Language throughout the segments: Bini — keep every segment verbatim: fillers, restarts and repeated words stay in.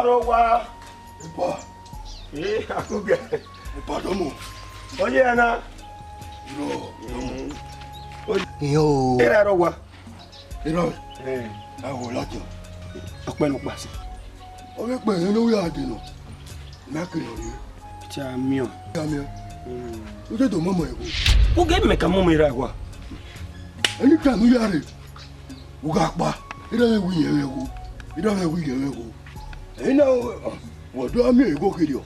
Rọ wa. Epa. Ee, Akugẹ. Epa, dọmọ. Ọ ye ẹre na? Irọ, dọmọ. Iyo. Erha rọ wa. Irọ. Eh. Awo ladian. Ọkpẹ ne ọ kpa sẹ. Ọ vbe kpẹ ne ọ ya dee nọ. Na kere ọre. Te a miẹn. Te a miẹn. Mm. U te do mọmọ ẹvbo. Uge mẹ ka mọmọ erha wa. Anytime u ya rre, u gha kpa. Erha mwẹ wi yẹn mwẹ ẹvbo. Erha mwẹ wi yẹn mwẹ ẹvbo. Ẹna, wẹ do a miẹn ẹvbo kherriọ.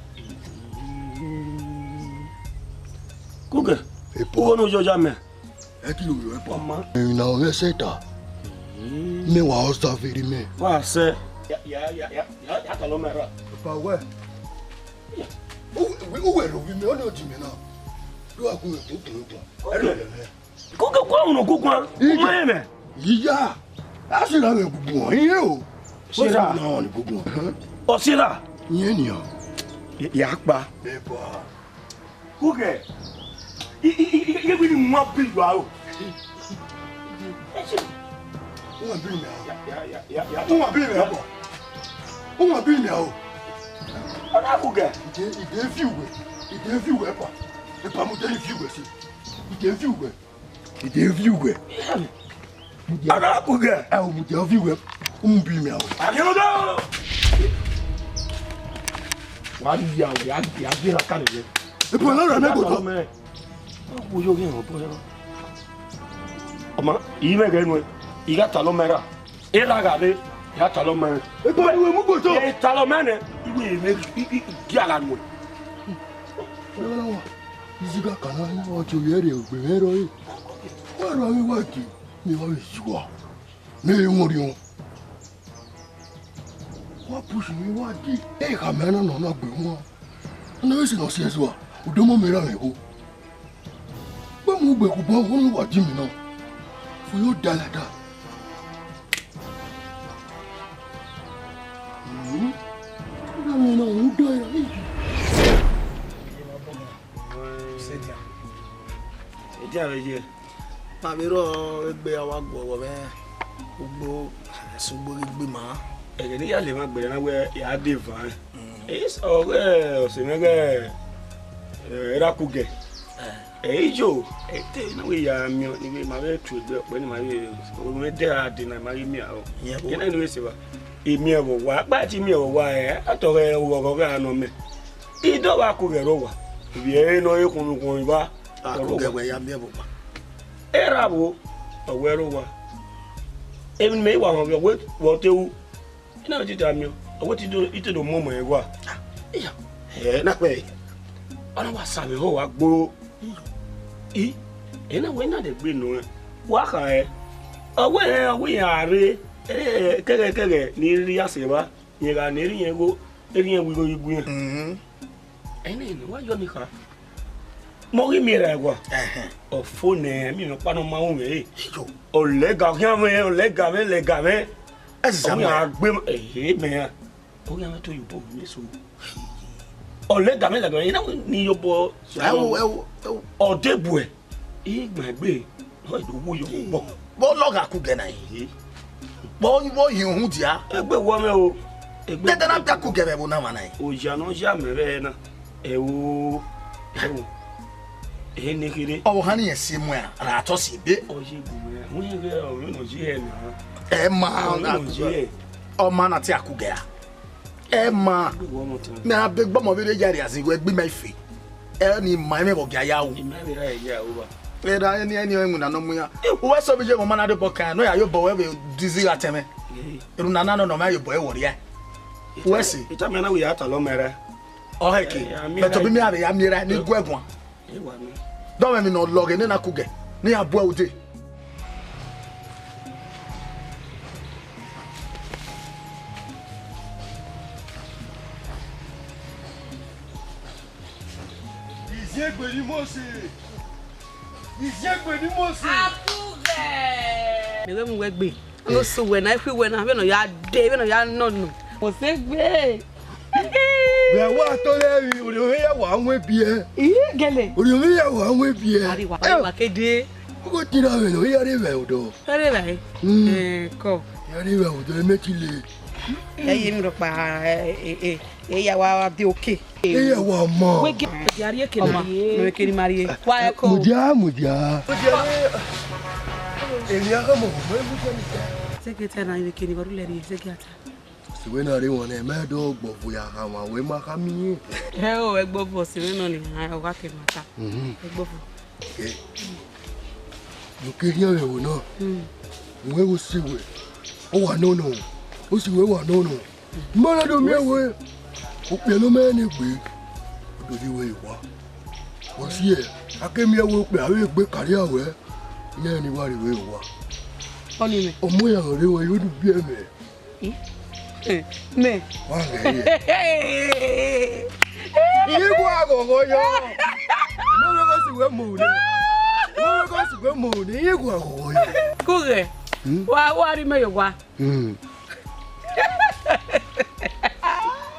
Kugẹ. Epa. Uwẹ ne u yọ ya mẹ. Ẹ kilo vbe ẹpa. Ọma. Emwi na ọ mwẹ sẹ ta. Mẹ wa observe mẹ. Wa sẹ. Ya, ya, ya, ya, ya, ya talọ mẹ ra. Epa wẹ. U, u, uwẹ rre ovbi mẹ, ọnii ọ di mẹ na. Do a gu mẹ kpokporo guan. Ẹ rẹ mẹ. Kugẹ kua unu guguan. Ije. Kuma ẹmwẹ. Iya. A sẹ ra mẹ guguan, iye o. Sẹ ra. Ọ sẹ na ni guguan. Ọ sẹ ra. Iye nian. Ya kpa. Epa. Kugẹ. I, i, i, i, i, wẹ ne u ma bi ya o. U ma bi mẹ o. Ya, ya, ya, ya, ya. U ma bi mẹ o. U ma bi mẹ o. Ọ na Kugẹ. I de, i de fi uwẹ. I de fi uwẹ, epa. Epa, mu de fi uwẹ si. I de fi uwẹ. I de fi uwẹ. Ọ na Kugẹ. Ẹ o, mu de fi uwẹ. U ma bi mẹ o. A ghi rhunmwuda. Wa ya, ya, ya, ya, ya, ka lele. Epa na ra mẹ gboto. Wo yo ghe ọbọ ẹre. Ọma, I mwẹ ghẹ nuẹn, I gha talọ mẹ ra. Erha gha rre, I gha talọ mẹ. Epa, iwẹ mu gboto. I talọ mẹ nẹ, iwẹ mẹ, I, I, I gia gha nuẹn. Ọlọ́wọ́, iziga kana ni wa tie ovbi ẹre, ogbe mwẹ rrọọ re. Wa rrọọ vbe wa tie, ne I wa vbe zua. Ne I mwẹ orhiọn. Wa push mi wa die. Ẹ khama na nọ na gbe wọn. Ọ na vbe sẹ ne ọ si ẹzua, u do mu mẹ ra mwẹ ẹvbo. Gbe mu gbe kubọ, ọ na wa di mi nọ. For you die like that. Mhm. Ọ na mwẹ na, u do ya. Sẹdia. Sẹdia vbe ye. Ma vbe rrọọ egbe a wa guọghọ mwẹ ugbo, ẹsẹ ugbo ghi gbe ima. Ẹghẹ ne I ya lele emwa gberra na wẹ ya dee van. Mm. Ọghe ọse mwẹ ghẹ, eh, Erha Kugẹ. Eh. Ẹ i yo, ẹ te na wẹ ya miẹn ni vbe ma vbe tuegbe ọkpẹ ni ma vbe, ọ mwẹ de a de na ma ghi miẹn aro. Yẹn o. Kene ni vbe se va. I miẹn vbe owa, a gba ti miẹn vbe owa, ẹ, a tọghe oghọghọ gha nọ mẹ. I do vba Kugẹ rre owa. Ivbi ẹre nọ re khunmwu khunmwu iva. A Kugẹ wẹ ya miẹn vbe owa. Erha vbo, ọ wẹ rre owa. Emwi ne imẹ i wa họn vbe, ọ wẹ vbe ọ te ru. I na vbe tita miẹn, ọ wẹ te do, I te do mu ọmọ ẹre gua. Iya, ẹ na kpẹ. Ọ na wa sa vbe ehọ wa gbo. I, ẹ na wẹ na dẹ gbe nọ rẹn. Wa kha rẹn. Ọ wẹ rẹn, ọ wẹ iran rre, ẹ, kẹghẹ kẹghẹ ne I rhie asẹ evba. Rẹn gha ne erha irẹn igho, erha irẹn wi igho ye igue irẹn. Mhm. Ẹnẹ ne wa yọ ni kha. Mẹ ọ ghi miẹn erha ẹwa. Ẹhẹn. Ọ fo nẹ, miẹn ọkpa ne ọ ma ru mwẹ re. Iyo. Ọ lẹga khian mwẹ, ọ lẹga mwẹ, lẹga mwẹ. Ẹ zizẹ. Ọ mwẹ mwẹ. A gbe, ehe, mẹ ra. Ọ ghi mwẹ to ye obọ mwẹ so. Ọ lẹga mwẹ, lẹga mwẹ, I na wẹ ne I ye obọ. Ẹ wo, ẹ wo, ẹ wo. Ọ de buẹ. I gbẹn egbe, ọ do wu yo obọ. Vbe ọ lọgha Kugẹ na? Ehe. Vbe ọ, vbe ọ hin uhunmwu dia? Egbe wọ mwẹ o. Egbe. Dẹdẹ na da Kugẹ vbe ẹvbo na mwa na. Oya ne ọ ya mẹ vbe ẹre na. Ẹ o, ẹ o. Ẹ ne kherhe. Ọ vbe ohan ne irẹn si muẹn ra, ra tọ si ebe. Ọ ye gu mwẹ, wẹ ghẹ ọmọ ne ọ ye ẹre na. Ẹ ma, ọmọ ne ọ ye ẹre. Ọ ma na te Akugẹ ra. Ẹ ma. Gu wọ mọ tọn. Mẹ a be gbọmọ vbe rre ya rria zin wẹ gbe ima ife. Ẹ ni ma ẹmwẹ vbe ọ gia ya ru. Ima vbe ra ya ru ba. Ẹ ra ẹni, ẹni ọnrẹn winna ne ọ mu iran. Uwẹ sẹ vbe ye ẹmwẹ ọma na rre obọ kan, ne ọ ya ye obọ wẹ vbe dizi gha tẹn mwẹ. Ee. Erhunmwu na na nọ nọ mẹ ya ye obọ ẹre wọ rria. Uwẹ sẹ. Ita mẹ na wẹ ya talọ mẹ ra. Ọ hẹ ke. Ẹ, a miẹn ra. Mẹ tobọ mẹ a vbe ya miẹn ra, ne I guẹ guan. Ẹ wa nọ. Dọmwẹ emwi ne ọ lọghe nena Kugẹ, ne iran bu ẹre ude. Iziegbe ni Mosi. Iziegbe ni Mosi. Akugẹ. Mẹ ghẹ mu wẹ gbe. Ọno sẹ uwẹ na, I khu wẹ na, vbene ọ ya dee, vbene ọ ya nọ nọ. Mẹ sẹ gbe. Wẹ wa tọ lẹ emwi, orhiọn mwẹ ya wa wọn biẹ. Ii, gẹlẹ. Orhiọn mwẹ ya wa wọn biẹ. Ariwa, ariwa kede. Ọgọ tira vbe nọ, ya rre vbe odọ. Ẹ rre vbe? Mm. Eh, kọ. Ya rre vbe odọ, ẹ mẹ ti le. Ẹ ye emwi rhọkpa, ẹ, ẹ, ẹ, ẹ ya wa, wa de oke. Ẹ ya wa mọ. Wẹ gia, gia rrie ke ma rrie. Mẹ keri ma rrie. Wa ẹ ko. Mudia, mudia. Èmi á kọ́ mọ̀, mọ̀ ẹ́ mú jẹ́ mi jẹ́. Zẹgiẹ ta na, ẹ keri wa ru lẹ rrie, zẹgiẹ ta. Sẹ wẹ na rre wọn nẹ, mẹ do gbọvo ya kha wan wẹ ma kha miẹn. Ẹ o, ẹgbọvo, sẹ wẹ nọ ni, a, ọ gha ke ma ta. Mhm. Ẹgbọvo. Ẹ, mo ke rhie ẹvbo na. Hmm. Wẹ wo si wẹ, ọ wa nọ nọ, o si wẹ wa nọ nọ. Ma na do miẹn wẹ, okpia ne ọ ma rẹn egbe, ọ do rhie wẹ ye owa. Wẹ si ẹ, a ke miẹn wẹ okpia vbe egbe karria wẹ, ne ẹn ni wa rhie wẹ ye owa. Ọni mẹ. Ọmọ ya rre wẹ, yo du biẹ mẹ. Ih? Eh, mẹ. Wa ghẹ ye. Iye gua ghọghọ yọ. Mo vbe gho si wẹ mo ne. Mo vbe gho si wẹ mo ne. Iye gua ghọghọ yọ. Ko ghẹ. Hmm? Wa, wa rhie mẹ ye owa. Hmm.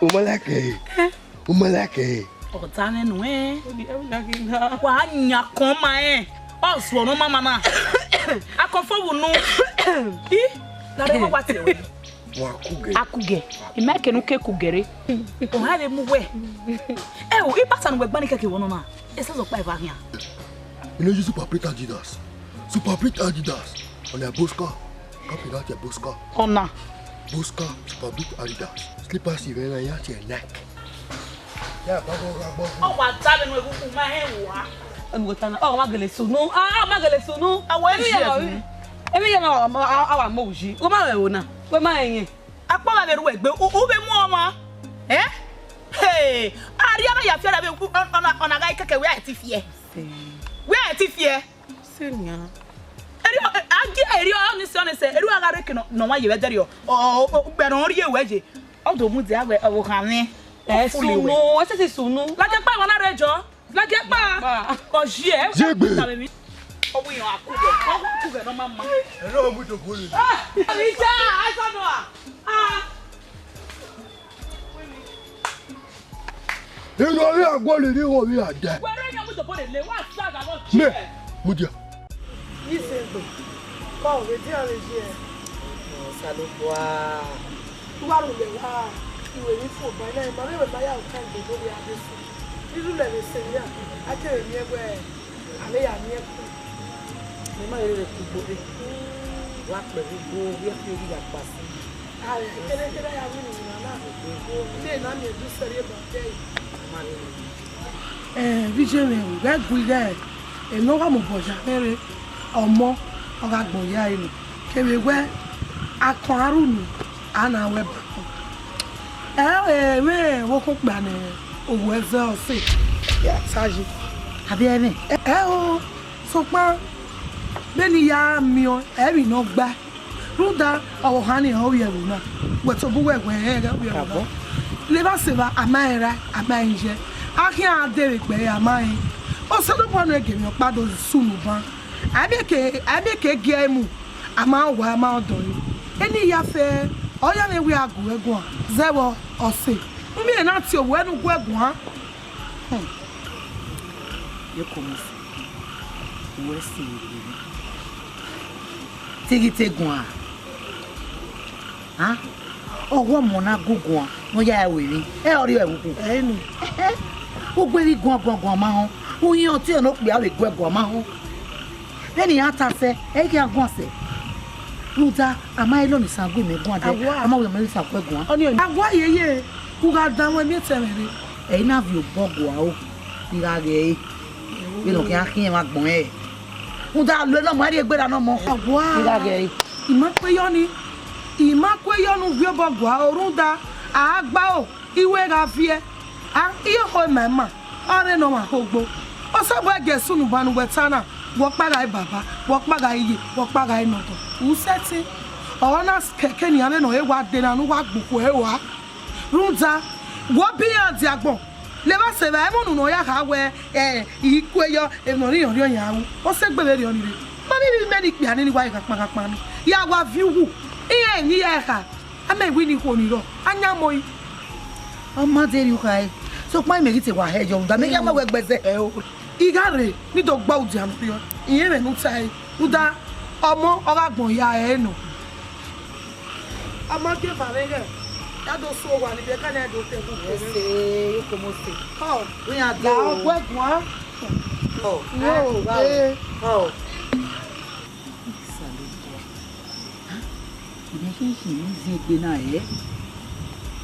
U ma like ẹre? U ma like ẹre? Ọ ta mwẹ nuẹn. Wa yan kọn ma rẹn. Ọ suọ ne ọ ma ma na. Akọn fo vbe unu. I, na rẹ wa tie wẹ. Wa kugẹ. Akugẹ. I ma kẹ ne u ke kugẹ re. Ọ ha vbe mu wẹ. Ẹ o, ipata ne uwẹ gba ni kẹkẹ vbe nọ na. Esẹsẹ ọkpa eva khian. You know, you Super Pete Adidas. Super Pete Adidas. On a Bosca. Copy that, your Bosca. Ọna. Bosca, Super Pete Adidas. Slippers, you know, you have to Nike. Yeah, bubble wrap, bubble. Ọ wa ta vbe nu egungun ma hẹn wa. Ẹnu wẹ ta na. Ọ ma gele sunu. Ah, ọ ma gele sunu. Awọ ẹ Emi ya ma, emi ya ma wa, wa, wa mu uji. Wẹ ma rẹ o na. Wẹ ma rẹ yẹn. Akpọ gha vbe ru egbe, u, u vbe mu ọmwa. Eh? Hey, a rhie na ya fiẹ ra vbe, ọ, ọ, ọ na, ọ na gha kẹkẹ wẹ a ti fiẹ. Wẹ a ti fiẹ. Senior. Erriọ, a gie erriọ, ọni sẹ, ọni sẹ, erriọ a gha rre ke nọ, nọ wa ye vbe ẹdẹrriọ. Ọ, ọ, ọ, gbẹrẹ ọ rhie wẹ ye. Ọ do mudia wẹ, ọ vbe khan mwẹ. Ẹ sunu, ẹ sẹsẹ sunu. Ladian kpa emwa na rre jọ. Ladian kpa. Kpa. Ọ ye. Ziegbe. Ọ wi yan akugbe. Ọ kugbe nọ ma ma. Erriọ mu to gole. Ah, Rita, I don't know. Ah. Inu ọvbe a guọlọ rre, wọn vbe a da. Wẹ rre yan mu to gole le, wa sa ga vọ. Mẹ, mudia. Isegbe, kọ vbe dian vbe ye. Osalobua. U wa rhulẹ wa, iwe ni fo ba nẹ, ma vbe wẹ ma ya ota egbe do vbe Adesu. Irhu lẹ vbe sẹ ya, a kere miẹn wẹ, a vbe ya miẹn ku. Mẹ ma rere ku igbo re. Wa kpẹ vbe igbo, vbe fi oyi ya kpa si. A, kere kere ya wini wina na. Te na miẹn du sẹrriọ ba kẹ. Ma rere. Ẹ, vbe iye mwẹ, ghẹ gu ighẹ, emwi ne ọ gha mobọ ya mwẹ rre, ọmọ, ọ gha gbọn ya ẹre nọ. Kevbe wẹ, akọn a ru unu, a na wẹ ba akọn. Ẹ, emwi ọvbokhan okpia ne owa ẹzẹ ọse, ya sa yi. Avbe ẹmwẹ? Ẹ, ẹ o, sokpan, vbene I ya miẹn ọẹn, ẹ i vbe nọ gbae. Rhunmwuda ọvbokhan ni ọ vbiẹ ẹvbo na, wẹ tobọ uwẹ wẹ rẹn ghẹ vbiẹ ẹvbo na. Abọ. Levba sevba, a ma rẹn rae, a ma rẹn iye. A khian a dee vbe egbe ẹre, a ma rẹn. Osanobua ne ọ gie emwi ọkpa do sunu ban. A miẹn ke, a miẹn ke gie ẹre mu, a ma rẹn owa, a ma rẹn ọdọ ẹre. Eni ya fẹ, ọ ya mwẹ wẹ a gu ẹre guan, zẹ vbọ ọse. U miẹn na tie owa ne u gu ẹre guan. Hmm. Ye kọmọ fo, uwẹ si vbe rre. Te I ghi te guan. A? Ọghe ọmọ na gu guan, ne ọ ya ẹre ru emwi. Ẹ ọrọre ẹvbo ukhu. Ẹ ni. U gu emwi guan guan guan ma họn. U yan ọtiọnrẹn ne okpia vbe gu ẹre guan ma họn. Vbene iran ta sẹ, ẹ i khian guan sẹ. Rhunmwuda, a ma he lọ ne isan gu imẹ guan dẹ, Awa. A ma wẹ mẹ ne isan gu ẹre guan. Ọni, Awa yeye, u gha danmwẹ miẹn etẹn mwẹ rre. Ẹ i na viọ obọ gua o, I gha ghe ẹre. Vbene ọ khian khian emwa agbọn ẹre. Rhunmwuda, lo nọ ọmọ, a rhie egbe ra nọ ọmọ. Awa. I gha ghe ẹre. I ma kue yọ ni, I ma kue yọ ne u viọ obọ gua o, rhunmwuda, a gba o, I wẹ gha viẹ. A, I ho ima ima, ọ rre ne ọmwa kho gbo. Osanobua gie sunu ban ne uwẹ ta na, wẹ ọkpa gha re baba, wẹ ọkpa gha re iye, wẹ ọkpa gha re nọdọ. U sẹtin, ọ na kẹkẹ nian vbene ọ re wa de na ne uwa gbe okhuo ẹre rua. Rhunmwuda, wẹ ọ biẹ iran dia agbọn, levba sevba, ẹmwẹ unu ne ọ ya kha wẹ, ẹ, I kue yọ, emwi ne ọ rhiọn rhiọn yan ru. Ọ sẹ egbe vberriọ ni rre. Ma vbe vbe imẹ ne ikpia ni, ne I wa ghe gha kpanghan kpanghan ni. Ya wa viọ uwu, iran emwi ya kha. A ma wẹ ne ikhuo ni rrọọ, a yan mọ ẹre. Ọ ma deghẹ u khare, sokpan imẹ ghi te wa hẹ yọ, rhunmwuda mẹ ghi a ma wẹ gbe ẹzẹ. Ẹ o, I gha rre, ne I do gba udia ne ọ rriọ, irẹn mwẹ ne u tae, rhunmwuda ọmọ ọ gha gbọn ya ẹre nọ. A ma gie eva mwẹ ghẹ, ya do so owa ni, biẹ ka na do te mu Ese, kere. Yo komo se. Ọ, Wẹ ya la do. Ọgbẹguan. Ọ, Yo, wa o. Eh. Ọ. Isalobua. Ha? Imẹ khian khin ne zin egbe na, ẹ?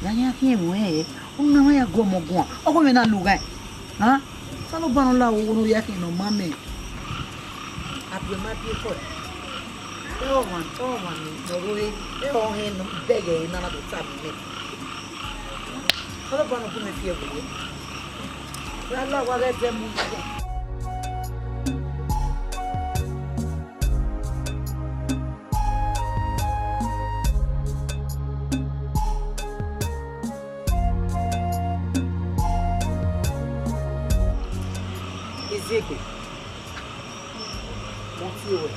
Ya khian khian ẹmwẹ, ẹ? Unu na ma ya gu ọmọ guan. Ọghe mwẹ na lughaẹn. Ha? Osanobua ne ọ la, wo ne u ya khian ne ọ ma mẹ. Abiọma biẹ ekhọe. Ẹ ọmwa, ọmwa ni ne ọ rre, ẹ ọhẹn ne bẹghe ẹre na na do tama imẹ. Osanobua ne ọ gu mwẹ fi ẹvbo wẹ. Ra la owa ghẹ dẹ mu. Eziegbe, mo tie ruẹ.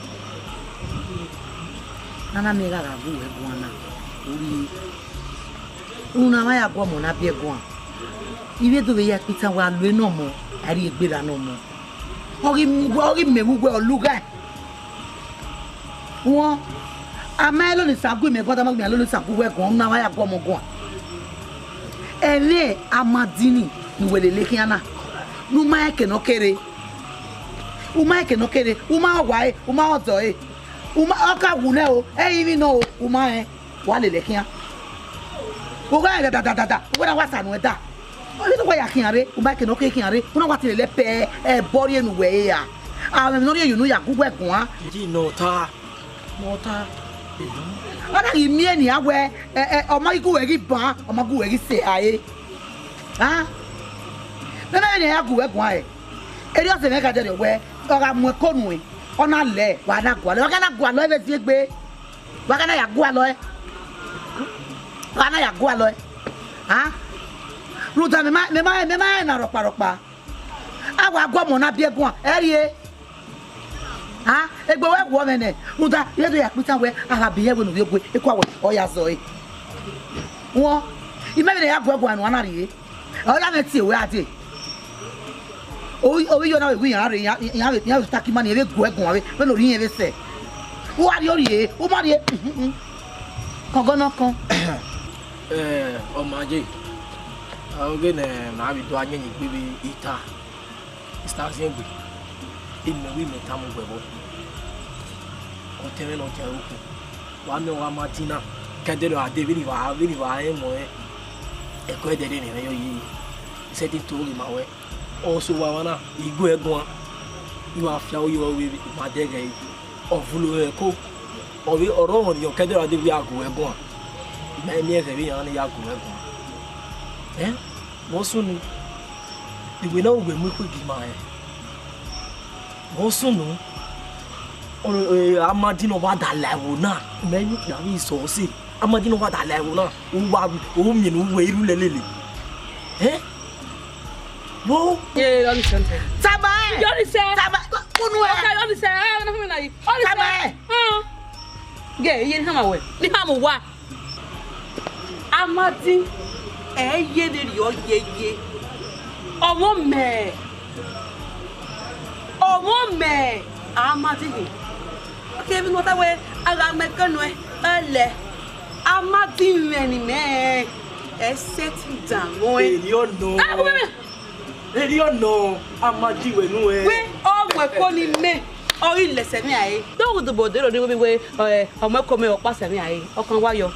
Ne a na miẹn gha gha gu uwẹ guan na, u rhie. Unu na ma ya gu ọmọ na biẹ guan. Ivbi Ẹdo vbe ya kpitan wẹ a lu enọ ọmọ, a rhie egbe ra ne ọmọ. Ọ ghi mu uwẹ, ọ ghi mẹ vbe uwẹ, ọ lughaẹn. Wọn, a ma lele Osa gu imẹ guan, a ma lele Osa gu uwẹ guan, unu na ma ya gu ọmọ guan. Ẹmwẹ Amadini ne uwẹ lele khian na, ne u ma rẹn eke ne ọ kere. U ma rẹn eke ne ọ kere, u ma rẹn ọwa ẹre, u ma rẹn ọdọ ẹre. U ma, ọ ka wu nẹ o, ẹ i re emwi nọ o, u ma rẹn, wa lele khian. U gha rẹn dadadada, u wẹ na wa sa nuẹn da. Ọ ghi te wa ya khian rre, u ma rẹn eke ne ọ kere khian rre, u na wa te lele pẹ ẹbọ rhie ne uwẹ ẹre ra. Amwẹ ne ọ rhie ye unu ya gu uwẹ guan. Ji nọ ta, nọ ta. Ọ na ghi miẹn nian wẹ, ẹ, ẹ, ọ ma ghi gu uwẹ ghi ban, ọ ma gu uwẹ ghi sẹ rae. A? Mẹ ma rẹn ne a ya gu uwẹ guan rẹ. Erriọ ọse mwẹ gha dẹrriọ wẹ, ọ gha mu ẹko nuẹn, ọ na lẹ, wa na gualọ, wa gha na gualọ ẹvbo Eziegbe. Wa gha na ya gualọ ẹe. Wa na ya gualọ ẹe. A? Rhunmwuda mẹ ma, mẹ ma, mẹ ma rẹn na rhọkpa rhọkpa. A wa gu ọmọ na biẹ guan, ẹ rhie. A? Egbe wẹ guọ mwẹ nẹ. Rhunmwuda, I do ya kpitan wẹ, a gha biẹ wẹ ne ovbi ogue, ekua wẹ, ọ ya zọ ẹe. Wọn, imẹ vbe ne ya gu ẹe guan ne uwa na rhie. Ọ ya mwẹ tie wẹ a dee. Ovbi, ovbi iyọ na vbe gu iran rre, iran, iran vbe, iran vbe taki ima ni, vbe gu ẹe guan vbe, vbene orhiẹn vbe sẹ. U gha rhie, u rhie, u ma rhie, kọn gọ nọ kọn. Eh, ọ ma ye, ọghe ne ma vbe do a yẹn egbe vbe ita, Mister Aziengbe, imẹ wẹ imẹ tama uwẹ vbọ. Ọtẹn mwẹ ne ọ dia ẹre okhuo, wa miẹn ọghe Amadina, ke ẹdẹrriọ a dee vbene I wa, vbene I wa rẹn mọ rẹn, ẹko ẹdẹrriọ ne I mwẹ yọ yi, I sẹtin to ghe ma wẹ. Ọ sẹ owa mwa na, I gu ẹe guan, I wa fian ro ye ọvbehe, I ma dẹghe ẹre. Ọ vulo mwẹ ẹko, ọ vbe, ọ rrọọ ọmọ ne I yọ ke ẹdẹrriọ a dee vbe a gu ẹe guan. I ma miẹn ẹghẹ vbe iran ne I ya gu ẹe guan. Ẹn, vbe ọ sunu, iwẹ na uwẹ mu ikhuo gie ima rẹn. Vbe ọ sunu, ọ, eh, Amadi ne ọ wa da la ẹvbo na, mẹ yu kpia vbe isẹ ọse. Amadi ne ọ wa da la ẹvbo na, u wa, u miẹn ne uwẹ i ru lẹ lele. Ẹn? Wo. Ye, Ọnise, Ọnise. Tama ẹn. Ye, Ọnise. Tama, unu ẹ. Ọka, Ọnise, ẹ, ẹ, ẹ, ẹ, ẹ, Ọnise. Tama ẹn. Hàn. Ye, iye ne hama wẹ, ne hama uwa. Amadi, ẹ ye vberriọ yeye. Ọmọ mẹ. Ọmọ mẹ, Amadi hin. Oke, vbene ọ ta wẹ, a gha mu ẹko nuẹn, ọ lẹ. Amadi mwẹ ne imẹ, ẹ settle down nuẹn. Erriọ nọ. Ẹ, wẹ, Erriọ nọ, Amadi wẹ nuẹn. Wẹ, ọ mu ẹko ne imẹ, ọ ghi lẹ sẹ mwẹ rae. Dọghe dobọ dero ni wẹ, wẹ, ẹ, ọ mu ẹko mẹ, ọ kpa sẹ mwẹ rae, ọ kan wa yọ.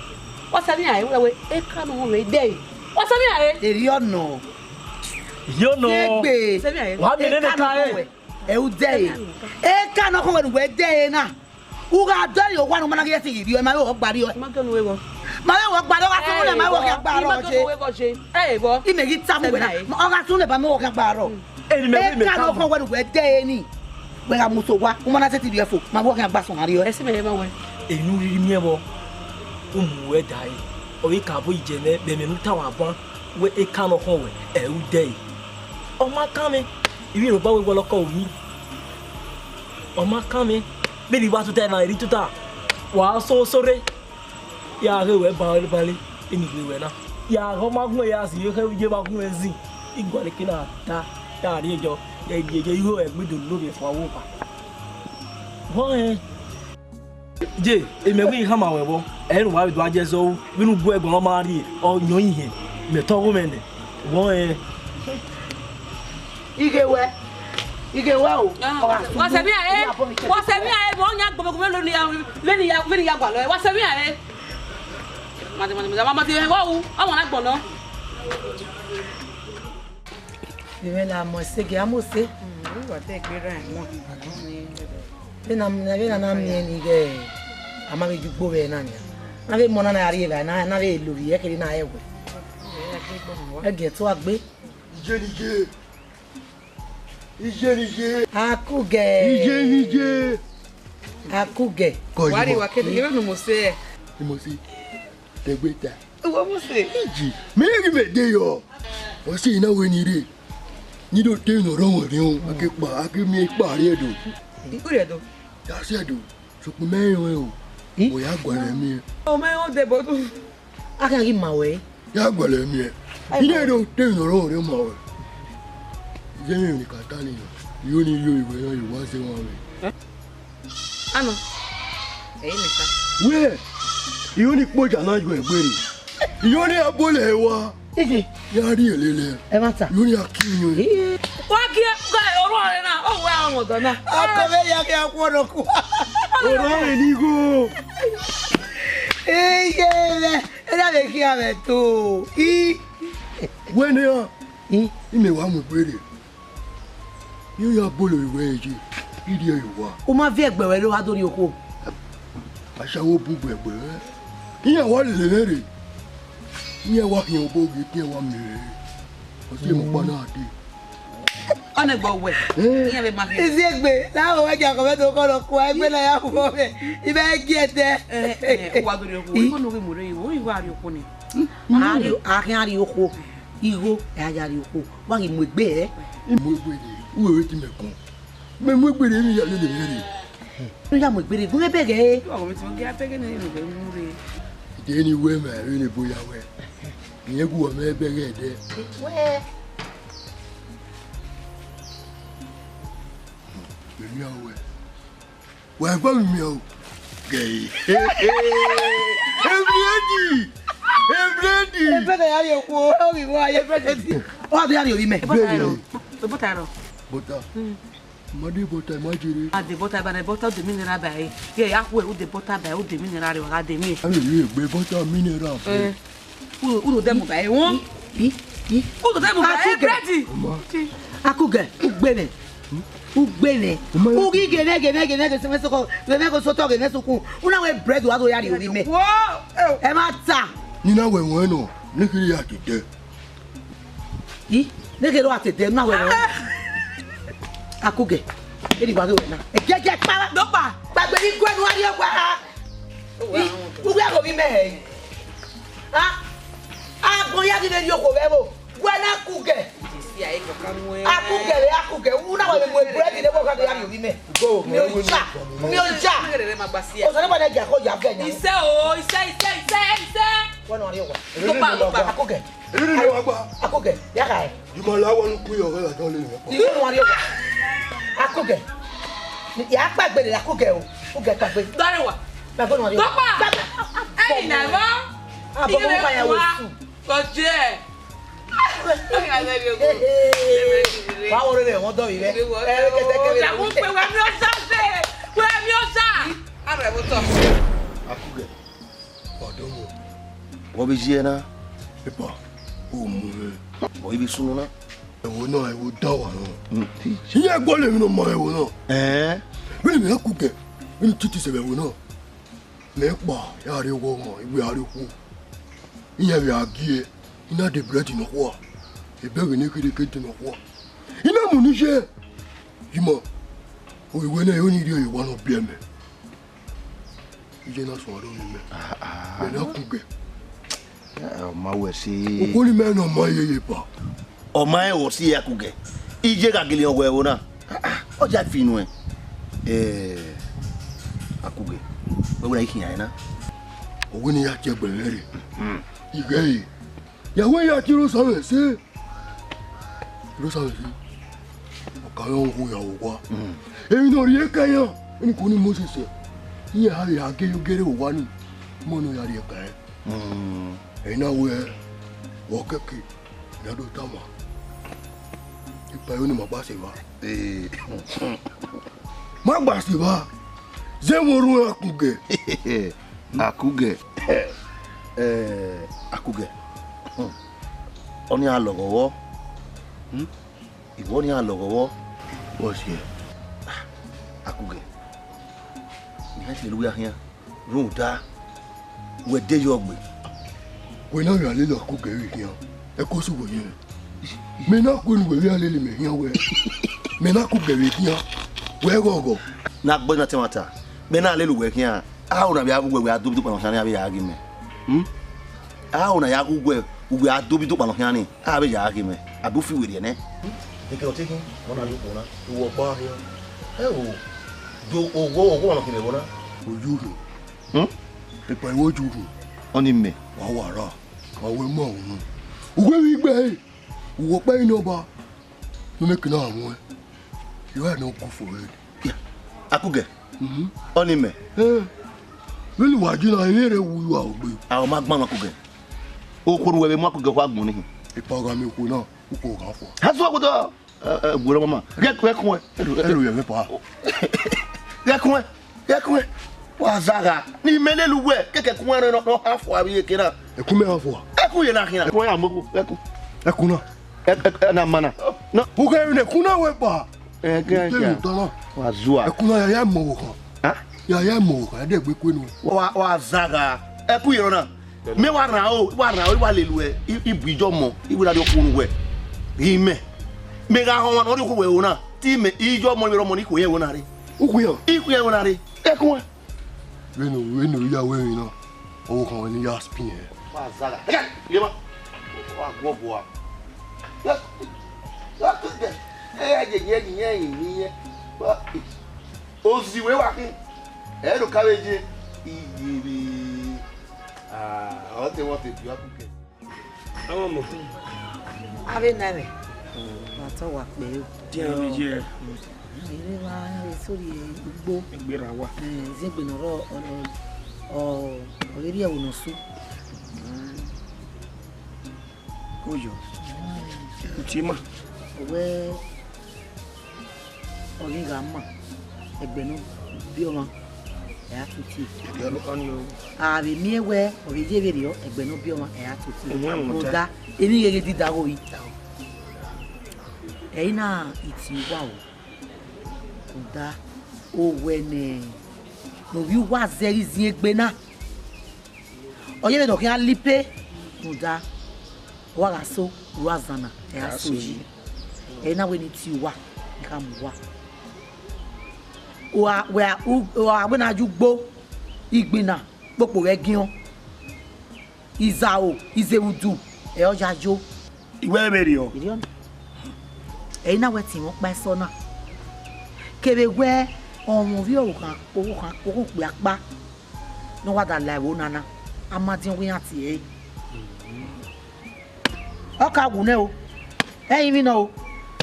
Ọ sẹ mwẹ rae, wẹ, wẹ, eka ne ọ mwẹ dẹ. Ọ sẹ mwẹ rae. Erriọ nọ. Yo no. Egbe. Wa mi nene ka e. Ẹ u dẹ e. Eka ne ọ khọ wẹ ne uwẹ dẹ e na. U gha dọ e owa ne u ma na ghi ẹse ghi rriọ, ma vbe wọ gba rriọ. Ma ghe nu wẹ vbọ. Ma vbe wọ gba rriọ, ọ gha sunu lẹ, ma vbe wọ khian gba rrọọ je. Ẹ vbọ. Imẹ ghi tamu wẹ na. Ọ gha sunu lẹ, ma vbe wọ khian gba rrọọ. Eni mẹ vbe mẹ tamu. Eka ne ọ khọ wẹ ne uwẹ dẹ e ni. Wẹ gha mu so owa, u ma na sẹtin rriọ fo, ma vbe wọ khian gba sọn gha rriọ. Ẹse mẹ ma wẹ. Enu rhirhi miẹn vbọ, u mu uwẹ da e. Ọ vbe ka vbe ijẹ mẹ, vbe ẹmwẹ ne u ta wa ban. Wẹ eka ne ọ khọn wẹ, ẹ u dẹ e. Ọ ma kan mwẹ, ivbi rhọkpa wẹ wọlọkọ ru yi. Ọ ma kan mwẹ, vbene I wa tota na, erha tota, wa sẹ oso rre. Ya ghe wẹ banre banre, eni ghe wẹ na. Ya ghe ọ ma gun ya zin, ye khe ye ma gun zin. I gualọ eke na ta, ta rrie jọ, ye ye ye igho ẹgbẹdẹ ne ovbi ẹfua wo ba. Vọ rẹn? Je, emẹ wẹ I khama ruẹ vbọ, ẹ i re ne uwa vbe do a ye ẹzọ ru, vbene u gu ẹguan ne ọ ma rrie, ọ yọn ihiẹn, mẹ tọ ọghe mwẹ nẹ, wọ rẹn. Ighe wẹ, ighe wẹ o. Wa sẹ mwi a re, wa sẹ mwi a re, vbe ọ yan gbọmọgbọmọ lo ne I ya, vbene I ya, vbene I ya gualọ ẹre, wa sẹ mwi a re. Made, made, made, made, wa ru, ọ wan na gbọn nọ. Vbe mwẹ la mọ ẹse gie a mose. Uwa te gbe ra ẹmọ. Vbene a, vbene a na miẹn ne ighẹ a ma vbe ye ugbo vbe na nia. Na vbe mọ na na rrie evbare na, na vbe lovbiẹ kere na rẹn wẹ. Ẹgiẹn to a gbe. Iye ne iye. Iye ne iye. Akugẹ. Iye ne iye. Akugẹ. Kọ yi. Wa rri mọ. Wa kete, iro nu mose. Mose. Dẹgbẹta. Uwẹ mose. Iji, mẹ ghi mẹ de yọ. Ọ sẹ na wẹ ne I rre. Ne I do te ne ọ rọmwẹ rhiọn, a ke kpa, a ke miẹn ikpa rrie do. Ikpa rrie do. Ya sẹ do. Sokpan mẹ i rẹn o. I? Wẹ ya gualọ miẹn. Ọ mẹ i rẹn o de bodu. A khian ghi ma wẹ. Ya gualọ miẹn. Ai, I rẹn do te ne ọ rọmwẹ rhiọn ma wẹ. Iye mwẹ ne I ka ta nii. Iro ne I yo iwẹ na, I wa zẹ wan mwẹ. Anọ. Ẹ i mẹ ta. Wẹ, iro ni kpoja na yọ egbe rre. Iro ni a bọlẹ ẹwa. Iji. Ya rrie lele. Ẹmwata. Iro ni a ki yọn. Wa gie orhu ọnrẹn na, ọ wẹ ọmọdọ na. Ọkọ mwẹ ya khian khuọnọ ku. Orhu ọnrẹn ni igho. Iye mwẹ, ena vbe khian mwẹ to. I. Wẹ ne ọ. I. I mẹ wa mu egbe rre. Iran ya bolo vbe wẹ ye, I rhie ẹre owa. U ma viẹ ẹgbẹ ruẹ re u gha do rhie okhuo. Ashawo bu gbe ẹgbẹ ruẹ. Iran wa lele mwẹ rre. Iran wa khian obọ ghe te iran wa miẹn mwẹ rre. Ọ si emu ọkpa na dee. Ọnẹgbẹ wẹ. Eh. Iran vbe ma khian. Iziegbe, lahọ wẹ gia khọ mwẹ do khọ nọ kua, egbe na ya khọ mwẹ. I mwẹ gie ẹdẹ. Eh, eh, u wa do rhie okhuo. Igho ne u ghi mu rre, igho, igho a rhie okhuo ni. A rhie, a khian rhie okhuo. Igho, ẹ a ya rhie okhuo. Wa ghi mu egbe hẹ. I mu egbe de, u wẹ te imẹ kọn. Mẹ mu egbe de, emwi ya lele mwẹ rre. Ne u ya mu egbe de, gu mwẹ bẹghe. Ọghe mwẹ te gie a bẹghe ne, ne u mu rre. Ide ni wẹ ma, vbene ebo ya wẹ. Irẹn gu wẹ mẹ bẹghe ẹdẹ. Wẹ. Emwi ya wẹ. Wa eva miẹn o. Gẹe. Ebrẹdi. Ebrẹdi. Ebrẹdi ya rhie okhuo, ọ ghi wa ye ebrẹdi. Ọ ghi ya rhie ovbi mẹ. Bota ro. Bota ro. Bota. Ma de bota, ma jere. A de bota ba ne bota de mineral ba e. Ye ya khu e u de bota ba e, u de mineral re wa ga de mi. A lè rí egbe bota mineral. Eh. U, u do dẹ mu ba e won. I, i, i. U do dẹ mu ba e, Akugẹ. Ebrẹdi. Akugẹ, u gbe nẹ. U gbe nẹ. U ghi ghe nẹ, ghe nẹ, ghe nẹ, ghe sẹ sokọ, ghe nẹ ghe sotọ, ghe nẹ sokun. U na wẹ ebrẹdi wa do ya rhie ovbi mẹ. Wo. Ẹmwata. Ni na wẹ wọn nọ, ne kiri ya te dẹ. I, ne kiri wa te dẹ, u na wẹ wọn. Akugẹ. Eri wa ghe wẹ na. Ẹgẹgẹ kpara. Dokpa. Gbagbe ni gu ẹnu a rhie ọgua. I, u wẹ ovbi mẹ hẹ. A, agbọn ya ghi vbe rhie okhuo vbe ẹvbo. Wẹ na Akugẹ. Akugẹ re, Akugẹ. U na wa vbe mu ebrẹdi ne wẹ gha do ya rhie ovbi mẹ. Mi oja, mi oja. Osanobua ne gia kho ya vẹ nia. Isẹ o, isẹ, isẹ, isẹ, isẹ. Wẹ nọ rhie owa. Dokpa, dokpa. Akugẹ. Iri ni wa gba. Akugẹ, ya kha e. Di ma la wa nu ku yọ, ọghe la dọn le yọ. Di wẹ nọ rhie owa. Akugẹ. Ya kpaegbe re Akugẹ o. Akugẹ kpaegbe. Dọrẹ wa. Kpaegbe nọ rhie owa. Dokpa. Kpaegbe. Ẹyin na ẹvọ. Abọ mo pa ya wo su. Kọjẹ. Wa wo rere wọn dọ vbe. Ẹ kẹtẹkẹtẹ. Ya wo pe wẹ mi osa se. Wẹ mi osa. Aro ẹvbo tọ. Akugẹ. Ọdọ wọn. Wọ vbe yi ẹre na? Epa, o mu mwẹ. Wọ i vbe sunu na? Ẹvbo na, ẹvbo dan wa nọ. Mm. Iran gualọ emwi ne ọ ma ẹvbo na. Ẹn? Vbene mẹ Akugẹ, vbene titi sẹ vbe ẹvbo na. Mẹ kpa, ya rre owa ọmwa, I wẹ a rrie okhuo. Iran vbe a gie, I na de ebrẹdi nọkhua. Ebẹghe ne kherhe ke de nọkhua. I na mu ni ye. Ima, ovbi wẹ nẹ, ọ ni rhie owa ne ọ biẹ mẹ. Iye na suẹn aro ni mẹ. Ah, ah. Mẹ na Akugẹ. Eh, ọ ma wẹ si. Okhuo ni mẹ ne ọ ma yeye ba. Ọ ma rẹn wẹ ọ si Akugẹ. Iye gha gele rẹn wẹ ẹvbo na. Ah, ah, ọ dia fi nuẹn. Eh, Akugẹ. Wẹ wẹ na i khian ẹre na. Ọ wẹ ne I ya tie ẹgbẹe mwẹ rre. Hmm. Ighẹ re. Ya wẹ ya tie Irosanmwẹse. Irosanmwẹse. Ọ ka mwẹ ọghe ya vbe owa. Mm. Emwi ne ọ rhie ka yan, eni ko ni Mosis. Iran gha vbe gha gie ye ugherhe vbe owa nii, mọ ne ọ ya rhie kan ẹn. Hmm. Ẹ i na wẹẹ, vbe ọ kẹke ne a do tama, ipa ẹre ne ima gba sẹ evba. Ee. Ma gba sẹ evba, zẹ vbe orhu Akugẹ. Akugẹ. Eh, Akugẹ. Hmm. Ọnii a lọghọ vbọ. Hmm? Iwọ ọnii a lọghọ vbọ. What's here? Akugẹ. Mẹ i lele uwẹ khian. Rhunmwuda, wẹ de yọ gbe. Wẹ na vbe a lele Akugẹ vbe khian, ẹko sẹ uwẹ yẹn. Mẹ na kue ne uwẹ vbe a lele mẹ khian wẹ, mẹ na Akugẹ vbe khian, wẹ ghọghọ. Ne a gbọ na te ẹmwata, mẹ na lele uwẹ khian, aro na vbe a ghe uwẹ, wẹ a do vbe ukpọn khian ne a vbe ya ghe mẹ. Hmm? Aro na ya ghe uwẹ, uwẹ a do vbe ukpọn khian ni, a vbe ya ghe mẹ. A do fi werriẹ nẹ. Ekẹ ọtẹn khin, ọ na yo kpo na. Uwẹ ọkpa khian. Ẹ o, do owo, owo ọmọ khin vbe ẹvbo na. Oyu khin. Hmm? Ekpa ẹvbo oyu khin. Ọnii mẹ. Wa wa ra, wa wẹ ma unu. Uwẹ vbe igbe, uwẹ ọkpa inu ọba, ne ọ kina muẹn. You are no good for it. Yeah. Akugẹ. Mhm. Ọnii mẹ. Eh. Vbene uwa ji na, emwi rre wu uwa ogbe. A ọ ma gban Akugẹ. Okhuo ne uwẹ vbe mu Akugẹ khua gbọn nii. Ekpa gha miẹn okhuo na, ukpo gha fua. Ha sẹ ọgua otọ. Ẹ, ẹ, gbuẹrẹ ọmọ ma. Ghẹ kun, ghẹ kun ẹ. Ẹro yẹ mwẹ pa. Ghẹ kun ẹ, ghẹ kun ẹ. Wa zagha. Ne imẹ lele uwẹ, kẹkẹ kun ẹre nọ, nọ ha fua vbe iyeke na. Ẹkun mẹ ha fua. Ẹkun ye na khian. Ẹkun ya mọ, ẹkun. Ẹkun na. Ẹ, ẹ, ẹ, na ma na. Na. Ughẹ ne ẹkun na wẹ pa. Ẹ, gẹ, gẹ. Wa zua. Ẹkun na ya ya mọ vbe okhan. Ha? Ya ya mọ okhan, ẹdẹ gbe kue nu. Wa, wa zagha. Ẹkun ye na. Mẹ wa rhan o, wa rhan o, wa lele uwẹ, i, i bu iyọmọ, i wẹ na rhie okhuo ne uwẹ. Ghi mẹ. Mẹ gha họn ọmwa ne ọ rhie okhuo wẹ ẹvbo na, te imẹ, iyọmọ, i wẹ ọmọ ne ikhuo ye ẹvbo na rre. Ukhu yan. Ikhuo ye ẹvbo na rre. Ẹkun. Vbene, vbene u ya wẹ emwi na, ọvbokhan wẹ ne I ya spin ẹre. Wa zagha. Ẹka, ye ma. Wa guọguọ a. Ya, ya, ya, ye, ye, ye, ye, ye, ye. Wa, ozi wẹ wa khin. Ẹ do ka vbe ye. Iye vbe. Ah, ọ te wọ te biẹ Akugẹ. Amọmọ. Avbe na mwẹ. Wa tọ wa kpẹ o. Diẹ vbe ye. Ere wa re sori ugbo. Egbe ra wa. Eh, ziengbe ne ọ rrọọ, ọ, ọ, ọ vbe rrie ẹvbo ne ọ su. Oyo. Uti ma. Wẹ ọ ghi gha ma, ẹgbẹ ne ọ biẹ ọmwa, ẹ ra tutie. Ọni o. A vbe miẹn wẹ ọ vbe ye vberriọ, ẹgbẹ ne ọ biẹ ọmwa, ẹ ra tutie. Uhun, ẹmwata. Rhunmwuda, emwi gheghe dida gho yi. Ẹ i na iti uwa o. Rhunmwuda, owẹ ne, ne ovbi uwa zẹ ghi ziengbe na. Ọ ye vbe ne ọ khian la ipe, rhunmwuda, ọ wa gha so, ru azan na, ẹ ra so yi. Ẹ i na wẹ ne I tie uwa, I khama uwa. Uwa, wẹ a, u, uwa wẹ ne a ye ugbo, igbinna, kpokpo ghẹ giọn. Izaro, izevbudu, ẹ ọ ya yo. I wẹ vberriọ. Erriọ nọ. Ẹ i na wẹ te mwẹ ọkpa ẹsọ na. Kevbe wẹ ọmwa ovbi ọvbokhan, ọvbokhan, okhuo okpia ọkpa. Ne ọ wa da la ẹvbo na na, a ma diọn wẹ iran tie ẹre. Ọ ka wu nẹ o, ẹ i rinmwi nọ o,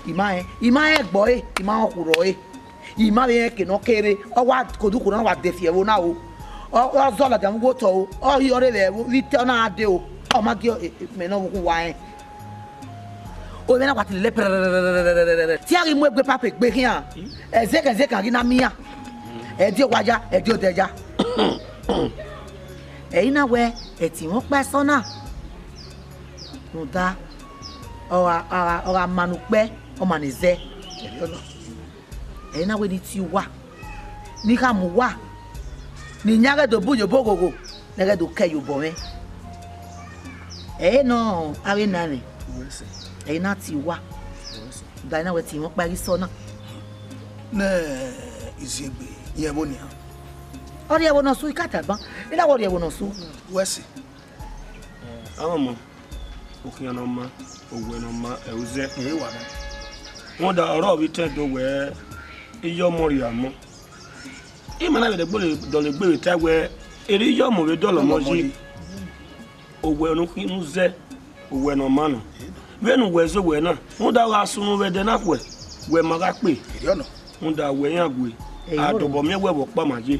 I ma rẹn, I ma rẹn ẹgbọ ẹre, I ma rẹn ọkhurhọ ẹre, I ma vbe rẹn eke ne ọ kere, ọ wa koduku na wa de fi ẹvbo na o, ọ, ọ zọ ladian vbe uwu otọ o, ọ rhie ọre vbe ẹvbo vbe itẹ ọ na gha dee o, ọ ma gie mẹ ne ọ vbe uwa rẹn. Ovbi na wa te lele pẹrẹrẹrẹrẹrẹrẹrẹ. Te iran ghi mu egbe papa egbe khian. Ẹzẹkan ẹzẹkan ghi na miẹn iran. Ẹdẹ owa ya, ẹdẹ odẹ ya. Ẹ i na wẹ, ẹ te mwẹ ọkpa ẹsọ na. Rhunmwuda, ọ gha, ọ gha, ọ gha ma ne ukpẹ, ọ ma ne zẹ. Ẹ i na wẹ ne I tie uwa, ne I khama uwa, ne I yan ghẹ do bu ye obọ oghogho, ne ẹ ghẹ do kẹ ye obọ mwẹ. Ẹ i nọ avbe na mwẹ. Ẹ i na tie uwa. Da I na wẹ te mwẹ ọkpa ghi sẹ ọna. Ne iziegbe, irẹn vbo nian? Ọ rrie ẹvbo ne ọ su, I ka tagban. I na wẹ ọ rrie ẹvbo ne ọ su. Wẹ sẹ. Amọmọ, okhian ne ọ ma, owẹ ne ọ ma, ẹ u zẹ. Ẹ wa na. Rhunmwuda ọre ọ vbe tẹn do wẹ, iye ọmọ rhie amọ. Ima na vbe dọlegbe vbe ta wẹ, erha iye ọmọ vbe dọlọ ọmọ yi. Owẹ ne u khin ne u zẹ, owẹ ne ọ ma nọ. Vbene uwẹ zẹ owẹ na, rhunmwuda ọ gha sunu vbe ẹdẹ na khuẹ, wẹ ma gha kpe. Erriọ nọ. Rhunmwuda wẹ iran gue, a dobọ miẹn wẹ vbe ọkpa ma ye.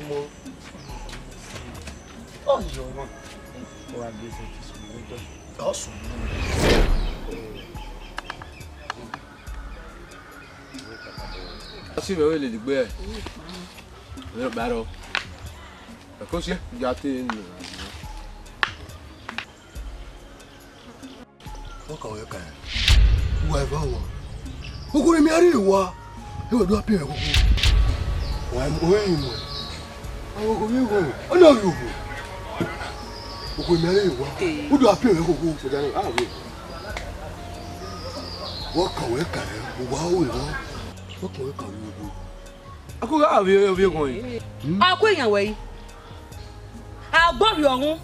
ọmọ. Ọ yọ ọmọ. Ọ wa gbe ẹsẹ fi sùn lẹgbẹ. Ọ sùn. A si mwẹ vbe lele igbe ẹre. Vbe ọkpa rrọọ. Ẹko siẹ, ya te eni. Ọ ka wẹ ka ẹn. Uwa eva wa. Okhuo ne mẹ a rhie wa. E wẹ do a piẹn mwẹ koko. Wa mu, ore yi mu. Awo ko mi wo. Ọ na yo. Okhuo ne mẹ a rhie wa. U do a piẹn mwẹ koko. Sọja na, a wo. Ọ ka wẹ ka ẹn. Uwa o eva. Ọ ka wẹ ka ẹn. A ku gha vbe ovbi eghọn ẹre. A ku eyan wẹ yi. A gbọrhiọ ọhun.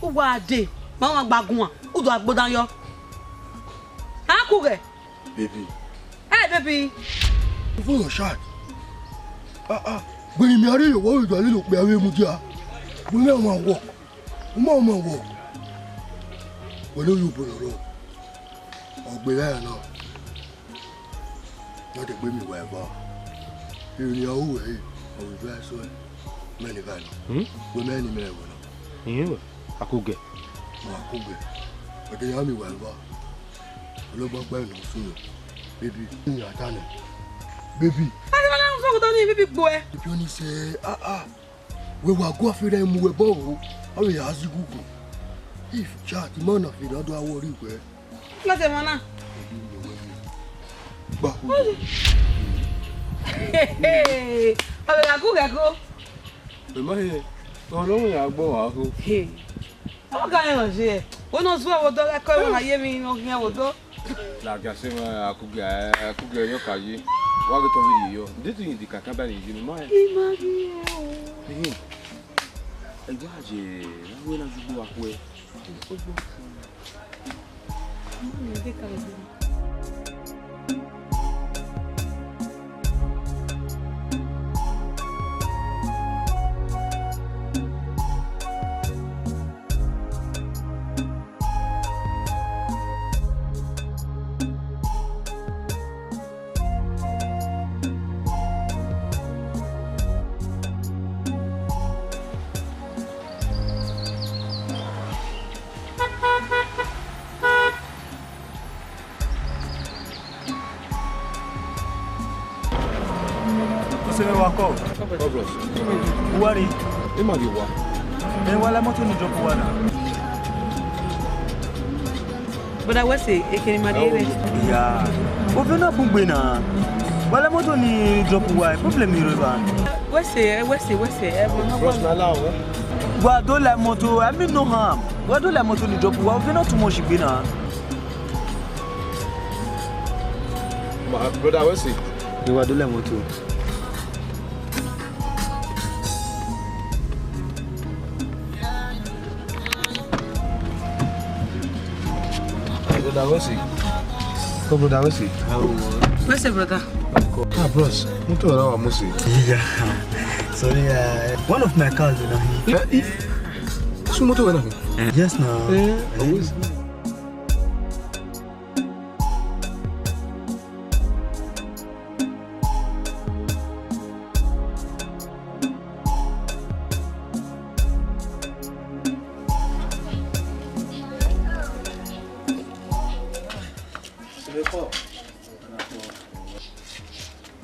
U wa dee, ma wan gba guan, u do a gbodan yọ. A ku ghẹ? Baby. Ẹ, baby. Even your child. Ah, ah. Gbẹn ne mẹ a rhie ye owa, u do a lele okpia vbe mudia. Wẹ mẹ wan wọ. U ma ma wọ. Wẹ ne u yo obo ne ọ rrọọ. Ọ gbe gha ya nọ. Ọ degbe miẹn uwa eva. Emwi ne iran ru wẹ re, ọ vbe eva ẹsọhẹ, mẹ ne eva nọ. Hmm? Wẹ mẹ ne imẹ ẹvbo nọ. Ihinmwẹ, a ku gẹ. Ma ku gẹ. Ọ de ya miẹn uwa eva. Ologbo ọkpa nọ sunu. Baby, iran ta nẹ. Baby. A ti ma na sọ ọgọdọ ni, baby gbo ẹ. Ibi ọni sẹ, ah, ah. Wẹ wa gu afe rẹ mu wẹ bọ o, ọ vbe ya zẹ igugu. If chat, ima na fe ne ọ do a worry wẹ. Mẹsẹ emọ na. Gba hu. Ọ vbe gha gu ghẹ go. Mẹ ma he, ọ nọ ya gbọ wa ho. He. Ọ ga rẹn ọje. Wẹ nọ zuẹ vbe odọ, ẹko ẹvbo na ye emwi ne ọ khian vbe odọ. Ladian sẹ mwẹ, a ku gẹ, a ku gẹ yọ ka ye. Wa ghe tọ vbe ye yọ. Nde tu yin di kankan ba ni ye ne ima hẹ. Ima ghi hẹ o. Ehe. Ẹgbẹ aje, na wẹ na zugbo wa khuẹ. Ogbo. Ima ni de ka vbe. Ọse mwẹ wa kọ. Ọ, bros. Uwa rre? Ima rrie owa. Ẹ wa la moto ni drop uwa na. Brother, wẹ sẹ, ekene ima rrie rre. Ya. Ovbi na bun gbe na. Wa la moto ni drop uwa, problem ni rre evba. Wẹ sẹ, wẹ sẹ, wẹ sẹ, ẹ, bros, na la o. Wa do la moto, I mean no harm. Wa do la moto ni drop uwa, ovbi na too much gbe na. My brother, wẹ sẹ? Wa do la moto. Hey, brother, wẹ sẹ? Come, brother, wẹ sẹ? Wẹ sẹ, brother? Ah, bros, moto na wa mu sẹ. Yeah. Sorry, uh, one of my cars, you know. Eh, eh. Su moto wẹ na? Yes, now. Eh, always.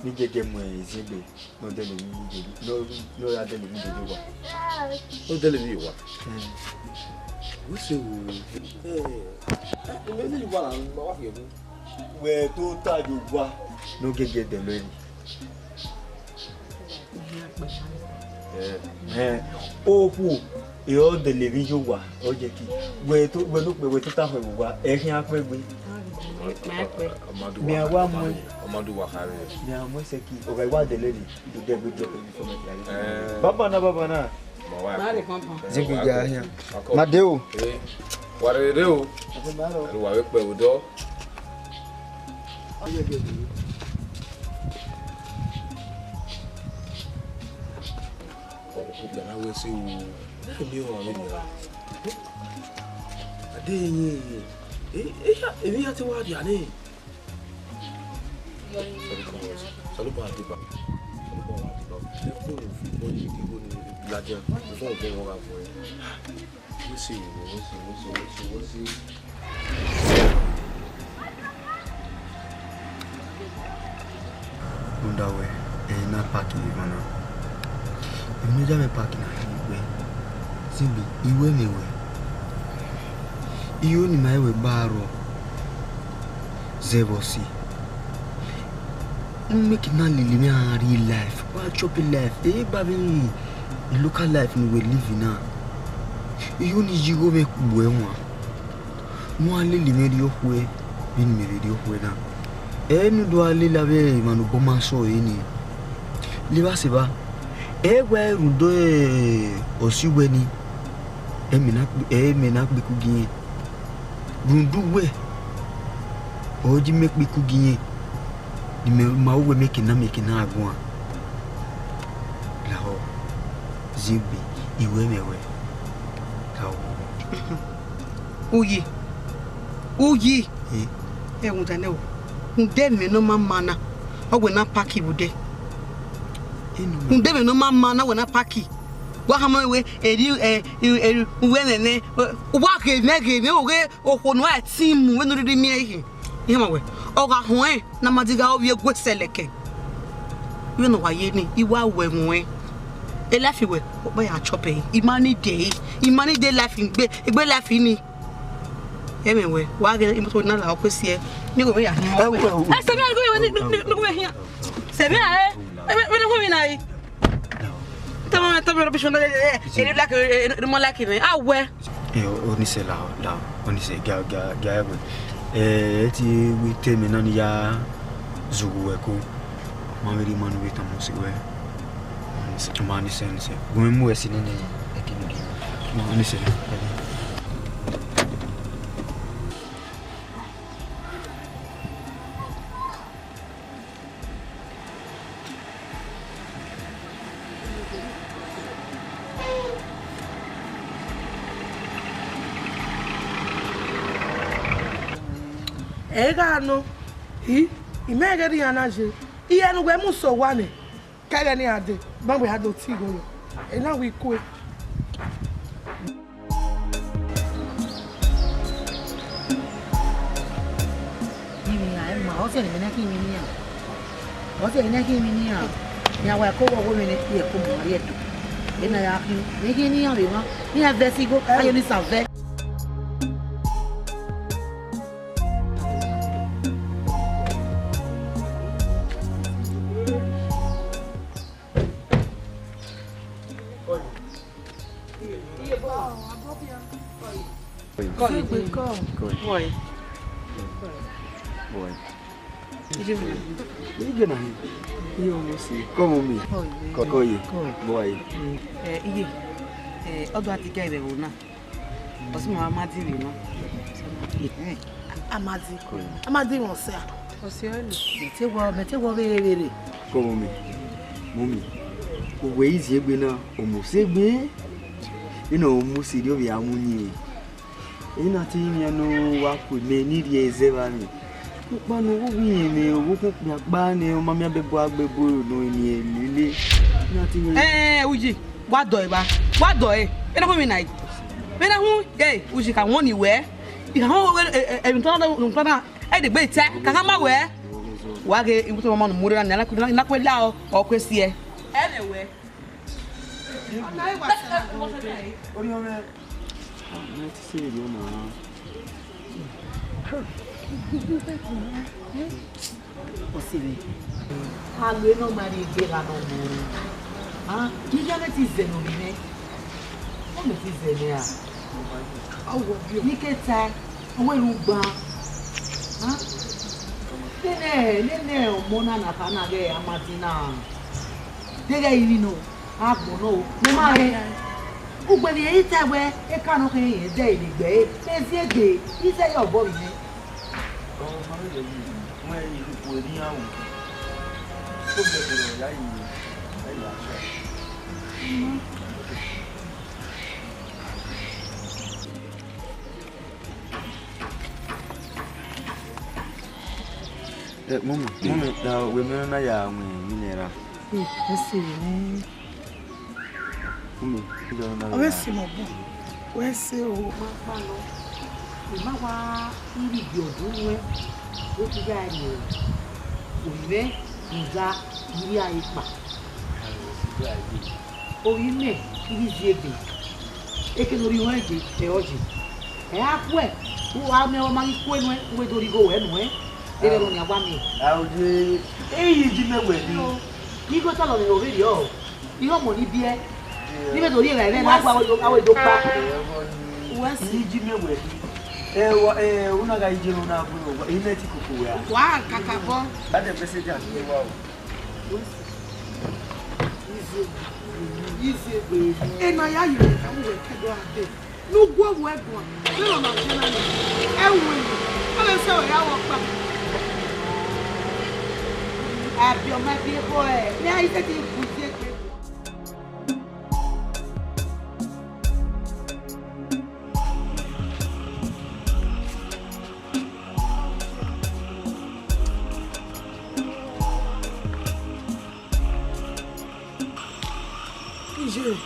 Ne I gẹgẹ mu ẹzẹgbe ne ọ dẹlẹ emwi dede, ne ọ, ne ọ ra dẹlẹ emwi dede owa. Ne ọ dẹlẹ emwi owa. Hmm. Wẹ sẹ o. Eh, eh, emwi ne I wa na, ma wa khian. Wẹ tota ye owa ne ọ gẹgẹ dẹlẹ emwi. Ẹhẹn, okhuo, e ọ dẹlẹ emwi ye owa, ọ ye ki. Wẹ to, wẹ ne okpẹ, wẹ tota họẹn vbe owa, ẹ khian kpẹ gbe. Mẹ a wa mu ẹn. Ọ ma do wa khare. Mẹ a mu ẹn sẹ ki, ọ gha wa dẹlẹ ni, do dẹ gbe drop ẹn before my flight. Eh. Baba na, baba na. Zigbe ya hian. Ma de o. Eh, wa rere o. Ẹre wa vbe kpẹ vbe odọ. Ọgbẹna wẹ sẹ o, ẹ miẹn ọmwa vbe nian. Ade yin, e, e ya, emwi ya te wa dia nẹ. Osanobua deba, Osanobua wa deba. Ẹ kpo ne football yi ke igho ni ladian, before ọgbọ wọn gha vuọn. Wẹ sẹ o, wẹ sẹ, wẹ sẹ, wẹ sẹ, wẹ sẹ. Rhunmwuda wẹ, ẹ i na park vbe emwa na. Emwi ne ọ ya mwẹ park na khin egbe. Zigbe, I wẹ mẹ wẹ, iro ne ima i wẹ gba rrọọ zẹ vbe ọse. U make na lele mwẹ a rhie life, wa chop life, ẹ i gba vbe local life ne uwẹ live na. Iro ne I ya igho mwẹ kpe uwẹ wan. Ne u gha lele mwẹ rrie okhuẹ, vbene imẹ vbe rrie okhuẹ na. Ẹ ne u do gha lele avbe emwa ne obọ ma sẹ ọre nii. Levba sẹ evba, ẹ wa rhunmwuda ọse uwẹ nii, ẹ mẹ na kpe, ẹ mẹ na kpe iku gie irẹn. Rhunmwuda uwẹ, ọ i ji mẹ kpe iku gie irẹn, ne imẹ ma ru wẹ mẹ ke na, mẹ ke na guan. Lahọ, Zigbe, I wẹ mẹ wẹ, lahọ. Uyi, uyi. Eh. Ẹ rhunmwuda nẹ o. Rhunmwuda emwi ne ọ ma ma na, ọ wẹ na park vbe odẹ. Eno ma. Rhunmwuda emwi ne ọ ma ma na, ọ wẹ na park. Wa khama wẹ, eri, ẹ, eri, uwẹ nene, wa ghe mwẹ, ghe mwẹ, oghe okhuo ne a ti mu, vbene u rhirhi miẹn ikhin. Iran wẹ, ọ gha họn ẹn, ne Amadi gha ovbi eguẹ sẹlẹkẹ. Vbene ọ wa ye nii, I wa ru ẹmwẹ ruẹn. E life wẹ, ọkpa ya chop ẹre, I ma need ẹre, I ma need life egbe, egbe life nii. Ẹ mẹ wẹ, wa ghe imoto na la, ọ kue siẹ, ne I ghe mwẹ ya hin. Ẹ, wẹ, wẹ. Ẹ, sẹ mẹ, ne I ghe mwẹ, ne, ne, ne I ghe mwẹ hian. Sẹ mẹ, ẹ, ẹ, ẹ, ẹ, ẹ, ẹ, ẹ, ẹ, ẹ, ẹ, Tama, tama rubbish, no, eh, eh, eh, you like, eh, eh, no more like him, eh. Ah, wẹ. Eh, o, Onisẹ, lahọ, lahọ, Onisẹ, gia, gia, gia ẹwe. Eh, ẹ ti wẹ te mẹ na ni ya zughu wẹ ko. Ma vbe rhie ima ne u vbe tama ọse wẹ. Onisẹ, ma Onisẹ, Onisẹ. Gu mwẹ mu wẹ si nene, ẹ kene ghe. Ma Onisẹ, ẹ. Ẹ gha nọ, I, imẹ ghe ne iran na ye, iran ne uwẹ mu sẹ owa nẹ, ke ẹghẹ ne iran dee, ma wẹ ha do tie igho yọ, ena wẹ I kue. Ivbi iran ma, ọ sẹ ne imẹ na khin emwi ne iran. Ọ sẹ ne imẹ na khin emwi ne iran. Iran wa ẹko vbe ọghe mwẹ ne I ẹko mu rrie Ẹdo. Ena ya khin, ne I khin ne iran vbe emwa, ne iran vẹ ẹse igho, aye ni sa vẹ. Come. Come. Come. Boy. Boy. Ije na. Iye ọmọ si. Come on me. Come, come, come. Boy. Eh, iye. Eh, ọdọ ati ga ẹvbo na. Ọ sẹ ma Amadi vbe nọ. Amadi. Amadi mwẹ ọse a? Ọse ọre. Mẹ te wọ, mẹ te wọ vberre vberre. Kọ mummy, mummy, uwẹ i ziegbe na, ọ mu sẹ egbe. Ina ọ mu sẹ erriọ vbe a mu yin. Ena te rinmwian ne ọ wa ku mẹ ne I rhie zẹ evba ni. Ọkpa ne ọ vbe yen mwẹ, ọ vbe okhuo okpia gba nẹ, ọ ma miẹn abẹbọ agbẹbọ nọ eni ẹlele. Ena te rinmwian. Ẹẹn, Uyi, wa dọe evba, wa dọe. Vbene ọ khu emwi na yi? Vbene ọ khu, e, Uyi, ka wọn ni wẹ. I ka họn emwi tọ na, emwi tọ na, ẹ degbe tẹ, ka khama wẹ. Wa ghe imọto ọmọ ne u mu rre na, ne a na ku la ọ, ọ kue siẹ. Ẹ nẹ wẹ. Ọse mwẹ, a ru enọ ma rrie egbe gha nọ mu. Ah, iye mwẹ te zẹ ne ovbi mwẹ. Ọ mẹ te zẹ nẹ ra? Ne I ke tae, ọ wẹ rugban. Ah, nene, nene ọmọ na na kha na ghẹ Amadi na. Deghẹ I rinmwian nọ, agbọn nọ o, ne ma rre. Ugbẹn vbe I tae wẹ, eka nọ khin rẹn dẹ vbe egbe ẹre, ne ziegbe, I zẹ ye obọ vbe mwẹ. Ọ ma vbe yọ yi, wẹ I ru ikhuo ne iran ru. Problem ne ọ ya yi, ẹ ya try. Eh, mummy, mummy, da wẹ mẹ ma ya mu mineral. Eh, ẹ sẹ vbe nẹ. Mummy, ọ vbe si mẹ obọ. Wẹ sẹ o. Ma kpa nọ. I ma wa iri gie ọdọ ruẹn. Wẹ te ya rrie orhiọn. Rhunmwuda, I rhie aro kpa. Ovbi mẹ, I ghi zi egbe. Eke ne ọ rhie ruẹn ye, ẹ ọ ye. Ẹ a khuẹ, u wa miẹn ọmwa ghi kue nuẹn, u vbe do rhie igho ruẹ nuẹn. Deghẹ ne ọnian wa miẹn. A, oye, eyi ji mẹ wẹ ni. Igho talọ vbe ovberriọ. Igho ọmọ ni biẹ. Ni vbe do rhie evbare mwẹ ne a gua aro do kpa. Uwẹ si. Eyi ji mẹ wẹ ni. Ẹ, wa, ẹ, u na gha je ro na gbe ro, wa, I nẹ ti koko wẹ a. Wa kakabọ. That the message I give you. Iziegbe, Iziegbe, ena ya yọ ẹka mu wẹ kẹdọ ade. Ne u guọghọ ẹguae, vberriọ na viọ na nẹ, ẹ ru ẹmwẹ, ọ vbe sẹ wẹ ya vbe ọkpa. Abiọma biẹ bọ ẹ, ne a i sẹtin gu Iziegbe. Iye,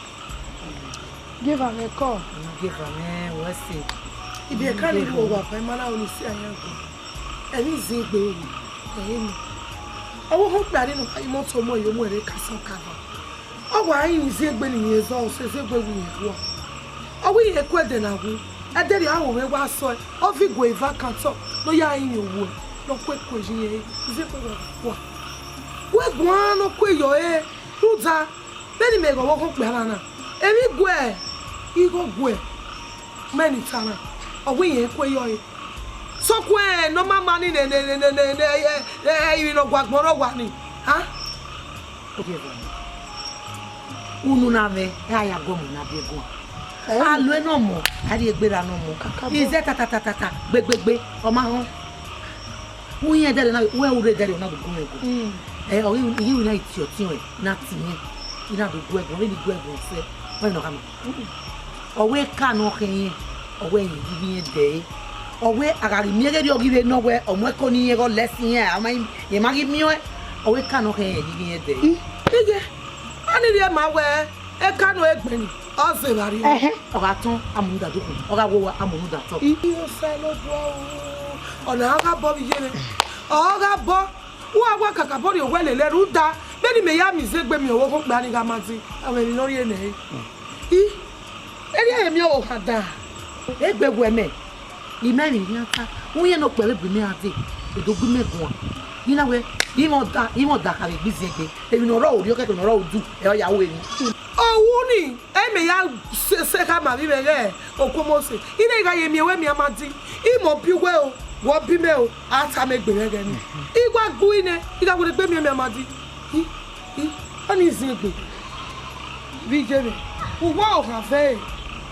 gie evba mwẹ kọ. Unu gie evba mwẹ, wẹ sẹ. Ibiẹka ni rhu owa fa ima na ru ne I si ayan gu. Ẹmwẹ Iziegbe ru, ẹre nọ. Ọvbokhan okpia ni nọ, imọto mu ẹre, mu ẹre kasọn kava. Ọ wa rinmwian Iziegbe ne irẹn zọ, ọ sẹ Iziegbe wu irẹn kua. Ọ wẹ irẹn ku ẹdẹ na wu, ẹdẹ rhie aro mwẹ wa sọe, ọ viọ iguẹ eva kan otọ, ne ọ ya rinmwian owẹ, ne ọ ku eku ye irẹn re, Iziegbe wa kua. Wẹ guan ne ọ ku eyọ ẹre, rhunmwuda, vbene imẹ ghe ọvbokhan okpia na na, emwi iguẹ, igho guẹ, mẹ ni ta na, ọ wẹ irẹn ku eyọ ẹre. Sokpan ne ọ ma ma ni nẹ, nẹ, nẹ, nẹ, nẹ, nẹ, ẹ, ẹ, ẹ, emwi ne ọ guagbọn rre owa ni, a? Unu na mwẹ, ẹ a ya gu ọmọ na biẹ guan. A lu ẹre ne ọmọ, a rhie egbe ra ne ọmọ. Izẹ ta ta ta ta ta, gbegbegbe, ọ ma họn. U yẹn ẹdẹrriọ na, wẹ u rre ẹdẹrriọ na gu gun ẹgo. Ẹ, ọ ghi, I ghi wẹ na tie ọtiọnrẹn, na tie irẹn, I na do gu ẹgo, ọ vbe ni gu ẹgo sẹ, ọ vbe ne ọ khama. Ọ wẹ eka ne ọ khẹ irẹn, ọ wẹ irẹn ghi ghi irẹn dẹ ẹre. Ọ wẹ a gha ghi miẹn ghe erriọ ghi vbe nọ wẹ ọ mu ẹko ne irẹn ghe ọ lẹ sẹ irẹn, a ma, irẹn ma ghi miẹn ọẹn. Ọ wẹ eka ne ọ khẹ irẹn ghi ghi irẹn dẹ ẹre. Iye, a ni rhie ma wẹ eka ne ọ i gbẹn ni, ọ zẹ evba rriọ. Ẹhẹn, ọ gha tọn, a mu unu da dokun, ọ gha wo owa, a mu unu da otọ. Iye Osanobua o, ọna ọ gha bọ vbe iye mwẹ, ọ gha bọ. Uwa wa kakabọ rhie owẹ lele rhunmwuda, vbene imẹ ya miẹn Iziegbe miẹn ọvbokhan okpia ni gha ma di, ọ mwẹ emwi ne ọ rhie nẹ ẹre. I, erriọ ẹre miẹn ọvbokhan dan. Egbe wẹ mẹ, I ma emwi ne iran ta, u yẹn ne okpia vbe bu imẹ gha dee, e do gbe imẹ guan. I na wẹ, I mwẹ ọda, I mwẹ ọda kha vbe egbe Iziegbe, emwi ne ọ rrọọ orhiọn kẹkẹ ne ọ rrọọ udu, ẹ ọ ya ru emwi. Ọ wu ni, ẹ mẹ ya sẹ, sẹ khama vbe imẹ ghẹ Okuomose. I na gha ye miẹn wẹ miẹn ma di, I mọ bi uwẹ o, wẹ ọ bi mẹ o, a tama egbe mwẹ ẹghẹ ni. I wa gbe uhi nẹ, I gha wẹ ne egbe miẹn miẹn ma di. I, I, ọnii zin egbe. Vbe iye mwẹ, uwa ọvbokhan vẹ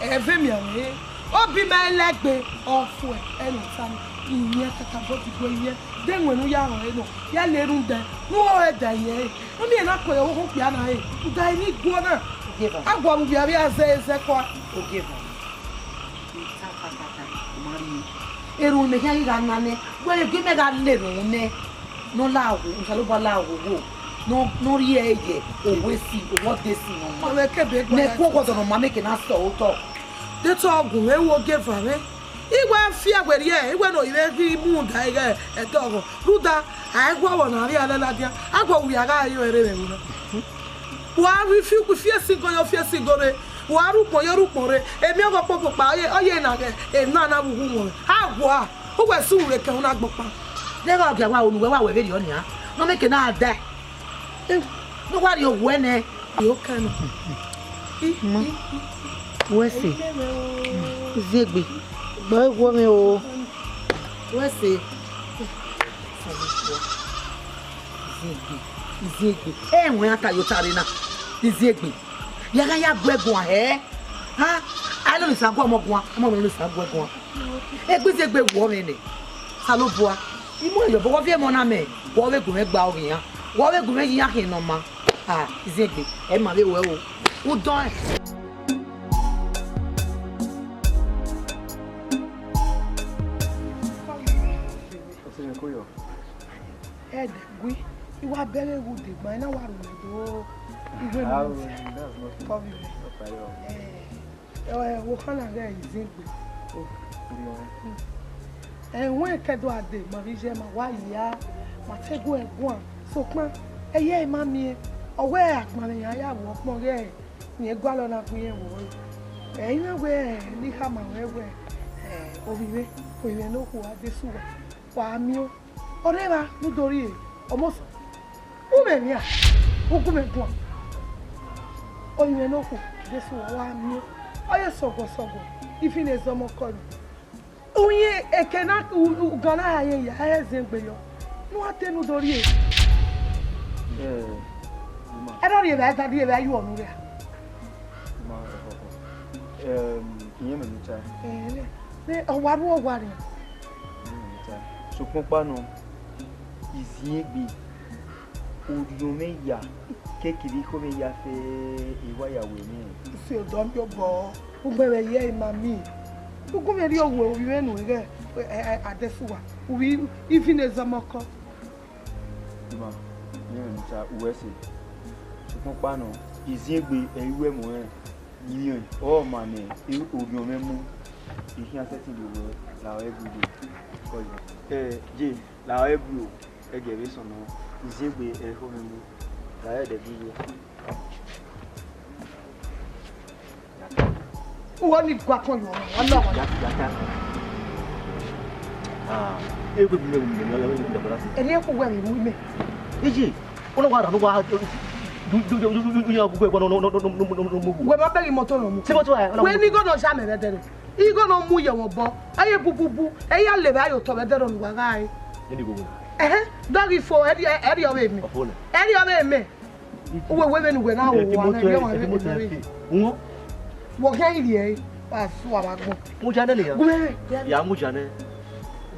ẹre, ẹ vẹ miẹn mwẹ re. Ọ bi mẹ lẹgbe, ọ fuẹ, ẹ ne ọ ta nẹ, I miẹn kakabọ diguẹ yẹ, de ẹwẹn ne u ya rọre nọ, ya le rhunmwuda, ne u rọre da yẹ re. Ne ọ miẹn na kọyọ ọvbokhan okpia na re, rhunmwuda eni guọ na. Ogieva. A gua mu vbe avbiẹ a zẹ zẹ kua. Ogieva. I ta kakaka, u ma rhie. Erhunmwu mẹ khian ghi gha na nẹ, wẹ ghe mẹ gha le erhunmwu nẹ, ne ọ la wo, Osanobua la wo wo, ne ọ, ne ọ rhie ẹre ye, owa esi, owa ọdesi ne ọ ma. Ọ mwẹ kebe gba ne ya ẹko ọgọdọ ne ọ ma mẹ ke na sẹ otọ. De te ọ gu mwẹ ru Ogieva mwẹ. I wa fi ẹwẹ rhie, I wẹ ne ọ i vbe ghi mu da ighẹ ẹdẹ ọghọ. Rhunmwuda, a i gua vbọ ne a rhie alẹ ladian, a gua wia gha re ẹre vbe ẹvbo na. Wa rhie fi, fi esi go yo, fi esi go rre, wa rhie ukpọn yo, rhie ukpọn rre, emwi ọghọ kpokpo kpa, ọ ye, ọ ye na ghẹ, emwi na na vbe uwu wọn. A gua, uwẹ sẹ uru vbe kẹ unu agbọn ọkpa. Deghẹ ọ gia wa unu wẹ wa wẹ vberriọ nian, ne ọ mẹ ke na dae. Ne uwa rhie owẹ nẹ. Yo kẹ nọ. Ma, wẹ sẹ, Iziegbe, gba egwu mwẹ o. Wẹ sẹ. Iziegbe, Iziegbe. Ẹ wẹ iran ta ye ota rre na. Iziegbe. Ya gha ya gu ẹguan hẹ. Ha? A i nọ ne Osa gu ọmọ guan, ọmọ nọ ne Osa gu ẹguan. Egbe Iziegbe wọ mwẹ nẹ. Osanobua. I mu ẹyọ bọ, wọ viẹ mọ na mẹ. Wọ vbe gu mwẹ gba ọghe iran. Wọ vbe gu mwẹ ye iran khian ne ọ ma. Ah, Iziegbe, ẹ ma vbe wẹ o. Udọn ẹn. Ẹdẹ gui, I wa bẹghe wu degban, I na wa rhunmwuda iwe mi. Ah, well, that's nothing. Kọ vbe mẹ. Ọkpa yọ. Eh, eh, wo khana ghẹ Iziegbe. Oh, good morning. Hmm. Eh, wẹ kẹdọ ade, ma vbe iye ma wa ya, ma te gu ẹguan. Sokpan, ẹyẹ ma miẹn, ọ wẹ agbọn ne iran ya vbe ọkpọn ghẹ rẹn gualọ na gu irẹn vbe ọre. Ẹ i na wẹ ne I khama ruẹ wẹ, ẹ, ovbi mwẹ, ovbi mwẹ ne okhuo Adesuwa, wa miẹn. Ọ rre evba ne u do rrie, ọmọ, u mwẹ emwi a, u gu mwẹ guan. Ovbi mwẹ ne okhuo Adesuwa, wa miẹn. Ọ ye sọguọ sọguọ, I fi ne zọmọ kọ nẹ. Uyẹn eke na, u, u, ugan na ya ye ya, ẹ zẹ egbe yọ. Ne u a te ne u do rrie. Eh, Uma. Ẹ na rrie vbe, ẹ na rrie vbe, ayu ọnu rria. Uma, ọ, ọ, ọ. Em, iyẹn mẹ ne u ta. Eh, ne, ne, ọ wa ru, ọ wa rria. Iyẹn mẹ ne u ta. Sokpan ọkpa nọ, iziẹn egbe. Orhiọn mwẹ ya, kekere ikhuo mwẹ ya fẹ, I wa ya wẹ nẹ. Si odọ miẹn obọ, ugbẹn vbe ẹyẹ ima miẹn. Ugbẹn vbe rrie owe ovbi mwẹ nuẹn ghẹ, ẹ, ẹ, Adesuwa, ovbi I fi ne zọmọ kọ. Ima, ne ta uwẹ ẹse. Sokpan ọkpa nọ, iziẹn egbe ẹ i ru ẹmwẹ ọnrẹn, rẹn ọmwa ne orhiọn mwẹ mu, I khian sẹtin do wẹ, la ọre gbe uwẹ. Kọ ye. Ẹ, je, la ọre gbe o. Ẹgẹ vbe sọn nọ, iziẹn egbe ẹre ho mwẹ mu, la ẹdẹ gbe uwẹ. Uwẹ ni gua kọn yọ, wa lọ wa. Ya, ya, ya. Ah, egbe mi, mi, mi, mi, mi, mi, mi, mi. Ẹni ẹkhu wẹ mi ru imẹ. Iye, ọna wa ra, ọna wa, du, du, du, ya gu ẹguọ nọ, nọ, nọ. Wẹ ma bẹghe imọto nọ mu. Se imọto ẹ, ọna. Wẹ ni igho nọ zẹ amẹ vbe ẹdẹrẹ. Igho nọ mu ye mwẹ obọ. Ẹ ye bububu. Ẹ ya levbe a ye otọ vbe ẹdẹrẹ ne uwa gha re. Ẹni igho wẹ. Ẹhẹn, dọghe ifo, ẹ rri, ẹ rri ọvbe mẹ. Ọfo nẹ. Ẹ rri ọvbe mẹ. Uwẹ wẹ vbene uwẹ na ru wa na, ẹ rri ọmwa vbe mẹ. Wọ khian rhie ẹre, wa su avbe agbọn. Mudia nẹ nian. Gu mwẹ rre. Ya mudia nẹ.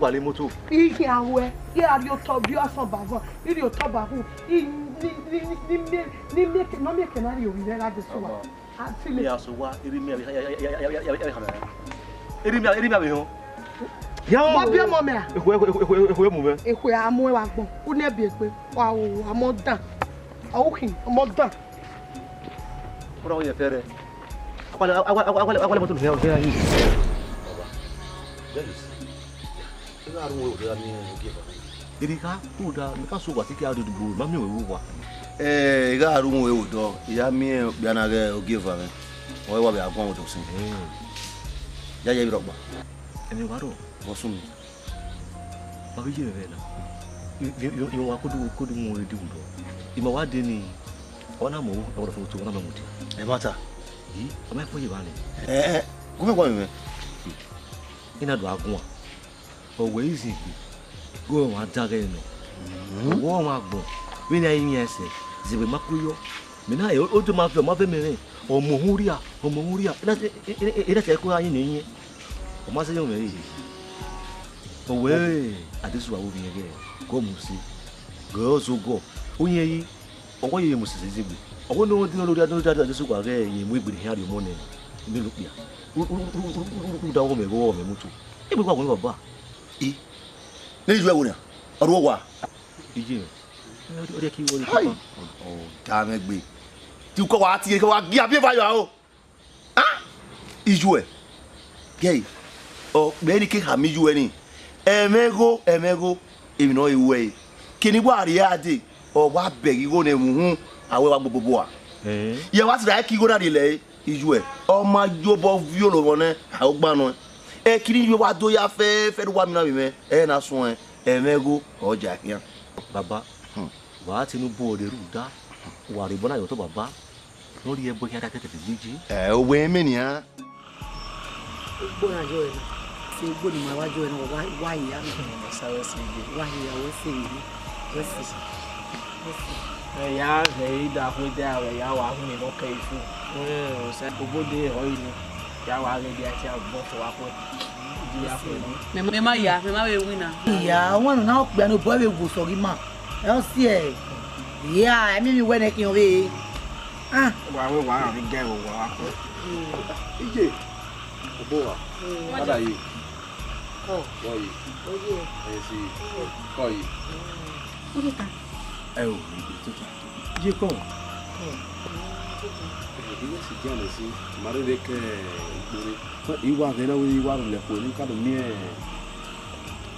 Wa le moto. I khian ruẹ, I gha rhie otọ biẹ ọsọn ba vọn, I rhie otọ ba hu, I ni, ni, ni, ni miẹn, ni miẹn ke, ne ọ miẹn ke na rhie ovbi mwẹ gha Adesuwa. Ọmọ. A ti le. Iran sẹ owa, erha imẹ, erha imẹ vbe họn. Ya. Wa biẹ ọmọ mẹ a? Ekhue, ekhue, ekhue, ekhue mu mwẹ. Ekhue a mu ẹre vbe agbọn, u nẹ biẹ egbe, wa ru, a mọ dan. Ọ ru khin, ọ mọ dan. Ọ na wẹ yẹ fẹrẹ. Agualẹ, agualẹ, agualẹ, agualẹ mọto nọ hia, hia, hia. Baba, where is he? Ẹ gha ru ẹre, ọ gha miẹn ogieva. Erha, rhunmwuda, mẹ ka sẹ owa te I ke a rrie odugbo, ma miẹn ruẹ vbe owa. Ẹ, I gha ru ẹre vbe odọ, I ya miẹn okpia na ghe ogieva mwẹ. Ọ i wa vbe a guan odọ sin. Hmm. Ya ye vbe rhọkpa. Ẹmwẹ wa rrọọ. Vbọ sunu? Wa ghi ye mwẹ vbe na. I, I, I, I wa kodu, kodu mu ẹre di vbe odọ. I ma wa dee nii, ọ na mu, ọ na fo otu, ọ na ma mudia. Ẹ ma ta. Yi, ọ ma fo ye evba nii. Ẹ, ẹ, gu mwẹ guan mwẹ. I na do a guan. Ọ wẹ izin egbe, ghe ọmwa dan ghẹ nọ. Ọ wẹ ọmwa agbọn, vbene a i wian ẹsẹ, zẹvbe ma ku yọ. Mẹ na, o do ma viọ, ọ ma vẹ mẹ rẹn, ọmọ uhunmwu rria, ọmọ uhunmwu rria, e na, e, e, e, e na sẹ ẹko ra yin ne iyẹn. Ọ ma sẹ yọ mwẹ re. Ọ wẹ Adesuwa vbe ovbi ẹghẹ, gọ mu si, gẹ ọ zẹ ogọ, uyẹn yi, ọ wa yeye mu sisi zigbe. Ọ wẹ ne ọ dee ne ọ rhie Adesuwa ghẹ ye mu egbe ne iran rhie ọmọ nẹ, ne okpia. Rhunmwuda ọghe mwẹ, ọghe mwẹ mutu. Egbe wa wẹ baba. I, ne I ju ẹvbo nian, ọ ru owa. Iye, ọ rhie ki wọrẹ. Hai! Papa. Ọ da mwẹ gbe. Te ukọ wa tie, ke wa gia biẹ eva yọ aro. Ah! Iyuẹ. Gẹe. Ọ kpẹ ni ke khama iyuẹ ni. Ẹmwẹ igho, ẹmwẹ igho. Emwi ne ọ re ruẹ re. Kene wa rrie a dee, ọ wa bẹghe igho ne ẹmwẹ uhunmwu, a wẹ wa gbogbo bua. Eh. Yẹ wa sẹ ra ke igho na rrie lẹre. Iyuẹ, ọ ma ye obọ viọ orovbọ nẹ, a gba nọ. Ẹkiri iyuẹ wa do ya fẹẹfẹ ne uwa miẹn na vbe mwẹ, ẹ na suẹn, ẹmwẹ igho, ọ ja khian. Baba, hmm, wa te ne u bu ọre rhunmwuda, wa rhie obọ na ye otọ baba, ne ọ rhie ẹbọ khian da kẹkẹ vbe je. Ẹ, owẹ mẹ nian. Ugbo na jọ ẹre na, sẹ ugbo ne ima wa jọ ẹre na, wa, wa hia mẹ. Sa wẹ sẹ ige. Wa hia, wẹ sẹ ige. Wẹ sẹ. Wẹ sẹ. Ẹ ya ghẹ i da khuẹ da wẹ ya wa hu ne nọ kẹ ifu. Wẹ sẹ obode họ yi ni. Ya wa ghẹ dia tia bọ fọ wa khuẹ. Di ya khuẹ ni. Mẹ, mẹ ma ya, mẹ ma vbe winna. Iya, wọn nọ na okpia ne obọ vbe wo sọ ghi ma. Ẹ ọ si ẹ. Iya, ẹ miẹn mi wẹ nẹ khian vbe. Ah. Wa wẹ wa rhan vbe gẹ vbe owa wa khuẹ. Iye. Obo wa. Mm. Ada ye. Kọ. Kọ ye. Oye. Ẹ si. Mm. Kọ ye. Mm. Oye ta. Ẹ o, iye tota. Iye kọ. Kọ. Mm, tota. Ẹ, iye si jẹ ne si. Ma rere kẹ ikpere. Iwa ghẹ na wẹ iwa rulẹ kue ni ka do miẹn.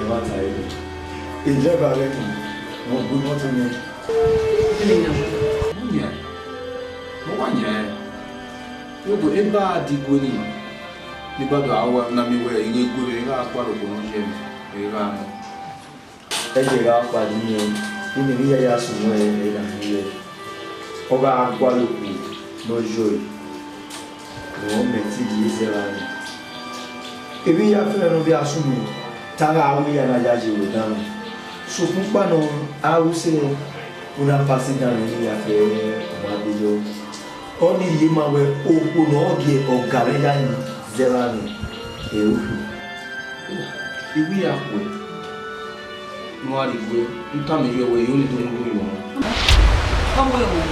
Ẹ wa ta ẹre. Driver ghẹ kan, ọ gu imọto nẹ. Ọ yan, ọ wa yan. Yọkọ, eba a di gue ni, ne I gba do a wa na miẹn wẹ I ghe gue mwẹ, I gha kpa rhie okhuo ne ọ ye mwẹ. Evba nọ. Ẹdẹ gha kpalọ irẹn, vbene emwi hia ya sunu ẹre na rhie, ọ gha gualọ okhuo ne ọ yọe, ne ọ mẹ te rhie zẹ evba nọ. Emwi hia fẹẹrẹ ne ọ vbe a sunu, te a gha ru iya na yayi vbe danmwẹ. Sokpan ọkpa nọ, a ru sẹ, u na pasi danmwẹ emwi hia fẹẹrẹ, ọ ma de yọ. Ọnii rhie ma wẹẹ okhuo ne ọ gie ọga mwẹ ya yin zẹ evba nọ, ẹre u khin. I wi ya khuẹ ne u gha rhie igue, u tama ye wẹẹ, I ho ne I do mu igho ye uwẹ. Ọ mu igho ye uwẹ.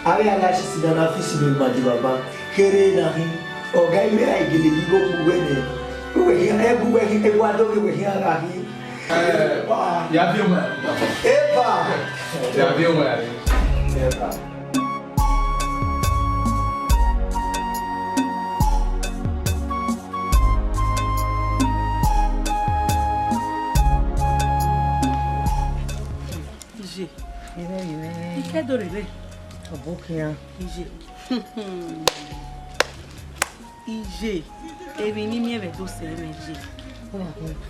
Avbe a gha si sẹ na na fi si mẹ ma die baba, kherhe na khin. Ọga mwẹ gha gele ye igho gbe uwẹ nẹ. Uwẹ khian, ẹbu uwẹ khian, ẹbu a do ghe uwẹ khian gha khin. Eh, ya viọ wẹ. Epa. Ya viọ wẹ. Epa. Iye. Ire, ire. I ke do rre. Ọbokhian. Iye. Iye, emwi ne I miẹn vbe Ẹdo sẹ mwẹ iye.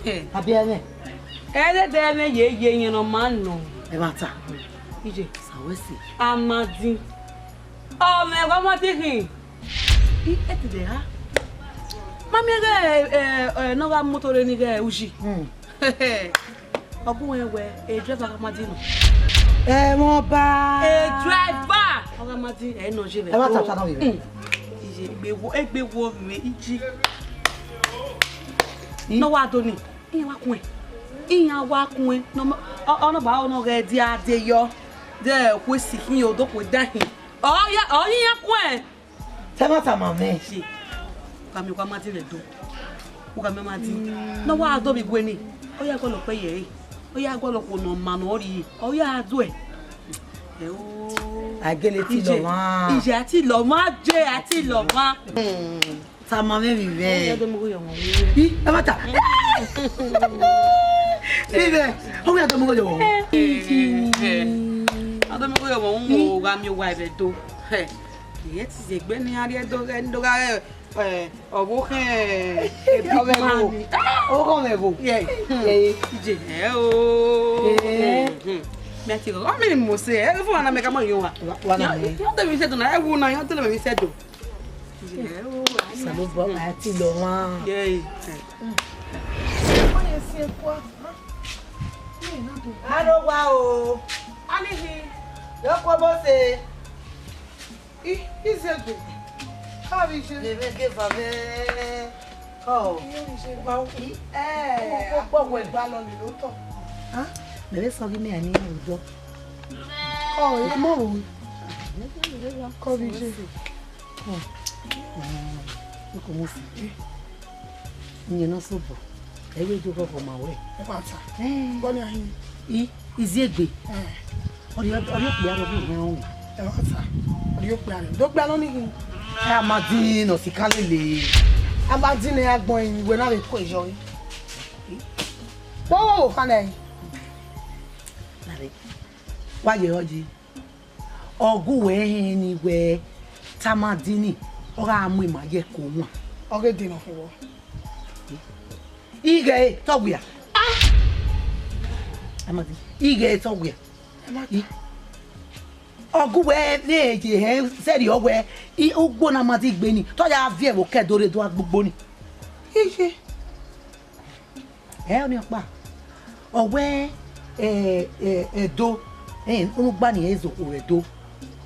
Hẹ. Abi ẹmwẹ? Ẹdẹdẹ ẹmwẹ ye ye yẹn ne ọ ma nọ. Ẹmwata. Iye. Sa wẹ si. Amadi. Ọ mwẹ wa Amadi khin. I ẹtẹdẹ ha. Ma miẹn ghẹ, ẹ, ẹ, ne ọ gha moto rre ni ghẹ uyi. Hmm. Ọ gu wẹ wẹ, e driver gha Amadi nọ. Ẹmwẹ ọba. E driver. Ọ gha Amadi, ẹ nọ je vbe. Ẹ wa tata nọ vbe. Hmm. Iye egbe wo, egbe wo vbe iji. I? Ne ọ wa do ni, iran wa kun ẹn. Iran wa kun ẹn. Nọ ma, ọ, ọ nọ ba ọ nọ ghẹ dia de yọ. De ku esi khin, odo ku da hin. Ọ ya, ọ ya iran kun ẹn. Te ma tama mwẹ. Ye, u gha miẹn Amadi vbe Ẹdo. U gha miẹn Amadi. Ne ọ wa do vbe igue ni. Ọ ya gualọ kpẹ ye ẹre. Ọ ya gualọ okhuo ne ọ ma ne ọ rhie. Ọ ya do ẹe. Ẹ o. A gele ti lọ mwa. Iye, a ti lọ mwa, je, a ti lọ mwa. Tama mwẹ vbe ivẹ. Ọ ya do mu igho ye ọmwa. I, ẹ ma ta. Vbe ivẹ. Ọ ya do mu igho ye ọmwa. A do mu igho ye ọmwa, u gha miẹn owa vbe Ẹdo. Hẹ. Iye, te iye egbe ne iran rhie do ghe, do gha re, eh, ọvbokhan, eh, ọmwẹ ẹvbo. Ọvbokhan ọmwẹ ẹvbo. Yeah. Hmm. Eh. Iye, ẹ o. Eh. Hmm. Mẹ ti rọ, ọ mẹ ni mo se, ẹ fún wa na mẹ ka mọ yo wa. Wa, wa na mẹ. Yan, yan te mi se do na, ẹ wu na, yan te mi se do. Iye, ẹ o. Salobo, a ti lọ wan. Yeah. Aro wa o. Anihi, yo ko bo se. I, Iziegbe. Ka vbe iye. Levbe geva vbe. Ọ. Iye vbe iye gba o. I, ẹ. Ọ kpọ wẹ gba lọ lele otọ. Ha? Mẹ vbe sọ ghi mẹ a ni rhie odọ. Ọ, e mọ ro. Ka vbe iye. Ọ. Ọ, iko mo si. Iyẹn ne ọ sobọ, ẹ i re do ghọghọ ma wẹ. Ẹmwata. Ẹn. Bọ ni a hin? I, Iziegbe. Ẹn. Ọ rhie, ọ rhie okpia rre ọghe mwẹ ọnrẹn. Ẹmwata. Ọ rhie okpia rre. Do okpia nọ ni hin? Ẹ, Amadi ne ọ si kan lele. Amadi ne a gbọn ẹre, wẹ na vbe ku yọ. Wo, wo, wo, khan nẹ. Wa ye ọye. Ọ gu wẹ hẹn ni wẹ te Amadi ni, ọ gha mu ima ye ẹko wan. Ọ ghe dee nọ khin vbọ? Ighẹ te ọ wia. Ah! Amadi, ighẹ te ọ wia. Amadi. I, ọ gu wẹ vbe ye hẹ sẹrriọ wẹ, i, ugbo ne Amadi gbe ni, te ọ ya viẹ vbe okẹ do rre do a gbe ugbo ni. Iye. Ẹ, ọnii ọkpa. Ọ wẹ, ẹ, ẹ, Ẹdo, ẹ, unu gba ni ẹ zẹ okhuo vbe Ẹdo.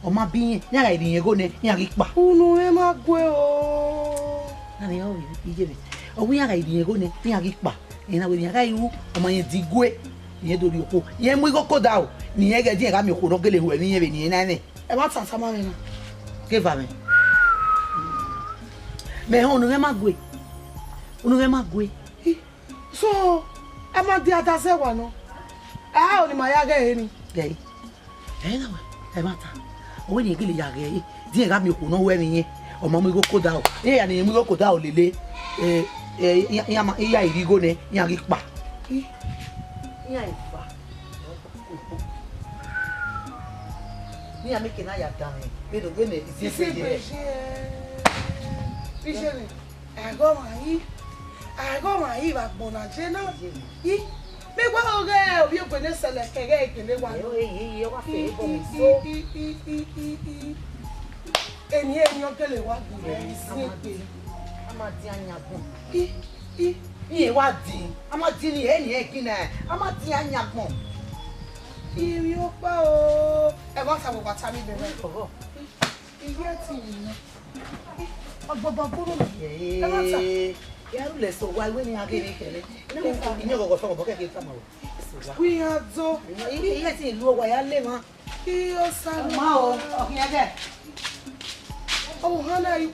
Ọ ma bi irẹn, iran gha rhie igho nẹ, iran ghi kpa. Unu mwẹ ma gue o. Na vbe ọ vbe iye vbe. Ọ wẹ iran gha rhie igho nẹ, iran ghi kpa. Ẹ na wẹ iran gha ru, ọ ma rẹn di gue, irẹn do rhie okhuo. Irẹn mu igho ke odaro, ne irẹn ghẹ di irẹn gha miẹn okhuo ne ọ gele ru ẹmwẹ irẹn vbe ne irẹn na mwẹ. Ẹ ma tata ma mwẹ na. Ke eva mwẹ. Mẹ họn unu mwẹ ma gue. Unu mwẹ ma gue. So, ẹ ma dia da zẹ wa nọ. Ẹ, ọni ma ya ghẹ ẹre ni. Gẹ ẹre. Ẹ na wẹ, ẹmwata. Ọ wẹ ne irẹn gele ya ghẹ ẹre. Di irẹn gha miẹn okhuo ne ọ ru ẹmwẹ irẹn. Ọ ma mu igho ke odaro. Iran ya ne irẹn mu igho ke odaro lele. Ẹ, ẹ, iran, iran ma, iran rhie igho nẹ, iran ghi kpa. Iran fa. Ne iran miẹn eke na ya danmwẹ. Vbene, vbene, Iziegbe ye. Iziegbe ye. Ẹghẹ ọmwa yi, Aighe ọmwa i vbe agbọn na je na. I, mẹ wa ghe ovbi egbe ne sẹlẹ kẹghẹ egele wa nọ. Ẹ, ẹ, ẹ, ẹ, wa fẹ I, ebọ I, mu I, so. I, I, I, I, I. Eni, eni ọ gele wa gele Ẹ, isi a ma egbe. Din, a ma din ayan agbọn. I, I. Iran wa din, a ma din ni, eni ẹkin na, a ma din ayan agbọn. Ivbi ọkpa o. Ẹ wa sa vbe wa ta mi bẹrẹ. Ọghọ. I, I, iye ti yi nẹ. Ọgbọgbọ gburu. Ẹ, ẹ wa ta. Ẹ, ẹ ru lẹ sẹ owa, iwẹ ne iran ghe ne kẹrẹ. Ẹ, ẹ, ẹ, ghọghọ sẹ ọmọ bọ kẹkẹ tama o. Sẹ owa. Ku iran do. Ẹ, ẹ, iye ti lu owa ya le mwa. Iyo, Osanobua. Ma o, ọ khian dẹ. Ọ vbe ohan na yi,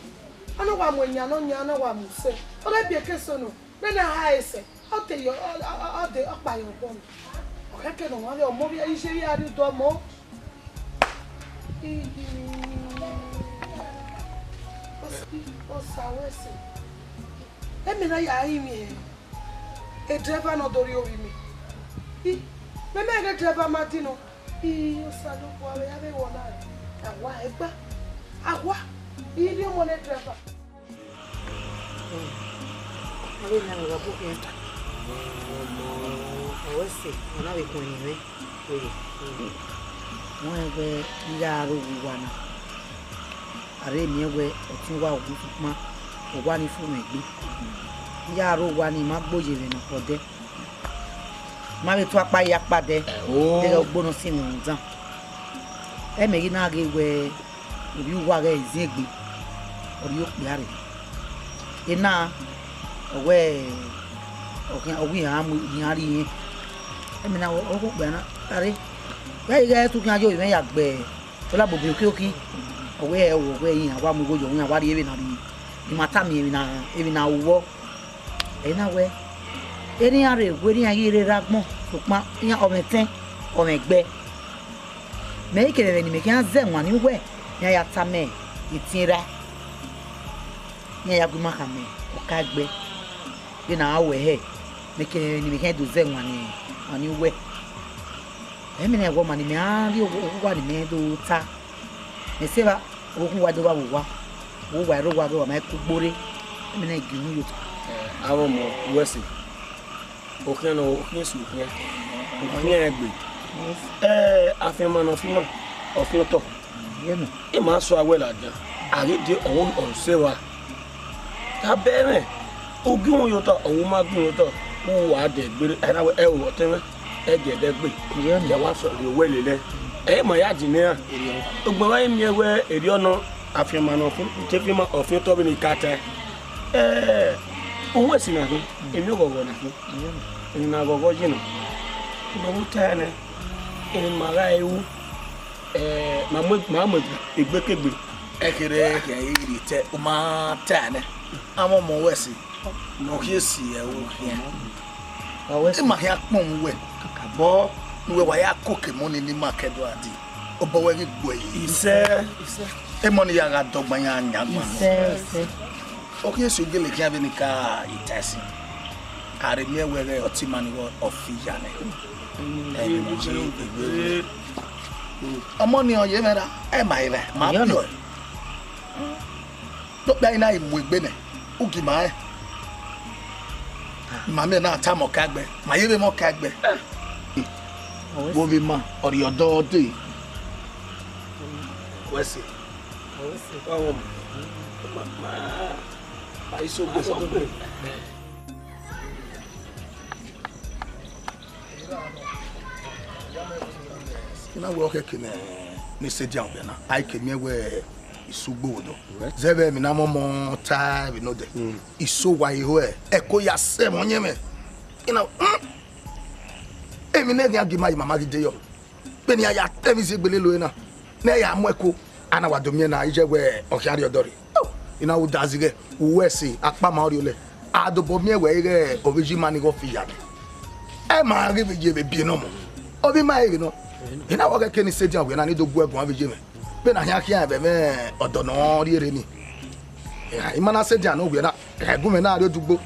ọ na wa mu eyan ne ọ yan, ọ na wa mu sẹ. Ọ ghẹ biẹ ke eso nọ, nene a ha ẹsẹ. Ọ te yọ, ọ, ọ, ọ, ọ de, ọ kpa yọ obọ nọ. Ọ khẹke ne ọmwa vbe ọmọ vbe iye vbe a rrie udu ọmọ. Iye. Osa, Osa wẹ sẹ. Ẹmwẹ na ya rinmwian. E driver nọ do rhie ovbi mẹ. I, mẹ mẹ ghe driver ma din nọ. I, Osanobua, vbe ya vbe wọ na, a wa ẹgba. A wa. I rhie ọmọ ne driver. Avbe nian gha bu khian ta. Ọ wẹ sẹ, ọ na vbe khuẹn ne mwẹ. Wẹẹ, wẹẹ, I gha ro vbe uwa na. A rhe miẹn wẹẹ ọtẹn uwa wu sokpan owa ni fu mwẹ egbe. I ya rre owa ni, ma gbe oye mwẹ nọkhọ dẹ. Ma vbe tu akpa ye akpa dẹ. Ẹo. Deghẹ ugbo ne ọ sinmwi rhunmwuda. Ẹmwẹ ghi na ghe wẹẹ, ovbi uwa ghẹ ziengbe, ọ rhie okpia rre. Ena, ọ wẹẹ, ọ khian, ọ wẹẹ iran mu, iran rhie irẹn. Ẹmwẹ na, ọ, ọ ghe okpia na, a rre. Vbe I ghẹ tu khian ye ovbi mwẹ ya gbe Ọ na bobo okiekie, ọ wẹẹ, ẹo, ọ wẹẹ iran wa mu igho yọ, iran wa rhie vbene a rhie, ne ima tama emwi na, emwi na ru vbọ. Ẹ i na wẹẹ, erha iran rre, wẹẹ iran ghi rre agbọn, sokpan iran ọmwẹ ẹtẹn, ọmwẹ ẹgbẹ. Mẹ i kevbe ẹmwẹ ne imẹ khian zẹ ẹwaẹn ne uwẹ, ne iran ya tama itiẹn erha, ne iran ya gu ima khama ọkaegbe, vbene a wẹ hẹ, mẹ kevbe ẹmwẹ ne imẹ khian do zẹ ẹwaẹn ne, ẹwaẹn ne uwẹ. Ẹmwẹ na wẹ ọma ne imẹ a rhie owa ne imẹ do ta. Mẹ sẹ evba, oghugha do vba vbe owa, owa ẹre owa vbe wa ma ku gborre, ẹmwẹ na gie uhunmwu ye otọ. Avbe ọmọ, uwẹ sẹ, okhian nọ, okhian esu okhian, okhian egbe. Ẹ, afianma ne ọ fian ima, ọ fian otọ. Ima so awẹ ladian, a ghi die ọmwa ọse evba. Tama ẹmwẹ, u gie uhunmwu ye otọ, ọ wu ma gie uhunmwu ye otọ, u wa dẹ gberra, ẹna wẹ, ẹo, ọtẹn mwẹ, ẹ gie ẹdẹ gbe, ya wa sẹ rhie owẹ lele. Ẹ i ma ya dinna iran. Ugbẹn wa i miẹn wẹ erriọ nọ, afianma ne ọ fian, te fianma, ọ fian otọ vbene I ka tae. Ẹ, uhunmwu esi na khin, emwi ọghọghọ na khin, emwi ne a ghọghọ yi na. Ugbẹn vbe u tae nẹ, emwi ne ima gha ru, ẹ, ma mu, ma mu egbekegbe. Ẹkherhe khian i rhie te, u ma tae nẹ, avbe ọmọ wẹ sẹ, ne ọ khian esi ẹre u khian. Ima khian kpọnmwẹ uwẹ, kakabọ ne uwẹ wa ya koko emọ ni ne ima ke do a di, obọ wẹ ghi gbe ẹre. Isẹ. Emọ ni ya gha dọgba yan yan gba nọ. Isẹ, isẹ. Ọ khian esi u gele khian vbene I ka tae sin. A rhe miẹn wẹ ghẹ ọtẹn ima ni vbe ọ fi ya nẹ. Ẹ, ọmọ ni ọ ye mwẹ ra, ẹ ma re ra, ma biẹ ọe. Nokpia i na i mu egbe nẹ, u gi ma rẹn. Ma miẹn na tama ọkaegbe, ma yevbe mwẹ ọkaegbe. Wo vbe ima, ọ rhie ọdọ dee. Wẹ sẹ. Wa wọ ma, ma, ma, ma i so gbe. I na wẹ ọ khẹke ne, ne Sedian wẹ na, a i ke miẹn wẹ i so ugbo vbe odọ. Zẹ vbe emwi ne a mọmọ ta vbe nodẹ. I so owa eho ẹko ya sẹ ẹmwẹ ọyẹnmwẹ. I na, hmm, emwi ne ẹghian gie ima ye ima ma ghi de yọ. Vbene iran ya ta ẹmwẹ iziegbe lele ore na, ne ẹ ya mu ẹko, a na wa do miẹn na, iye wẹ ọ khian rrie ọdọ rre. I na ru udazi ghẹ, uwẹ ẹse, akpama ọrriọlẹ. A dobọ miẹn wẹ ighẹ ovbi iye ima ni ghe ọ fi ya nẹ. Ẹ ma ghi vbe ye vbe biẹ ne ọmọ. Ovbi ima ẹre nọ. I na wẹ ọ ghẹ ke ne Sedian wẹ na ni do gu ẹguan vbe iye mwẹ. Vbene a khian khian vbe ẹmwẹ ọdọ ne ọ rrie rre ni. Ima na Sedian ne ọ wẹ na, ẹ gu mwẹ na rrie odugbo.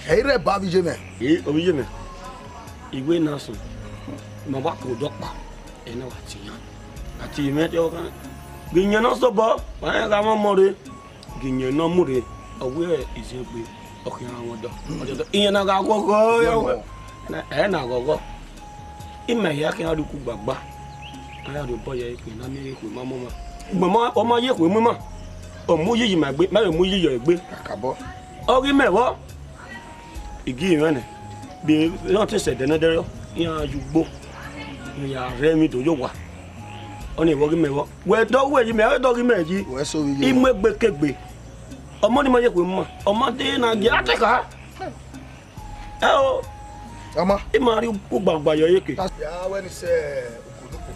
Ẹ i rre ba vbe iye mwẹ. Ẹ, ovbi iye mwẹ. Iwe na sunu, ma wa ke odọ ọkpa, ẹ na wa tie iran. A tie mwẹ te ọ kan. Gie iyẹn ne ọ sobọ, wa rẹn gha mwẹ ọmọ rre. Gie iyẹn ne ọ mu rre, Ọ wẹ Iziegbe, ọ khian rhan mwẹ ọdọ. Ọdọ, iran na gha ghọghọ, na, ẹ na ghọghọ. Ima hia khian rrie uku gbagba. A ya rhie obọ ye ẹre, na miẹn ekhue ma mu ọmwa. Ugbẹn ma, ọ ma ye ekhue mu ima. Ọ mu uyi ye ima egbe, ma vbe mu uyi ye egbe. Kakabọ. Ọ ghi mẹ vbọ. I gi mwẹ nẹ, vbe ne ọ te sẹ ẹdẹ nẹdẹrriọ, iran ya ugbo, iran ya rre emwi do ye owa. Ọnii vbe ọ ghi mẹ vbọ. Wẹ dọghe uwẹ yi mẹ, wẹ dọghe imẹ yi. Wẹ so vbe iye. I mu egbe ke egbe. Ọmọ ni ma ye ekhue mu ima, ọ ma de na gie a te kha. Ẹ o. Ọ ma. I ma rhie ugbagba yọ ye ke. Ya wẹ ni sẹ ukuduku,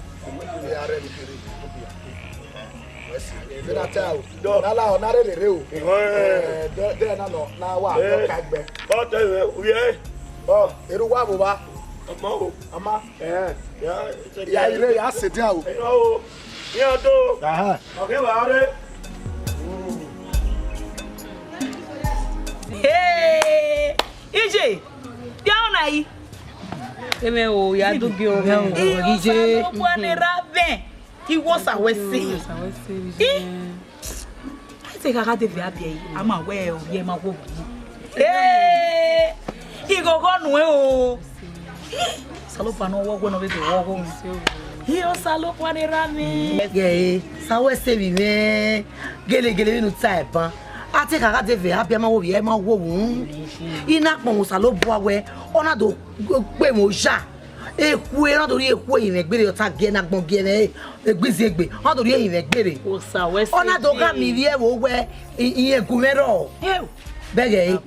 ya rre emwi kere. Wẹ si. Vbe na ta o. Dọ. Na la ọ na rherhe rre o. Ihọn. Eh, dẹ, dẹ na nọ, na wa, eh, ka gbe. Ọ te vbe, u ye. Ọ, eru wa vbe owa. Ọmọ o. Ama. Eh, ya, ya ire ya sẹ dia o. Ẹ o. Iran do. Aha. Ọ ghe wa rre. Hey! Ije, bia ọna yi. Eme o, ya do gi ọmọ. Ije. Osanobua ne ra vẹn, I wo sa wẹ se. Sa wẹ se, I, Ije. A te kha gha de vbe a biẹ yi, a ma wẹ ovbi ẹre ma wo vbe. Ee, ighọghọ nuẹn o. Osanobua ne ọ wọ ọghe ne ọ vbe do wọ ọghe. Ije, Osanobua ne ra vẹn. Ye, sa wẹ se vbe mwẹ. Gelegele vbene u ta ẹban. A te kha gha de vbe a biẹ ma wo ovbi ẹre ma wo vbe. I na kpọnmwẹ Osanobua wẹ, ọ na do kpe mwẹ oja. Ekhue, ọ na do rhie ekhue ye mwẹ gbere, ọ ta gie ne agbọn gie mwẹ, egbe iziegbe, ọ na do rhie ye mwẹ gbere. Osa wẹ se. Ọ na do gha miẹn ivbi ẹvbo wẹ, i, i, egu mwẹ rrọọ. Bẹghe,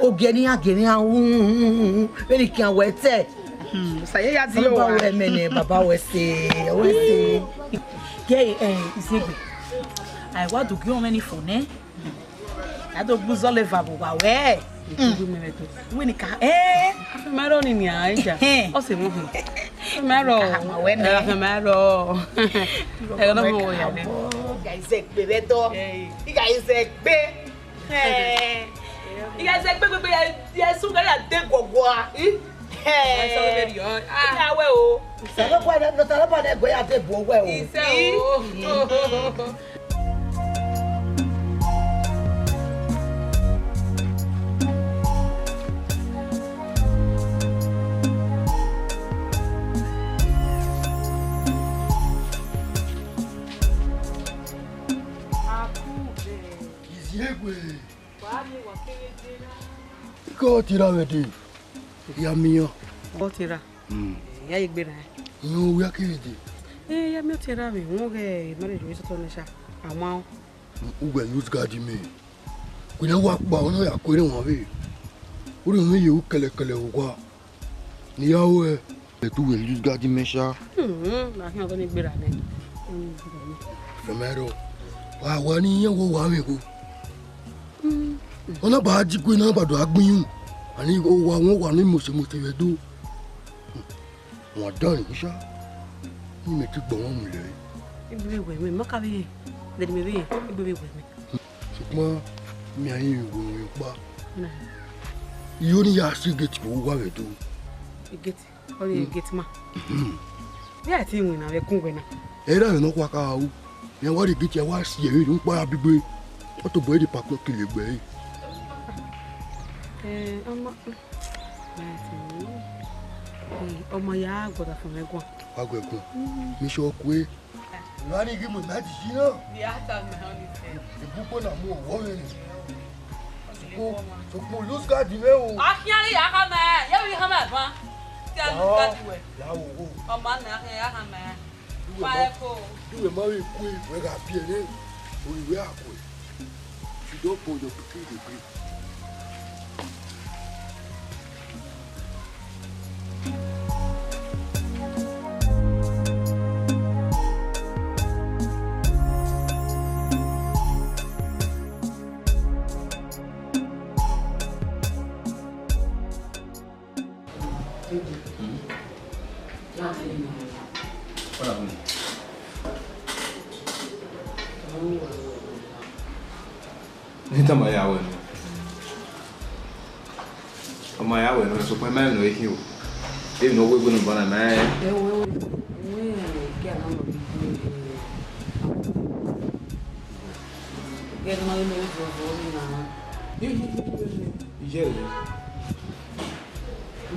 ogie ne iran gie ne iran ru, vbene I khian wẹ te. Hmm, Osa ye ya di. Baba wẹ mẹ nẹ, baba wẹ se, wẹ se. Gie, eh, iziegbe. A wa do gie ọmọ ni fo nẹ. A do gbe uzọla eva vbe owa wẹ. Wẹ ni ka, eh? Afẹn ma rrọọ ni nian, Ija. Ọ sẹ mwẹ họn. Afẹn ma rrọọ. Ka ma wẹ nẹ. Afẹn ma rrọọ. Ẹ gha nọ họn wẹ ya nẹ. Iga izẹgbe vbe dọ. Iga izẹgbe. Iga izẹgbe gbegbe ya, ya su ga ya de guọgua. Ẹ sọ vbe rriọ. Iga wẹ o. Osanobua ne, Osanobua ne gue ya de bu owẹ o. Isẹ o. Iziegbe. Ike ọ te ra vbe dee, ya miẹn iran. Ọ te ra. Hmm. Ya ye gbe ra. Iran wia kevbe dee. Eh, ya miẹn ọ te ra vbe wọn ghe marriage vbe sọtọ nẹ sha. A ma. Uwẹ use guard mẹ. Kò nẹ wa kpa, ọ na ya ku erha wan vbe. Orhiọn mwẹ ye ru kẹlẹkẹlẹ vbe owa. Ne I ya ruẹ, ẹ te uwẹ use guard mẹ sha. Hmm, na khian ọghe ne I gberra nẹ. Fẹmẹ rọ, wa wa ne iran wo wa mwẹ igho. Ọ na ba di gue na ba do a gbin yu. Ani owa wọn wa ne mose mose vbe do. Wọn dan ni sha. Ni mẹ te gbọ wọn mu lẹ. Igbe vbe wẹ mwẹ, ma ka vbe ye. Dẹni mẹ vbe ye, igbe vbe wẹ mwẹ. Sokpan mẹ a rinmwian uwẹ ọkpa. Na. Iyo ni ya si gate vbe owa vbe do. Gate, ọ rhie gate ma. Vbe a ti winna vbe ẹkun wẹ na. Ẹ i ra vbe nọkhua ka ru. Iran wa rhie gate, a wa si ẹre unu kpa ra bi gbe. Ọ tobọ ẹre park kele egbe ẹre. Eh, ọma, ọma ya guọdafẹn mwẹ guan. Wa guẹ guan. Mi sọ kue. Emwa ni ghi mu ima di yi na. The heart of my honey self. Ebu kpo na mu ọwọ vbe ni. Sokpan, sokpan, lose guard mwẹ o. A khian ghi ya khama, ye vbe khama ban. Te a lose guard wẹ. Ya wo wo. Ọ ma na khian ya khama. Wa eko. Iwẹ ma vbe kue, wẹ gha biẹ re. Ori wẹ a kue. Should don born your pikin dey breathe. Ita ma ya wẹ nọ. Ọ ma ya wẹ nọ, sokpan ima rẹn ne ọ i khin o. Emwi ne ọ wegbe nọ ban na, ima rẹn. Ẹ wẹ, wẹ, wẹ, ẹ, gie a na nọ vbe igho, ẹ, ẹ, ẹ, ẹ, ẹ, ẹ, ẹ, ẹ, ẹ, ẹ, ẹ, ẹ, ẹ, Iye rẹ.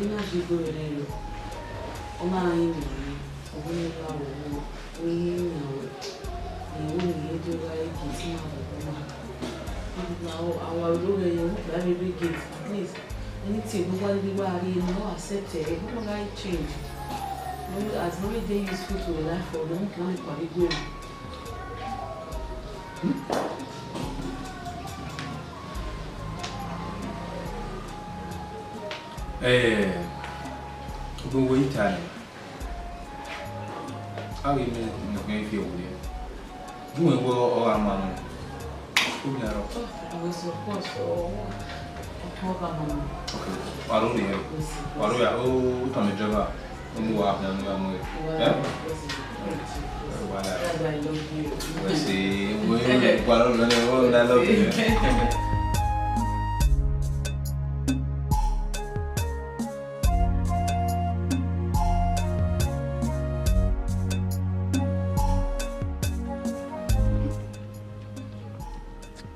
Ena je do rẹ nẹ, ọ ma rẹn rinmwian, ọ wẹ ne ọ gha ru, ọ i rinmwian ruẹ, ne ọ wẹ ne ọ do gha re gate na vbe ọna. Awa ro ghẹ ye, ọ gha rre gate, at least anything ne ọ wa rhirhi wa rhie, ne ọ accept ẹre, ọ gha change. As long as e dey useful to the life of them, ọ keghi kpa vbe igue na. Eh, ugbẹn wẹ i ta nẹ, a ghi mẹ ne ọ khian fi ẹvbo rre. Gu wẹ wẹ ọ gha ma nọ. Omi arọ. Ọ wẹ sẹ ọkọ sọ, ọ gha ma nọ. Okay. Wa ro nẹ. Wa ro ya, o tọn mẹ driver. Umu wa khian nu ya mu ẹre. Eh? Wẹ se, wẹ, wẹ, I love you.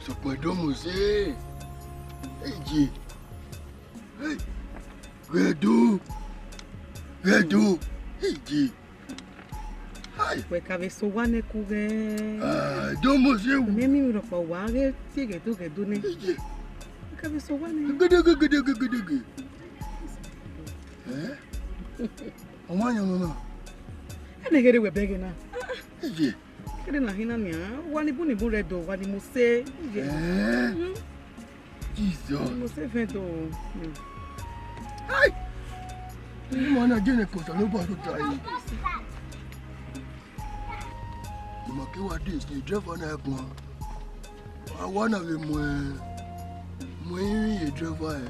Sokpan do mu se. Eje. Hey. Ghẹ do. Ghẹ do. Eje. Hai. Wẹ ka vbe sẹ owa nẹ ku ghẹ. Ah, do mu se wu. Mẹ mi rhọkpa wa ghe tie ghẹ do ghẹ do nẹ. Eje. Wẹ ka vbe sẹ owa nẹ. Gedege, gedege, gedege. Eh? Ọmwa yan nọ na. Ẹnẹ ghe rre wẹ bẹghe na. Eje. Kede na hin na nian, wa ni bun ni bun rẹ do, wa ni mu se. Eje. Eh? Mm. Jesus. Mo se vẹn do. Mm. Ai! Ima na je ne kpọsa ne Osanobua tota yi. Ima ke wa de isi driver na guan. A wa na vbe mu, mu irinmwi ye driver ẹre.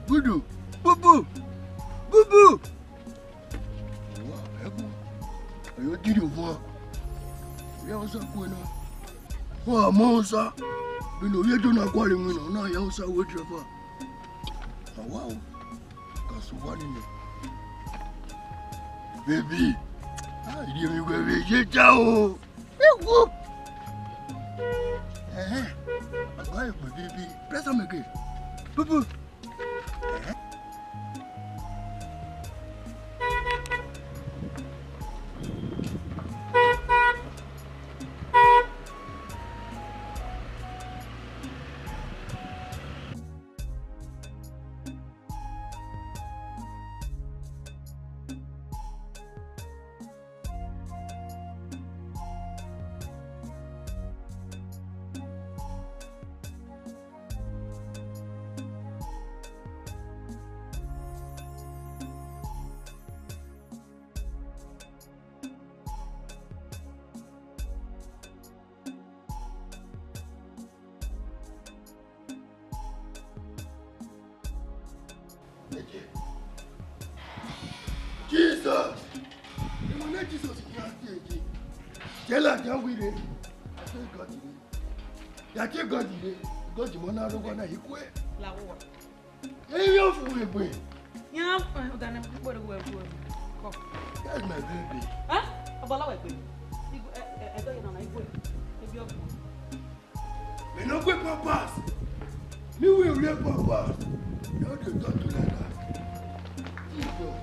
Gudu, bubu, bubu. Owa, ẹkpo, ọ yo diri owa. Ọ ya osa kue na. Ọ ma osa. Vbene ovbi Ẹdo na gualọ iwinna, ọ na ya osa wẹ driver. Awa o, ka sẹ owa nene. Baby, a rhie emwi wẹ vbe ye ja o. Ewo. Ẹhẹn, ọgua egbe baby, press am again. Bubu. Jesus! Emọ ne Jesus khian tie je. Jẹ ladian wire. A te gọdi re. Ya te gọdi re. Gọdi mọ na rọgọ na ikue. Lawo wa. Eyi yo fu egbe. Ya, eh, ọga ne mo kpọrọ wẹ fu. Come. That's my baby. Huh? Ọbọlọ wẹ gbe. Igu, eh, eh, ẹdọ yẹn nọ na igwe. Ebi ọgbọ. Me no gbe papas. Me will real papas. You dey talk to like that. Jesus.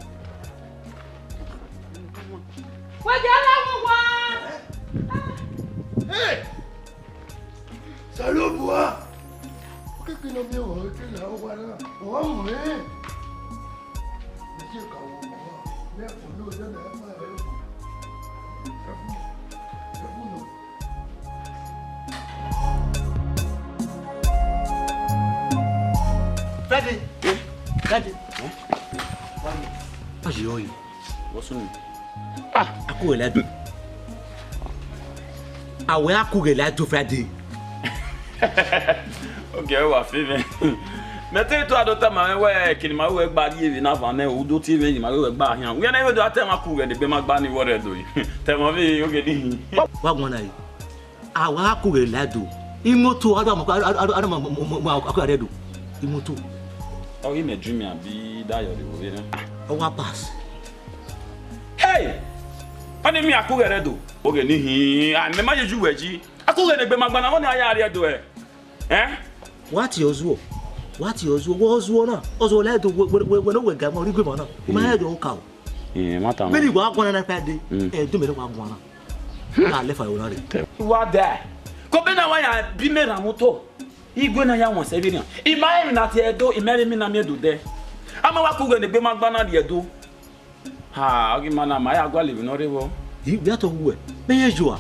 Wẹ jẹ ara wọn wa. Hey! Osanobua. Okeke ne ọ miẹn ọmwa, okeke ne ọ wa na, ọ wa mu ẹre. Ẹ i ka wọ ọmwa, ne ẹfọn ne odẹ na, ẹfọn ẹre. Ẹfọn, ẹfọn nọ. Friday. Friday. Ayi, oyi. What's your name? Ah, a ku ghẹ la do. A wẹ a ku ghẹ la do Friday. Okay, ẹ wa fi mwẹ. Mẹ te to ado tama mwẹ wẹ, kene ima wẹ gba rrie vbe na van nẹ, u do tie mwẹ, ima wẹ gba hian. Wẹ nẹ, wẹ do a tẹ ma ku ghẹ ne egbe ma gba ni wọ rẹ do. Tẹ ma vbe oge ni hin. Wa guan na re. A wa ku ghẹ la do. Imoto, a do ma, a do ma, ma, ma, ma, a ku ghẹ do. Imoto. Ọ ghi mẹ dream abi da yọ de wo vbe na. Ọ wa pass. Hey! Ọni mi a ku ghẹ rẹ do. Oge ni hin, a mẹ ma ye ju wẹ ji. A ku ghẹ ne egbe ma gba na, ọni a ya rrie do ẹ. Eh? Wa tie ọzuọ, wa tie ọzuọ, wẹ ọzuọ na, ọzuọ la do wẹ, wẹ, wẹ, wẹ ne wẹ ga ma ọre igue ma na, ma ya do ka o. Ẹ, ma ta. Vbene wa guan na Friday, mm, ẹ do mẹ ne wa guan na. Na lẹ fa yo na re. Wa da. Ko be na wa ya bi mẹ ra moto. Igue na ya wan sẹ vbenian. I ma emwi na tie Ẹdo, I ma emwi na miẹn do dẹ. A ma wa ku ghe ne egbe ma gba na rrie Ẹdo. Ha, ọ ghi ma na, ma ya gualọ emwi ne ọ rre vbọ. I vbe a tọ wu ẹ, mẹ ye yua.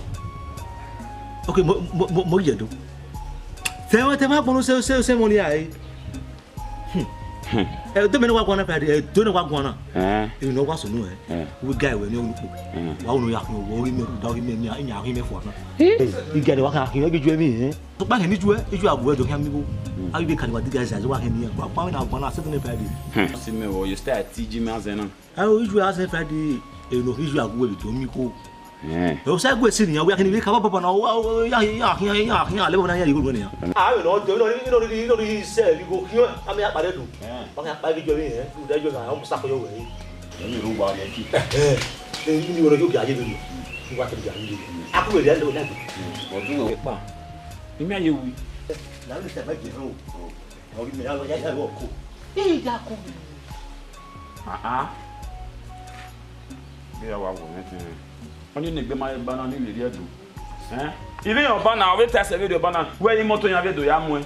Ok, mo, mo, mo, mo ye do. Tẹ wẹ, tẹ ma gbọnọ sẹ, sẹ, sẹ mọ ni a re. Hmm. Ẹ, do mẹ ne wa guan na Friday, ẹ, do ne wa guan na. Ẹn. Emwi ne ọ wa sunu ẹ. Ẹn. Wi ga ẹwẹ ne ọ ru kpo. Ẹn. Wa unu ya khian, wo ri mẹ, da ri mẹ, mẹ, ya khian mẹ fua na. Ẹ? I ga ẹwẹ wa khian khian, ẹ ghi ju ẹmwẹ, ẹn. Tọkpa hẹn ni ju ẹ, iju agu ẹdọ khian mi gho. Hmm. A ghi vbe kani wa diga ẹzaẹ, wa hẹn ni ẹ, wa pa na guan na, sẹ ne Friday. Hmm. Si mẹ wo, you start teach me as enough. Aro iju a sẹ Friday, eno iju agu ẹdọ mi ko. Eh. Ẹ, o sa gue si nian, wẹ a khin vbe ka baba na, wa, wa, ya, ya, ya, ya, ya, lẹ baba na ya igho nian. A, eno, eno, eno, eno, eno, se, igho khian, a mi a kpare do. Eh. Ba ka kpare jo mi, eh, u da jo na, o sa ko yo we. Ẹ mi ro wa rẹ ki. Eh, eh, ni wo yo ga ye do. Ni wa ke ga ye do. A ku we ya do na. Ọdún wẹ pa. Imi a ye wi. La mi se ba je ro. Ọ ghi mẹ ya, ya, ya, ya, ọkọ. Ẹ ya ko. Ah, ah. Vbe ya wa wọ mwẹ tẹn. Ọni ne egbe ma gba na ni vbe rrie Ẹdo. Ẹn? I vbe rẹn ọba na, ọ vbe ta ẹsẹ vbe rrie ọba na. Wẹ imoto yan vbe do ya muẹn.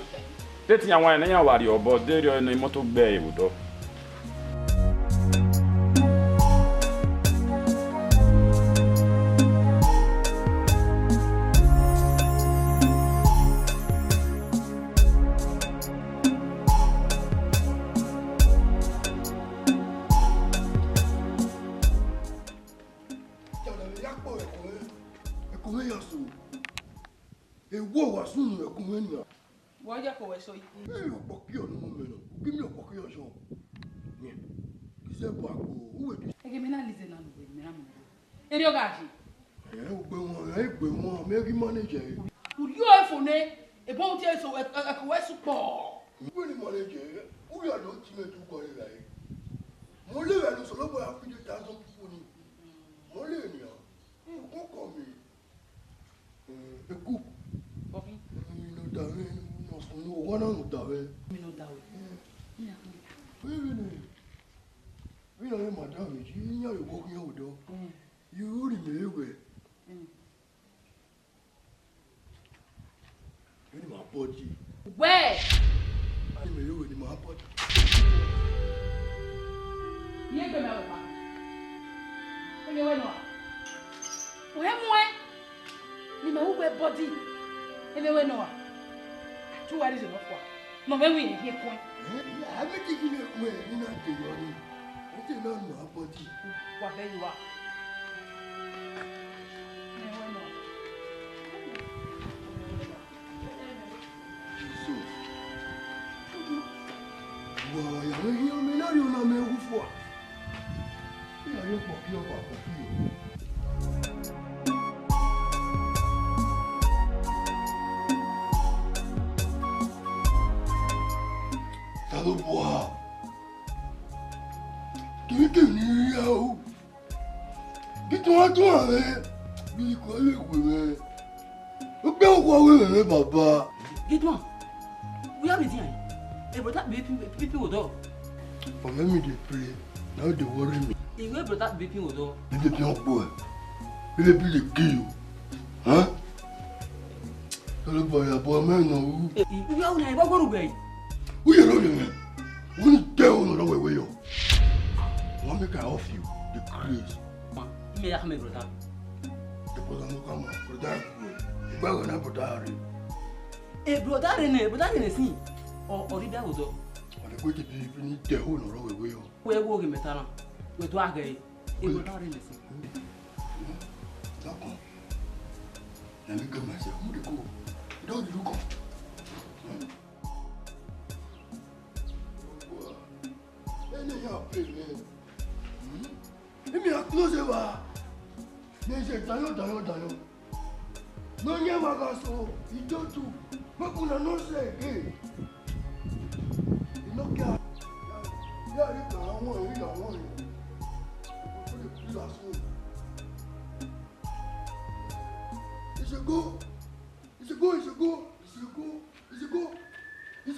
Te te iran wa rẹn ne iran wa rrie obọ, deghẹ ne imoto gbe ẹre vbe odọ. Ẹko mwẹ ya so. Ewo wa sunu ẹko mwẹ nia. Wẹ ọ ya ko wẹ sọ yi. Ẹ, ọkpọkiọ ne u mu mẹ nọ, u ghi miẹn ọkpọkiọ yọ. Nẹ, izẹ bu akpo, uwẹ ghi. Ẹghẹ mẹ na lize na nu wẹ, mẹ na mu. Erriọ gha yi. Ẹ, ugbe wọn, ẹ, ugbe wọn, mẹ ghi manage ẹre. U rio ẹfo nẹ, ebọ u tie eso, ẹ, ẹ, ẹko wẹ sukpọ. Uwẹ ni manage ẹre, u ya do ti mẹ tu kọ ẹre gha re. Mo le ẹre ne Osanobua ya fi thousand people ni. Mo le nian. Ukoko mi. Eh, eku. Bọkhi. Mi nọ da mwẹ, nọ sunu ni, owa na nọ da mwẹ. Mi nọ da wẹ. Eh. Vbene, vbene madam ji, iyan ye obọ khian odọ. Mm. Irhu ni mẹ re wẹ. Mm. Vbene ima bọdi. Wẹ! Vbene ima rre wẹ ne ima bọdi. Iye gbe mẹ ọkpa. Ene wẹ nọ a? U he muẹn ne ima ru wẹ bọdi. Ene wẹ nọ a? A tu uwa rhie nọ fua. Ne ọ mwẹ wẹ irẹn hiẹn kuẹn. Eh, a mwẹ te ghi mwẹ kuẹn, ne I na de yọ ni. Ọ te na nọ a bọdi. Wa bẹ ye uwa. Ene wẹ nọ a? Jesus. Wa ya mwẹ hiẹn, mẹ na rhie ọna mẹ wu fua. Iran ye ọkpọkiọ, ọkpọkiọ. Osanobua, kevbe kevbe ne I rhie aro, ghi tuan tuan mwẹ, vbe ikhuo vbe we mwẹ. Ukpe ukhua wẹ mwẹ, baba. Gidwan, wẹ ya vbe dian? E brother Pippin, Pippin vbe odọ. Ọ mwẹ mi dey pray, na dey worry me. I wẹ brother Pippin vbe odọ. Pippin ọkpọ ẹ. Pippin dey kill you. Huh? Osanobua ya bu amẹ nọ ru. I, i, u ya una, i wa gbe orhu gbe. U ye ro ye mwẹ. U ni te unu rọ wẹ wẹ yọ. Wa make I off you, the craze. Ma, ime ya khama brother. The brother no come on. Brother, igba gha na brother rre. E brother rre nẹ, brother rre nẹ sin. Ọ, ọ rhie idaẹ vbe odọ. Ọ de gbe te bi, bi ni te ho nọ rọ wẹ wẹ yọ. Wẹ wo ghe mẹ ta na. Wẹ do a ghẹ. E brother rre nẹ sin. Dọkọn. Na me get myself. Mu de ko. Don't you come. Ene ya play, man. Hmm? Imi a close eva. Ne je dayo, dayo, dayo. No nye ma ga so, I do too. Make una no say again. I no care. Ya, ya, ya, ya, ya, ya, ya. It's a go. It's a go, it's a go, it's a go, it's a go, it's a go, it's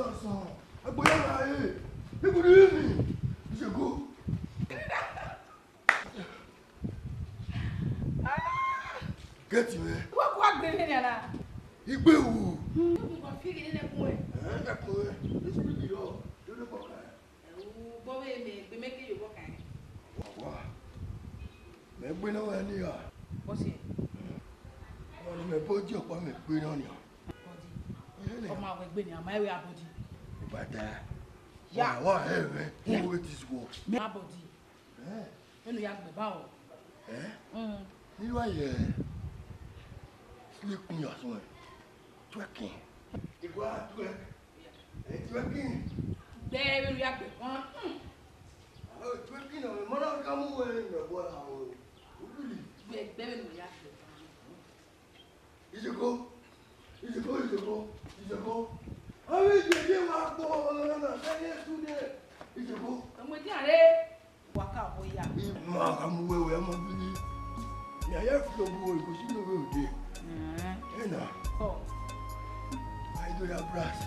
Ọsọ, agbo ya na re. Igbudu ri mi. Iseko. Gẹti mwẹ. Wa ku agbe nene ana. Igbe wu. Wa fi ghe nene kun ẹ. Ẹ, ẹ kun ẹ. Isi bi yọ. Yo de bọ ka. Ẹ, u bọ vbe mẹ, egbe mẹ ke yo bọ ka ẹ. Wa, wa. Mẹ gbe na wa ni ya. Bọ si ẹ. Ọmọ ne mẹ bọ ji ọkpa mẹ gbe na nia. Body. Ẹhẹn. Ọmọ awẹ gbe ni, ama ẹre a body. Ibata. Ya. Wa, wa, ẹ, mẹ. Yeah. Who wait this work? Mẹ a body. Eh. Enu ya gbe ba o. Eh? Mm. Ni wa ye sleep in your son. Twerking. Igua twerk. Eh, twerking. Gbe enu ya gbe. Mm. Oh, twerking, oh, mother come away, my boy, oh. Really? Gbe, gbe enu ya gbe. Iseko, Iseko, Iseko, Iseko. Awe dede wa kpọ ọmọ na na sẹyẹ sude. Iseko. Ọmọ dia re. Wa ka ọmọ ya. Ma ka mu wẹwẹ ọmọ gidi. Ya ya fi obu wo ikosi no we ode. Mm. Ena. Oh. Ai do ya bras.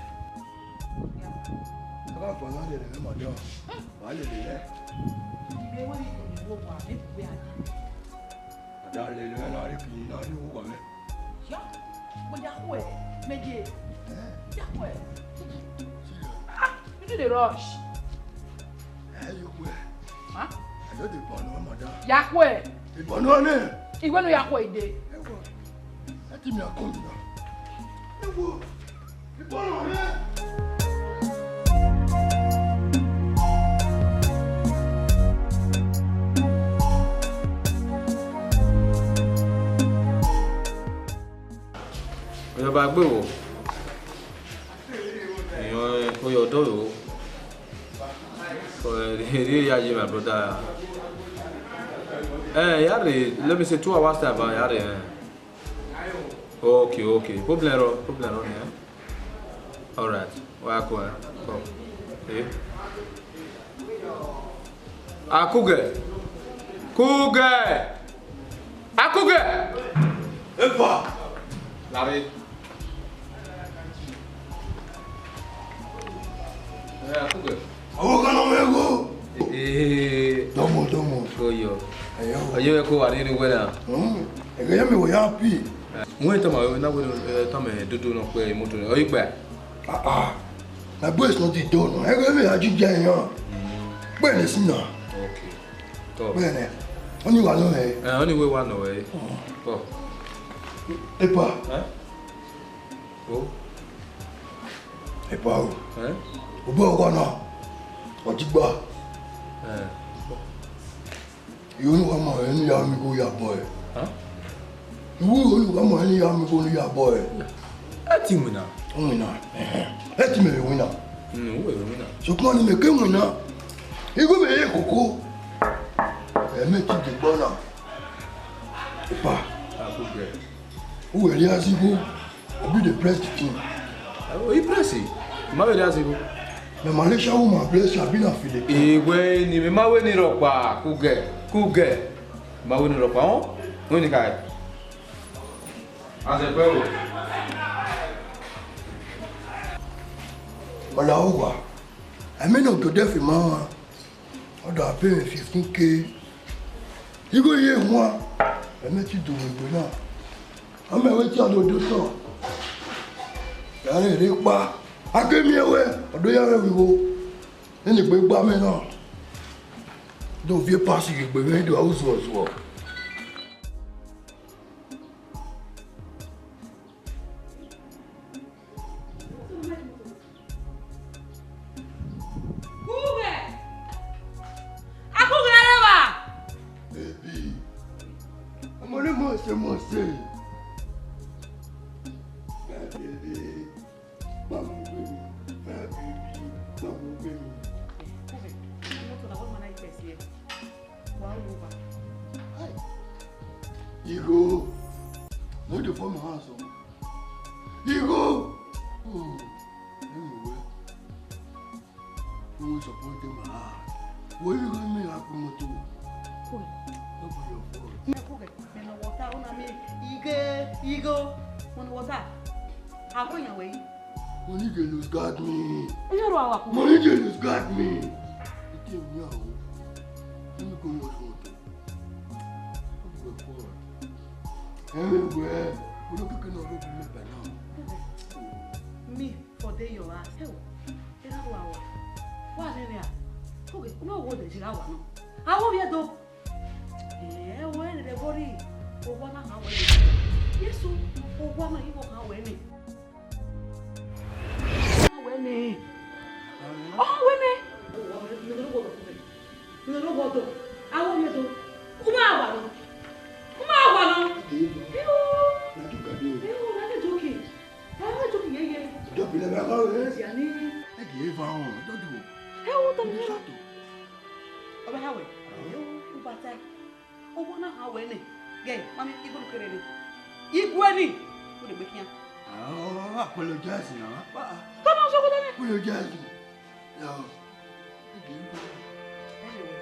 Ya. Ka fa na lele mẹ madam. Wa lele rẹ. Ibe wẹ ni ko ni wo wa, me bu ya. Ada lele na ri kini na ri uwa mẹ. Ya, mo ya khuẹ, me ye. Eh? Ya khuẹ. Serious? Ah, you do the rush. Eh, you khuẹ. Huh? I no dey born one mother. Ya khuẹ. Dey born one name. Iwe no ya khuẹ ide. Ewo. Ẹ ti mi akọ mi na. Ewo. Ọyọba gbe wo. Iyọn ko yọ ọdọ ro. Ẹ, ya ye, my brother. Eh, ya rre, let me say two hours time, ya rre, eh. Okay, okay. Problem rọ, problem rọ nẹ. All right. Wa kọ ẹ. Kọ. Eh. Akugẹ. Kugẹ. Akugẹ. Epa. Larre. Eh, Akugẹ. Ọvbokhan ne ọ mwẹ igho. Eh. Dọmọ, dọmọ. Ko yọ. Ẹyọ. Ọ ye vbe ko wa rhirhi wẹ na. Hmm. Ẹghẹ ya mẹ wẹ ya pi. Wẹ tama, na wẹ, eh, tama dodo nọ kpe imoto nẹ. Ọ ye gba. Ah, ah. My boys not the door, no. Ẹghẹ vbe a jija yan. Gbe ne si na. Okay. Tọ. Gbe ne. Ọni wa nọ ẹ. Eh, ọni wẹ wa nọ ẹ. Tọ. Epa. Eh? O. Epa o. Eh? Obọ wa na. Ọdigba. Eh. Iye ne uwa ma rẹn ne ya mu igho ya bọ ẹre. Huh? Iye ne uwa ma rẹn ne ya mu igho ne ya bọ ẹre. Ẹ ti winna. Winna. Ẹhẹn. Ẹ ti mẹ vbe winna. Mm, u vbe winna. Sokpan ne mẹ ke winna. Igho mẹ ye koko. Ẹ mẹ ti degbe ọna. Epa. Akugẹ. U wẹ rhie azigho. Abi dey press the thing. Oh, he press it. Ma vbe rhie azigho. Na Malaysia woman bless you, abi na feel it. Iwe ni, mẹ ma wẹ ni rhọkpa, Kugẹ, Kugẹ. Ma wẹ ni rhọkpa, họn? Wẹ ni ka. Azẹ pẹ o. Ọla uwa. Ẹmẹ ne Ogiodẹfe ma wan. Ọ da pay me fifteen K. Igho ye huan, ẹ mẹ ti do vbe egbe na. A mẹ wẹ tie ọdọ odotọ. Ya rẹn rre kpa. A ke miẹn wẹ, ọ do ya rẹn vbe igho. Nene egbe gba mẹ na. Do viẹ pass ghe egbe mwẹ do a ru zuọ zuọ. Kugẹ! Akugẹ rẹ evba! Baby, ọmọ ne mọ se mọ se. My baby, ma mu gbe mi. My baby, ma mu gbe mi. Kugẹ, imoto na wẹ ma na ikpẹsi ẹ. Wa ru owa. Igho, no dey fall my house o. Igho! Oh, anyway, no support them, ah. Wo igho mi ra ku moto. Kugẹ. No be your fault. Me kugẹ, me no water, una me ighe, igho. Mo no water. A ko yan we. Money dey lose guard me. Iye ro awa ku. Money dey lose guard me. Ite mi awo. Let me go wash motor. Everywhere. Olokeke na ro bi me by now. Me for dey your house. Hey, era ro awa. Wa nene a. Okay, no wo de jira wa no. Awo ye do. Ẹ, wẹ rre vbọ rri owa na khan wẹ nẹ. Jesu, owa na i vbe khan wẹ nẹ. Khan wẹ nẹ. Ọ khan wẹ nẹ. Mẹ ne ọ wọdọ. Mẹ ne ọ wọdọ. Aro mẹ do. U ma wa nọ. U ma wa nọ. Ewo. Ewo, na ke joke. Ẹ, joke yeye. Joke lẹ gha gha wẹ. Dia ni. Ẹ ghi eva họn, dodo. Ẹ wo tọ mi. Ọ ma khan wẹ, u bata. Owa na khan wẹ nẹ, ghe, ma miẹn igho ne u kere nẹ. Igue ni, u degbe khian. Ah, apologize na. Tọ ma sọ kotọ nẹ. Apologize. Ya. Anyway,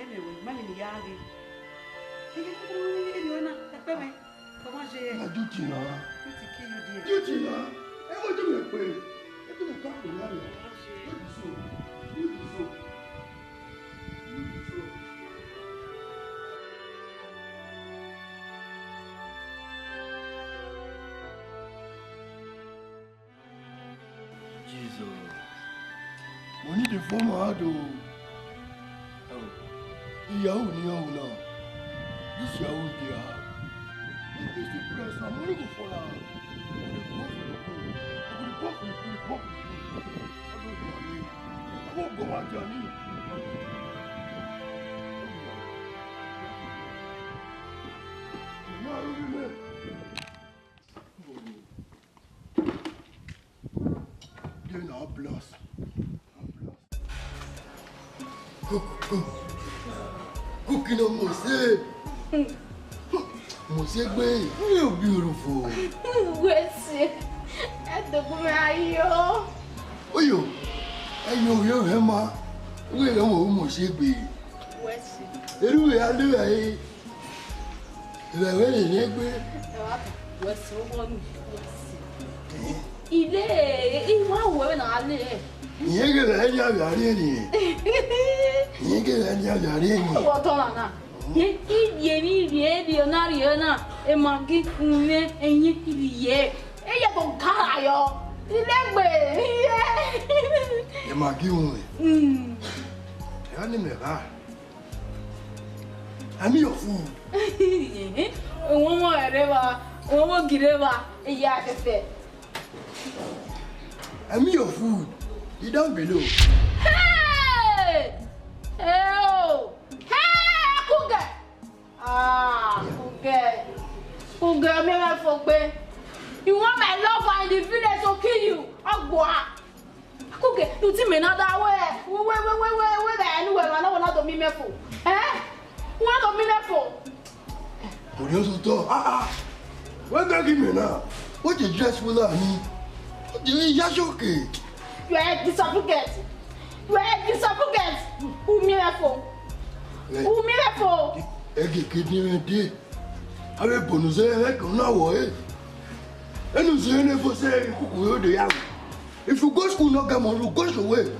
anyway, ma miẹn ne I ya ghe. Ẹ, ẹ, ẹ, na, ẹ kpẹ mwẹ. Ọ ma ye. Na duty na. Duty kill you there. Duty na. Ẹ, ọ duty mwẹ kpẹ. Ẹ, duty mwẹ ka kpẹ na ya. Ọ ma ye. No be so. No be so. Jesus. Money dey fall my hand o. Oh. Yahoo ni yahoo now. This yahoo dey hard. If this dey press, na money go fall out. I go dey pump for the pump. I go dey pump for the pump. I go dey pump for the pump. I go go my journey. Cook, cook. Cooking on Mose. Mose gbe. You beautiful. Wesi. Ẹdọgbọn mẹ ayo. Oyo. Ẹyo yo hẹ ma. Wẹ rẹ wọn Mose gbe. Wesi. Eru ya le ra e. Ìrẹ̀wé lè yẹn gbé. Ẹ wá bọ̀, wẹ̀ sí owó nù, wẹ̀ sí. Ilé, ìwà wo ẹ̀wẹ̀ náà lé ẹ̀? Ìyẹn gẹ̀rẹ̀ ẹ̀ ní àgbà rí ènìyàn. Ìyẹn gẹ̀rẹ̀ ẹ̀ ní àgbà rí ènìyàn. Ọwọ́ tọ́ nana. Ye iye mi iye iye ọna rhie na, emagi, umẹ, ẹyin, iye. Eye tó gara yọ. Ilé gbè, iye. Emagi umẹ. Mm. Ẹ wá ní mẹ bá. I'm your fool. Wọ́n mọ̀ ẹ̀rẹ́ wa, wọ́n mọ̀ gírẹ́ wa, ẹ̀yà afẹ́fẹ́. I'm your fool. You down below. Hey! Hey, oh! Hey, Kuge! Ah, Kuge. Kuge, me me for gbe. You want my lover in the village to kill you? Ọgbọ a. Kuge, you think me na da we, we, we, we, na do mi me fo. Eh? Na do mi me fo. Kò ní oṣù tọ́. Ah, ah. Wọ́n gbé kí mi náà. What a dress full of me. What a yashoke. You are a disappointment. You are a disappointment. Umi me fo. Umi me fo. Ege kidney dé. Abe bonu ze ẹ kẹ na wọ e. Enu ze ne fo se kuku yo de ya. If you go school, no get money, you go your way.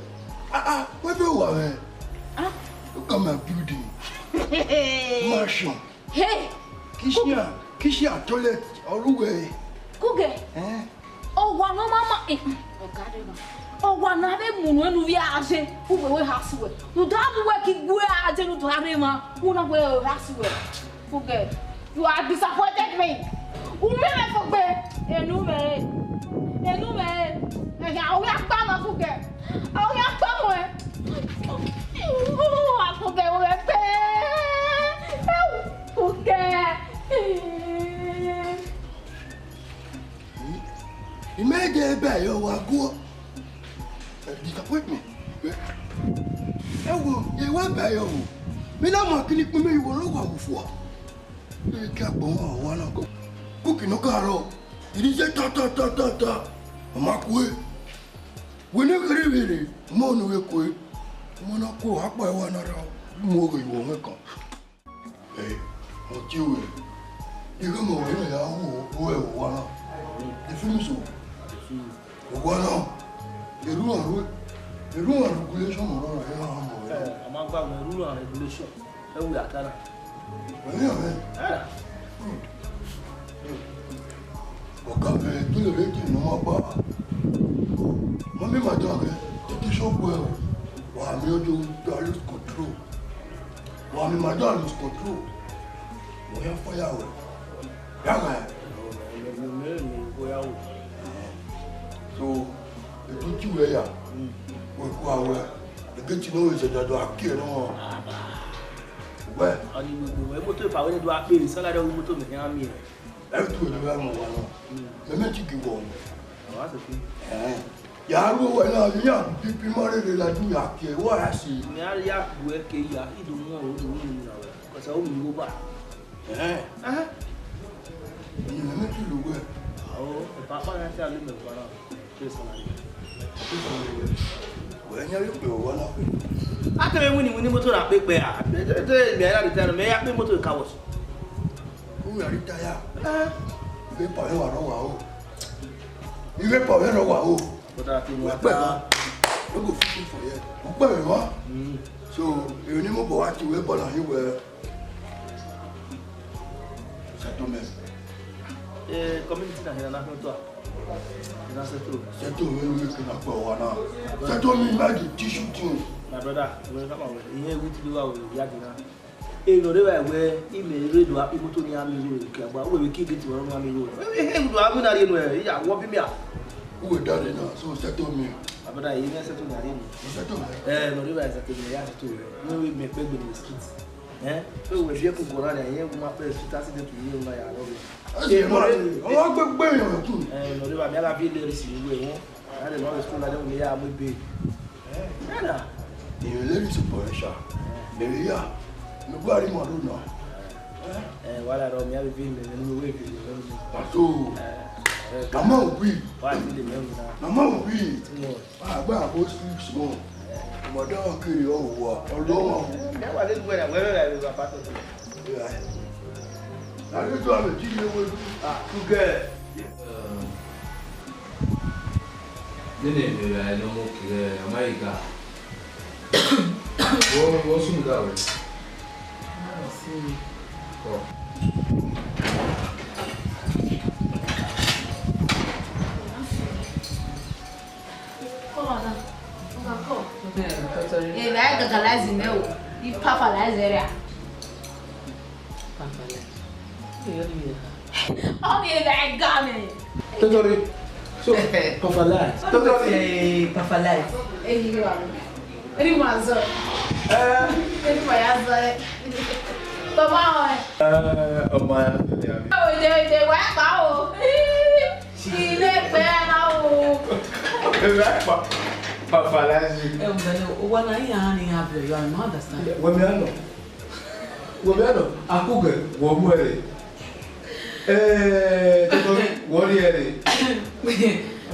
Ah, ah, where do you are? Ah. Look at my building. Mansion. Hey. Kitchen, kitchen, toilet, all the way. Kuge. Eh? Owa ne ọ ma ma, eh, ọga rre ma. Owa ne a vbe mu unu enu vbe aje, u vbe wẹ ha suẹ. U da mu wẹ ki gu aje ne u da rre ma, u na wẹ ha suẹ. Kuge, you are disappointed me. U miẹn mwẹ fo gbe. Enu mwẹ. Enu mwẹ. Ẹhia, ọ ya kpa ma Kuge. Ọ ya kpa mẹ. Kuge, u vbe kpe. Kuge. I ma de ba ẹre wa guọ. Disappointment. Ẹ wo, ye wa ba ẹre o. Mi na ma kini kpin me, iwọ rọ wa wo fua. Ẹ ka gbọn wa wa na ko. Kuki no ka rọ. Iri je ta ta ta ta ta. Ọ ma kue. Wẹ ne kherhe vbe rre, ọmọ ne u vbe kue. Ọmọ na kue, a kpa ẹre wa na ra. Mu oghe iwọ mwẹ kan. Ẹ, mo tie wẹ, ighẹ mẹ wẹ ne ya hu hu ẹvbo owa na. Efimiso. Wala, erhunmwu, erhunmwu regulation ọre ọ rre, a ma mọ wẹ. Ẹ, a ma gba wẹ erhunmwu regulation. Ẹ wu ya ta na. Wẹ ya mwẹ. Ẹ. Ọga mwẹ, do le rre gie ne ọ ma gba. Ma miẹn ima dan mwẹ, tete sọkpẹ, wa miẹn ọjọ da lose control. Wa miẹn ima dan lose control. Wẹ ya fire wẹ. Ya gha. So, etu ti wẹ ya. Wẹ kua wẹ. Egeti ne ọ vbe zẹdẹ do a kie nọ. Wẹ. Ọni gbogbo wẹ, moto epa wẹ ne do a kpe, salary ọghe moto mẹ hia miẹn. Ẹ tu ẹre vbe mu wa nọ. Mẹ mẹ ti gi wọ. Ọ wa sẹ fi. Ẹn. Ya ru wẹ na, mi a pipi ma rere la du ya kie, wa ya si. Mi a ya gu ẹre ke ya, I do mu ọrọ do mu na wẹ. Kọsa o mi wo ba. Ẹn. Ẹn. Ẹn, mẹ mẹ ti lo wẹ. Ọ, epa pa na ti a le mẹ pa na. Wẹ yan ye kpe ọwa na kpe. A kere winni winni moto na kpe kpe a. Te, te, te, mẹ ya de tẹ nọ, mẹ ya kpe moto ka wọ. U ya ri taya. Eh. Ighẹ pa mwẹ wa rọ wa o. Ighẹ pa mwẹ rọ wa o. But I think wẹ kpẹ wa. No go fit for here. U kpẹ mwẹ wa. Mm. So, ero ni mu bọ wa ti wẹ bọ na hin wẹ. Settlement. Eh, community na hia na khin otọ a? Na settle. Settle me, we can akpa wa na. Settle me, imagine tissue thing. My brother, we come on. Ihe wi ti do wa we ya di na. E no re wa we, I me re do a imoto ni ami ro ke agba. We we ki gate wa no ami ro. E e do a mi na re no e. Ya wo bi mi a. Who we daddy now? So settle me. My brother, you na settle na re no. You settle me. Eh, no re wa settle me, ya settle me. We we me pe gbe ni street. Eh? So we fi ku gora na, ye ma pe street accident ni na ya ro. Ẹ ṣe máa ní ọwọ́ gbẹgbẹ èèyàn kù. Eh, no re wa mi ala bi le ri si we won. A de ma school la de we ya mu be. Eh, na. Ìrìn lérí ti pọ̀ ẹ̀ ṣá. Mẹ̀rí yá. Mo gbọ́ àrí màálù náà. Eh, wàhálà rọ mi, a bi fi mi nínú ìwé ìgbìmọ̀ lọ́nà. Pàtó. Eh, eh, Màmá òbí. Wà á ti lè mẹ́rin náà. Màmá òbí. Tí mo Àgbà àbó six months. Ọmọdé ọkiri ọwọ́ ọlọ́wọ́. Mẹ́wàá lé lúwẹ̀rẹ̀ wẹ́rẹ́ rẹ̀ rẹ̀ bàbá tó tó. Àdúgbò àmì jíjẹ wo tugẹ̀. Nene mera ẹnọ mo kire amayiga. Wo wo sunu ga we. Come on now. Come on, come. Evba gagalazi mẹ o. I papalazi ẹre a. Papalazi. Ọ ni evba ga mẹ. Totori. So, papalazi. Totori. Papalazi. Eyi wa. Eri ma zọ. Eh. Eri ma ya zọ. Baba o. Eh, ọmọ ya tẹ̀lé àmì. O de de wa pa o. She dey pay am o. Ẹ bá pa, papalazi. Ẹ ǹ bẹ̀rẹ̀ owó náà yín àárín abẹ́rẹ́ yọ, I don't understand. Wẹ̀mí àná. Wẹ̀mí àná. Akúgẹ̀ wọ̀ mú ẹ rẹ̀. Ẹ tọ́tọ́ wọ́n rí ẹ rẹ̀.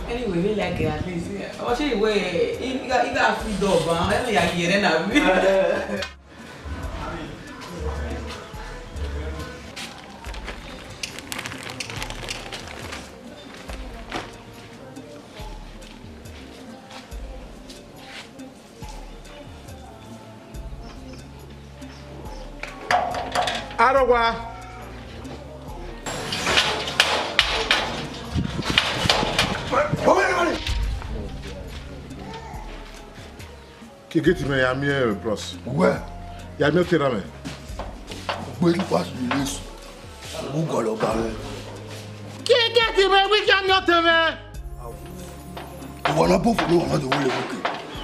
Anyway, we like it at least. Ọ ṣe ìwé ìgbà ìgbà fi dọ̀bà ẹ lè yà yẹrẹ náà bí. Arọgua. Ke gate mẹ ya miẹn bros. Uwẹ. Ya miẹn otọ erha mẹ. Ugbe ni pass me this. Ugu gọlọ ba mwẹ. Ke gate mẹ, wẹ ya miẹn otọ mwẹ. Uwa na bofu ni uwa na do le buke.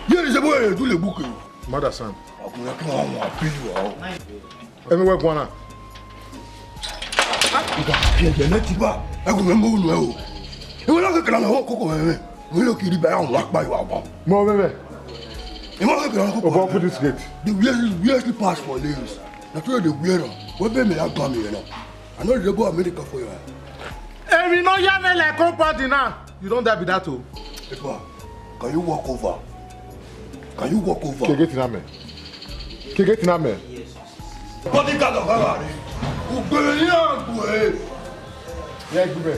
Ye ni se bo le du le buke. Mother son. Ọkùnrin kí wọn wọn bí wà ó. Ẹnu wẹ guan na. Ìgbà kẹjẹ lẹ ti bá ẹgùn mẹ mọ ònù ẹ o. Ìwé náà kékeré àwọn kókó mẹ mẹ. Mo yóò kiri bẹ́ẹ̀ àwọn apá ìwà ọ̀bọ. Mo bẹ́ẹ̀ bẹ́ẹ̀. Ìwọ kékeré àwọn kókó. Obo, open this gate. The way you wear slippers for lace. Na true the wear am. Wọ́n bẹ́ẹ̀ mi á gan mi yẹn náà. I no dey go America for your. Èmi náà yá mẹ́lẹ̀ compound náà. You don die be that o. Epa, can you walk over? Can you walk over? Ke gate na mẹ. Ke gate na mẹ. Bodyguard of Harare. Ugbere ni agbo e. Ya gbẹ.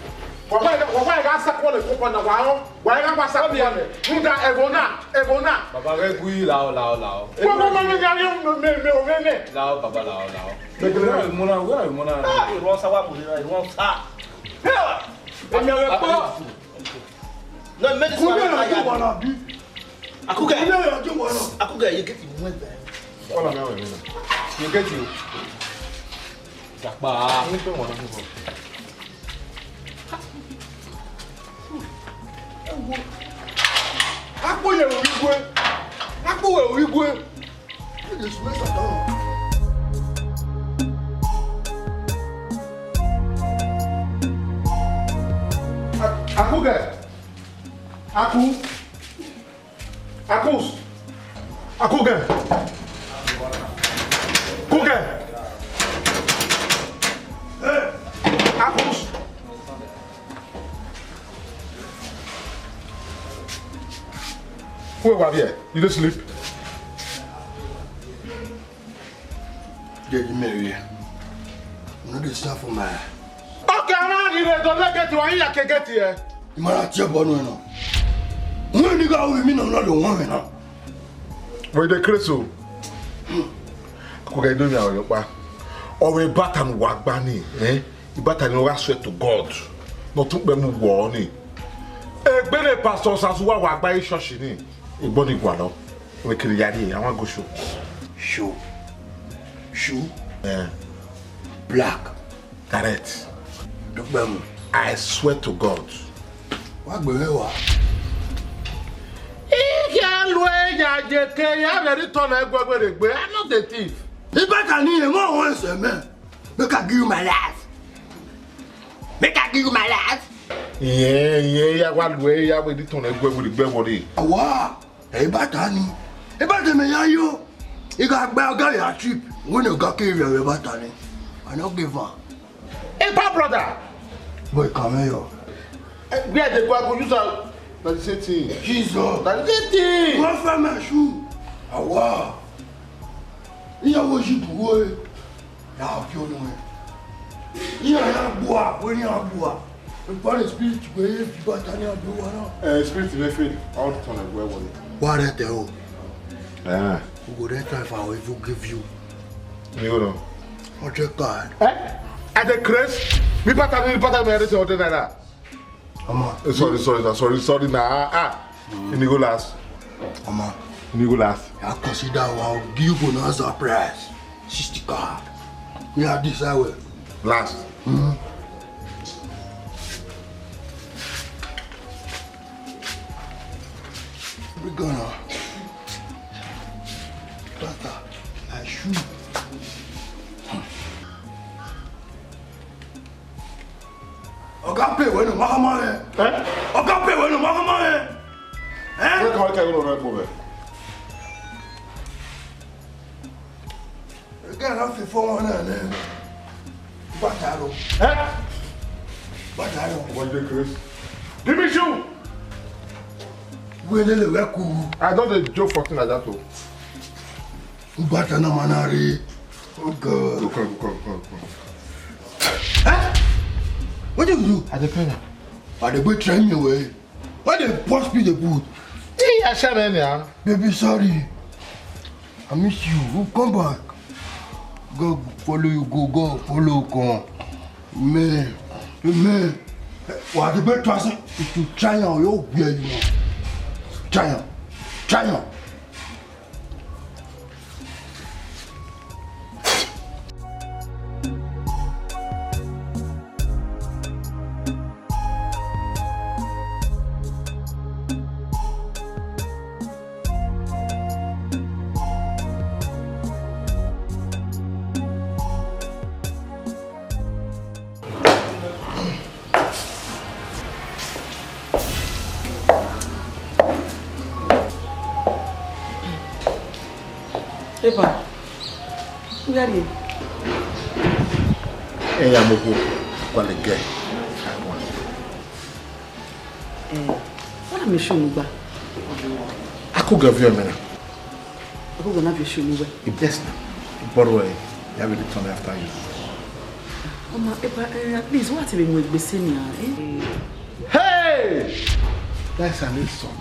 Wa wa wa wa ga sa kọlẹ ko pa na wa họn. Wa ga wa sa kọlẹ. Rhunmwuda ẹvbo na, ẹvbo na. Baba ghẹ gui, lao, lao, lao. Wa wa wa wa ya me me me o me me. Lao, baba, lao, lao. Where are you, Mona? Where are you, Mona? Ah, you run sa wa mo na, you run sa. Emi ẹ kpọ. No, make this one. Who are you, Mona? Akuge. Who are you, Mona? Akuge, you get the win there. Call me, you get you. Japa. Akpo ye orí gbé. Akpo ye orí gbé. Ẹ lè sùn mẹ́sàn-án tán. Akuge. Aku. Akus. Akuge. Kuge. Akus. Who are you? You dey sleep? Daddy Mary, you no dey stand for my eye. Okay, I'm not in the gate. Why you can't get here? You might not tell boy no no. When you go with me, no, no, the one now. Wẹ de kreso. Ko ga do mi awẹ pa. Ọ wẹ batan wa gba ni, eh? Ibatan ni wa swear to God. No tun pe mu wọ ni. Egbele pastor Sasu wa wa gba church ni. Igbo ni gua lọ. Wẹ kiri yari, I wan go show. Show. Shoe. Eh. Black. Correct. Dukpẹ mu. I swear to God. Wa gbe mwẹ wa. Ike a lu ẹre ya ye ke ya vbe rhie itọna ẹguẹguẹ rre egbe, I'm not a thief. Ibatan ni, emọ wọn ẹsẹ mẹ. Make I give you my life. Make I give you my life. Iyẹn, iyẹn, ya wa lu ẹre ya vbe rhie itọna ẹguẹguẹ rre egbe vbọ rre. Awa. Ẹ, ibatan ni. Ibatan mẹ ya yo. I gha gba ọga ya trip. Wẹ ne ọga ke rhie vbe ibatan ni. I no give am. Epa brother. Boy, come here. Eh, where they go, I go use am. Na the same thing. Jesus. Na the same thing. Wọ́n fẹ́ mẹ́ ṣu. Àwa. Ìyàwó ṣì dùn wọ́ ẹ. Ya fi onu ẹ. Iran ya gbua, wẹ ne iran gbua. Ekpa ne spirit wẹ ye fi ibatan ni a do wa na. Eh, spirit ne fe, I want to turn away one. Wa rẹ tẹ o. Eh. We go there try for our evil give you. You go now. Hundred card. Eh? At the craze? Mi ibatan ni, mi ibatan ni, mi hundred naira. Ọmọ. Eh, sorry, sorry, sorry, sorry, sorry, na. Ah, ah. Ini go last. Ọmọ. Ini go last. I consider wa give you bonanza prize. Sixty card. We are this way. Last. Mm-hmm. Gana. Bata, I shoe. Oga pay wẹ ne ọ ma khama mwẹ. Eh? Oga pay wẹ ne ọ ma khama mwẹ. Eh? Wẹ ka wẹ ka igho ne ọ rre ẹkpo mwẹ. Ẹghẹ na fifo wọn na nẹ. Bata rọ. Eh? Bata rọ. Wẹ de Chris. Give me shoe. Wẹ lele wẹ ku. I don dey joke for thing like that o. Bata na ma na rre. Oh God. Go come, go come, go come, go come. Eh? What do you do? I dey pay na. I dey go try me well. Why dey burst me the boot? Hey, I share me now. Baby, sorry. I miss you. You come back. God follow you go. God follow you come. Amen. Amen. What the best person is to try and you wear you know. Try and try and. Eba, u gha rrie? Eya mo khuo, gualọ gẹ. Eh, wẹ na miẹn shoe ne u gba? Akugẹ viọ mẹ na. Akugẹ na viọ shoe ne uwẹ? Yes na. Borrow ẹ, ya vbe return after you. Ọma, Eba, eh, please, wa te vbe mu egbe sẹ nian, eh? Hey! That's an insult.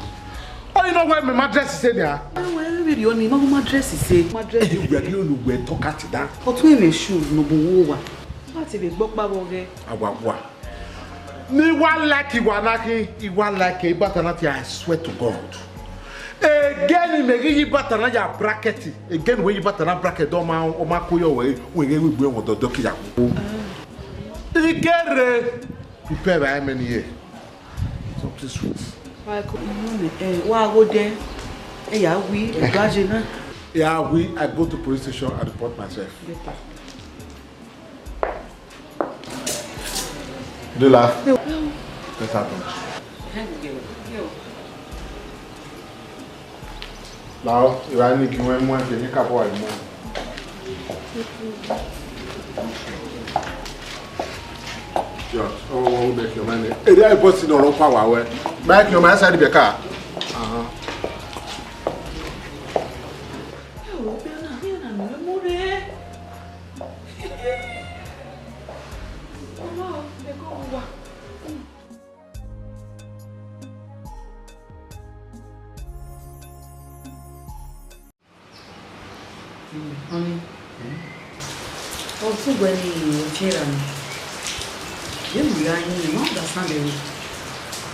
Ọ i nọ wẹ mẹ ma dress sẹ nian? Ẹwẹ, vberriọ ni, ma ma dress sẹ. Ma dress. Eh, wẹ ghi unu wẹ talk at that. Ọ tue mwẹ shoe ne ọ bu wo wa. Wa te vbe gbe ọkpa vbe ọghẹ. Awa wa. Ne I wa like iwa na khin, I wa like ibata na tie, I swear to God. Egeni mẹ ghi ye ibata na ya bracket, egeni wẹ ye ibata na bracket, ọ ma, ọ ma ko yọ wẹ, wẹ ghe wẹ igbe wọ dọdọ ke ya koko. I kere, I pẹ vbe a mẹ ni ye. Something sweet. Wa ko, eh, wa gho dẹ, ẹ ya wi, ẹ gba je na. Ya wi, I go to police station and report myself. Better. Dola. Better don't. Lao, ìwà ni kí wọ́n mú ẹ̀jẹ̀ ní kàbọ̀ àìmọ́. George, ọwọ́ wọn ó bẹ̀ kí ọmọ ẹni. Èrè àìbọ̀ sí ni ọ̀rọ̀ pa wà wẹ́. Báyìí kí ọmọ ẹ̀ sáré bẹ̀ ká. Ahán. Ẹ wò ó, bí ọ̀nà, bí ọ̀nà mi ló mú rèé. Ọmọ, ẹ kọ́ wọ wá. Ọni, ọ tugbe ne ọ tie ra mẹ. Ye mu ya yin, I ma understand ẹre.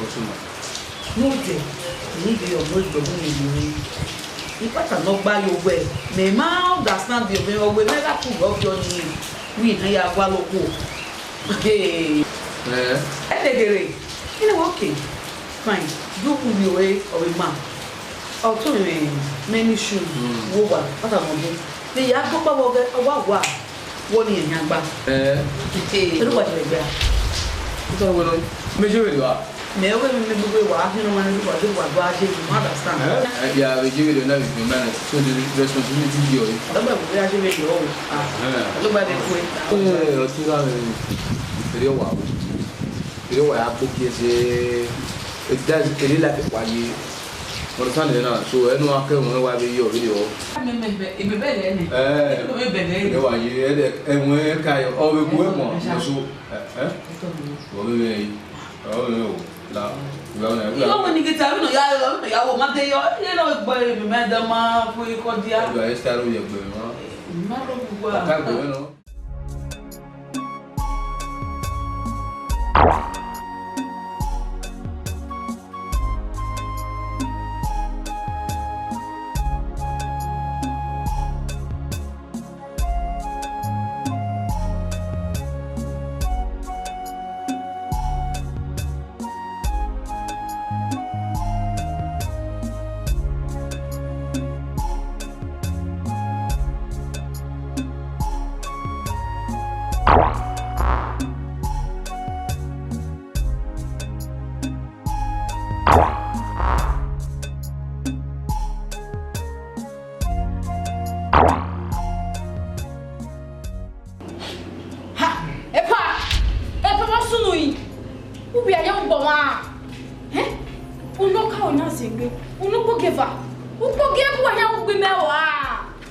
Ọtuma. Nodẹ, ne I vbe ọmọ ẹgbẹgbẹ ne I vbe. Ipata ne ọ gba ye owẹ, mẹ ma understand ọmọ ẹre, ọ wẹ mẹ gha ku vbe ọviọ nii, wẹ I na ya gualọ okhuo. Hey. Eh. Ẹdẹghe rre, I na wẹ okay, fine, do u vbe ore ọvbe ma. Ọ to mwẹ many shoes, wo wa, ipata ne ọ do. Vbe ya gbe ọkpa vbe ọghẹ, ọ wa wa, wọ ni ẹyan gba. Eh. Hey, ẹ do wa jẹ ẹgbẹ a. Ita wẹ nọ, mẹ je vbe rri wa. Mẹ wẹ mẹ gbogbo wa khin nọ ma ne wa do wa do a je, you understand? Eh? Eh, ya vbe je vbe rri na vbe fi mẹ nẹ. So the responsibility is yours. Ọdọ gba vbe a je vbe rri o. Ah. Eh. Ọdọ gba vbe kue. Eh, ọtí ra vbe. Èrè wa. Èrè wa ya kpo gie se. It does, èrè like wa ye. Understand it now. So, ẹnu akẹwọn wa vbe yọ vbe yọ. Mẹ, mẹ, mẹ, mẹ bẹghe nẹ. Eh. Mẹ bẹghe. Èrè wa ye, ẹ dẹ, ẹwọn ka yọ. Ọ vbe bu ẹmọ. So, eh, eh. Ọ vbe vbe. Ọ vbe vbe o. La, ìgbà wo ni, ìgbà wo ni? Ọmọ ni gẹta, ọmọ ya, ọmọ ya wo, ma de yọ, ye no gbe mi, ma da ma fu ikọ dia. Ìgbà yẹn sáré oyè gbẹ̀rẹ̀ wọn. Ma lo gbogbo a. Ọ̀ka gbẹ̀rẹ̀ náà. Ha! Epa! Epa, vbọ sunu yi? U vbe a ya ugbọ mwa? Ẹn? Unu ka ru na zẹ egbe, unu kpo gie eva, u kpo gie eva, u wa ya ugbi mẹ rua.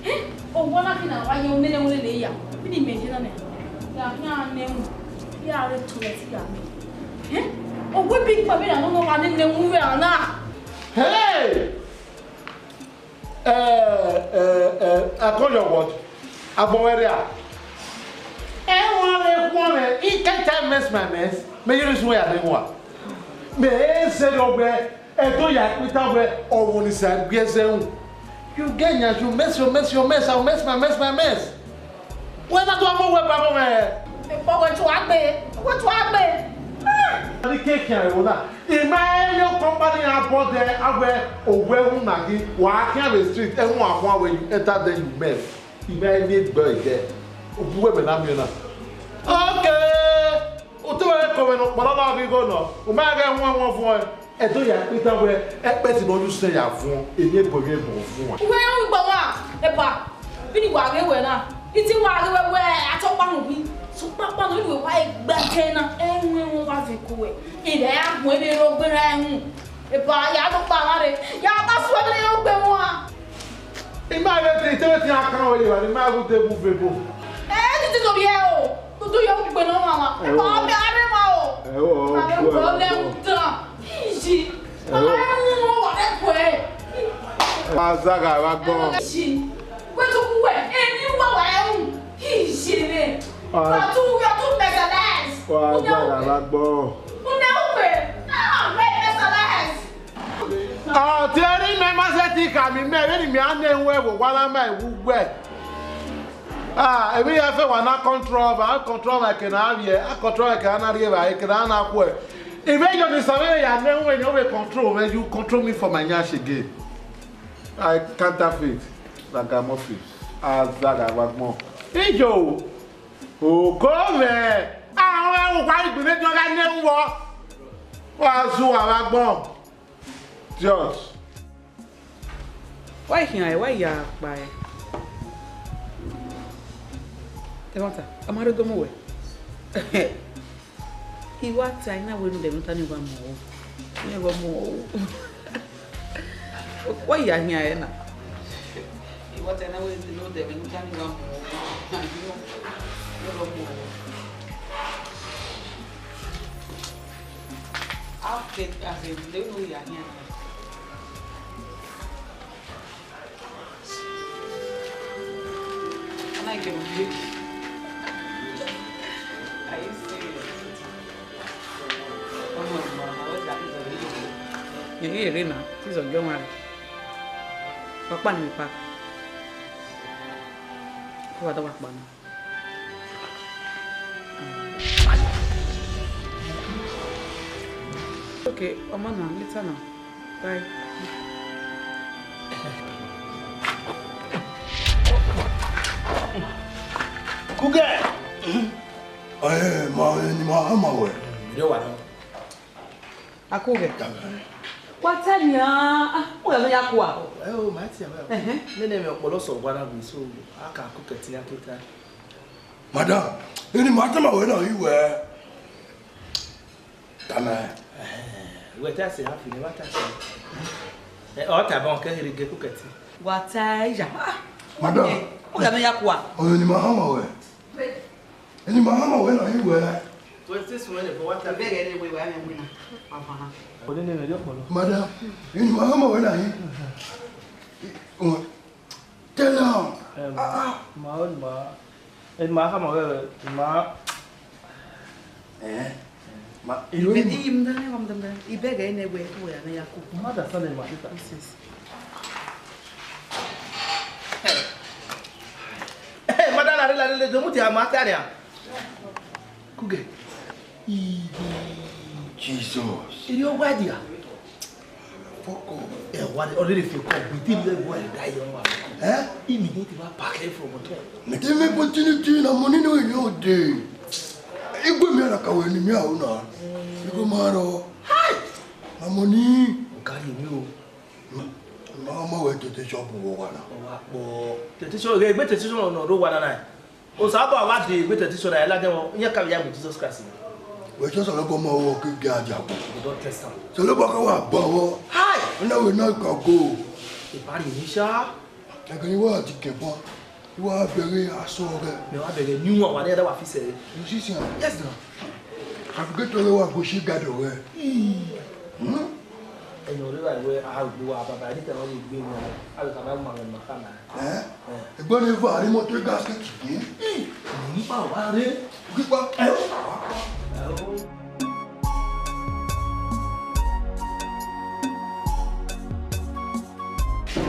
Ẹn? Owa na khin na wa ye, u nene ẹwu lele ya. Vbene imẹ ye na nẹ, ya khian nẹ ẹwu, ya re toilet ya mẹ. Ẹn? Owa bi kpa vbe na nọ, wa nene ẹwu vbe a na. Hey! Eh, eh, eh, I call your word. Agbọn wẹ rria. Ẹmwẹ ọre khuọnmwẹ, I can't time mess my mess. Mẹ yẹrẹ sun ya ne wa. Mẹ e zẹdẹ ọgbẹ, ẹdẹ ya kpeta wẹ, ọvbọnisa gbe ẹzẹ ru. You get yan, you mess your mess, your mess, I will mess my mess, my mess. Wẹ na do mu wẹ ba mwẹ. Ekpo wẹ tua gbe, wẹ tua gbe. Ah! Ani ke khian ẹvbo na. I ma emwi company a bọ dẹ, a wẹ owẹ hu na ghi, wa khian vbe street, ẹmwẹ a khuan wẹ you enter there, you mess. I ma emwi egbe ẹdẹ. Obu wẹ mẹ na miẹn na. Okay. U te wẹ kọ mwẹ ne ọkpọlọ na ghi gho nọ. U ma ghẹ wọn wọn vuọn. Ẹdẹ ya kpeta wẹ, ẹkpẹti ne ọ ye usẹ ya vuọn, emwi ebo emwi ebo vuọn. Uwẹ ru igbo wa, epa, vbene wa ghe wẹ na, I te wa ghe wẹ wẹ a tọ kpa mu ghi, sokpan kpa nọ, vbene wẹ wa gbe ẹdẹ na, ẹwẹn wọn wa vẹ ko wẹ, I rẹ ya gbẹn vbe rre ogbe ra ẹhun, epa, ya do kpa mwa rre, ya gba suẹn vbe rre ogbe wan. I ma vbe te, I te vbe te iran kan wẹ ye evba, ne I ma gu de bu vbe ebo. Ẹ, titi do rhie o, do ye ugbe ne ọmwa mwa. Ẹvbo. Ọ mẹ a rre mwa o. Ẹvbo, ma vbe ẹvbo, wẹ ọ lẹ ẹvbo. Udan. Iji. Ẹvbo. A mu wa rẹ kuẹ. Wa zagha vbe agbọn. Iji. Wẹ to ku wẹ, eni wa wa ẹhun. Iji nẹ. Ah. Wa tu, wa tu merciless. Wa zagha vbe agbọn. Une ukpe. Ah, very merciless. Ah, te erha mẹ ma sẹtin khama imẹ vbene imẹ a na ẹhun ẹvbo, wa na ma ẹvbo ugbẹ. Ah, emwi hia fẹ wa na control, a control eke ne a vbiẹ, a control eke ne a na rhie evbare, eke ne a na khuẹ. Imẹ yọ ne Isan vbe ya na ẹhun, emwi ọ vbe control mwẹ, you control me for my yansh again. I counterfeit, ragamuffin, azagha vbe agbọn. Ijo, oko mwẹ, a rẹn uwa igbinna ediọn gha na ẹhun vbọ. Wa zu uwa vbe agbọn. Dios. Wa i khian ẹre, wa i ya kpa ẹre. Ẹmwata, ọ ma rre do mu wẹ. I wa ta ẹre na wẹẹ ne u dẹ ẹmwata ni wa mu ọre. Iran wa mu ọre. Wa i ya khian ẹre na. I wa ta ẹre na wẹẹ ne u dẹ ẹmwata ni wa mu ọre. Iran wa mu ọre. After, as in, they know you are here. Ana ke mwe. Are you serious? Ọmọ ọmọ ọmọ ọjà ìzọ yìí. Yẹn yìí rè náà, ìzọ yọ wọn rẹ. Ọ̀pá ni mi pa. Kí wàá dọ́gba pa náà. Okay, ọmọ náà, later now. Bye. Kugẹ. Ẹ ma, ẹ ni ma, ẹ ma wẹ. Ẹ wa nọ. Akugẹ. Wa ta nian, ah, u ya ya kua. Ẹ o, ma ti ya. Ẹhẹn. Nene mi ọkpọlọ sọ wa na gbe so, a ka ku kẹtin ya tota. Madam, eni ma tama wẹ na i wẹ. Tama. Wẹ ta se hafi ne wa ta se. Ẹ, ọ ta bọ kẹ here ge ku kẹtin. Wa ta iya. Ah, madam. Ọ ya me ya kua. Ọyọ ni ma hama wẹ. Eni ma hama wẹ na i wẹ. Twenty six wẹ ne bọ wa ta. Bẹgẹ ne wẹ wa me wina. Papa na. Madam, eni ma hama wẹ na i. Tell am. Em, ah, ah. Ma, ma, em, ma, come on, ma. Eh? Ma, you know him? Him, him, him, him, him. He beg her anyway, who are they? Ma, that's not my sister. Yes, yes. Hey, madam, la, la, la, la, don't move your mouth, yeah. Kugẹ. Jesus. Iri ọgua dia. Fuck off. Ẹ wa ọrẹ rẹ fi kọ gbe tí ilé ẹgbọn ẹ da yọ wa. Eh? Imi ni ti wa pack ẹ from hotel. Mẹ ti mi opportunity na money no in your day. Igwe mi ara ka wẹ ni mi a o na. Igwe ma rọ. Hi! Amọ ni. Ọga rhie emwi o. Ma ma wẹ temptation bu wọ wa na. Ọ wa kpọ. Temptation, egbe temptation nọ rre owa na na. Osanobua wa de egbe temptation na, ya ladian vbọ, iran ka vbe ya mu Jesus Christ. Wẹ chọ Osanobua ma wọ ke ga dia go. We don test am. Osanobua ka wa ba wọ. Hai! Una we na ka go. E ba rhie emwi sha. Ẹghẹ ne I wa di kẹban, I wa bẹghe asọn ọghẹ. Mẹ wa bẹghe ne uwa wa ne a da wa fi sẹ. You see, see, yes, na. Navigator ọghẹ wa go shi guide ọghẹ. Hmm? Ẹni ọre wa wẹ a gbe wa baba, ẹni tẹ ọ ye gbe wọn, a lè ka ba ma ma ka na. Eh? Eh. Ẹgbẹ́ ni va rí mọ́tò gasket yìí. Hmm. Ni pa wa re. Pípa. Ẹ o. Ẹ o.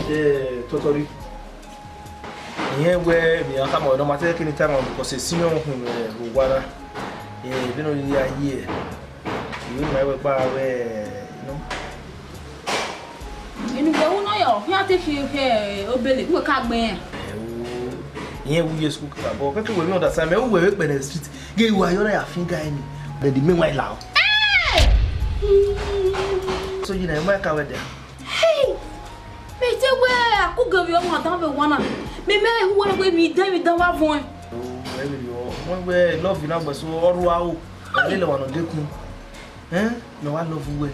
Eh, Tọtọrhi. Irẹn wẹ emwi ne a khama ọre nọ ma te kene time because e senior wọn khin vbe owa na. Eh, vbene ọ rhirhi a ye, I wẹ ma wẹ gba wẹ, you know. Inu wẹ wu nọ yọ, iran te khin khe obele, wẹ ka gbe rẹn. Ẹ o, irẹn wu ye school kika, but kẹkẹ wẹ mi understand, mẹ wu wẹ vbe kpẹnẹ street, ghe wa yọ na ya finger ẹni. Then the meanwhile, lao. Hey! So you know, my car wẹ dia. Hey! Me te wẹ Akugẹ vbe ọmwa dan vbe owa na. Me mẹ hu wẹ wẹ emwi dan, emwi dan wa vuọn. Oh, ẹ vbe rriọ. Wẹ wẹ love na gbẹso ọ rua o. Ẹ lele wa nọ dekun. Eh? Mẹ wa love wẹ.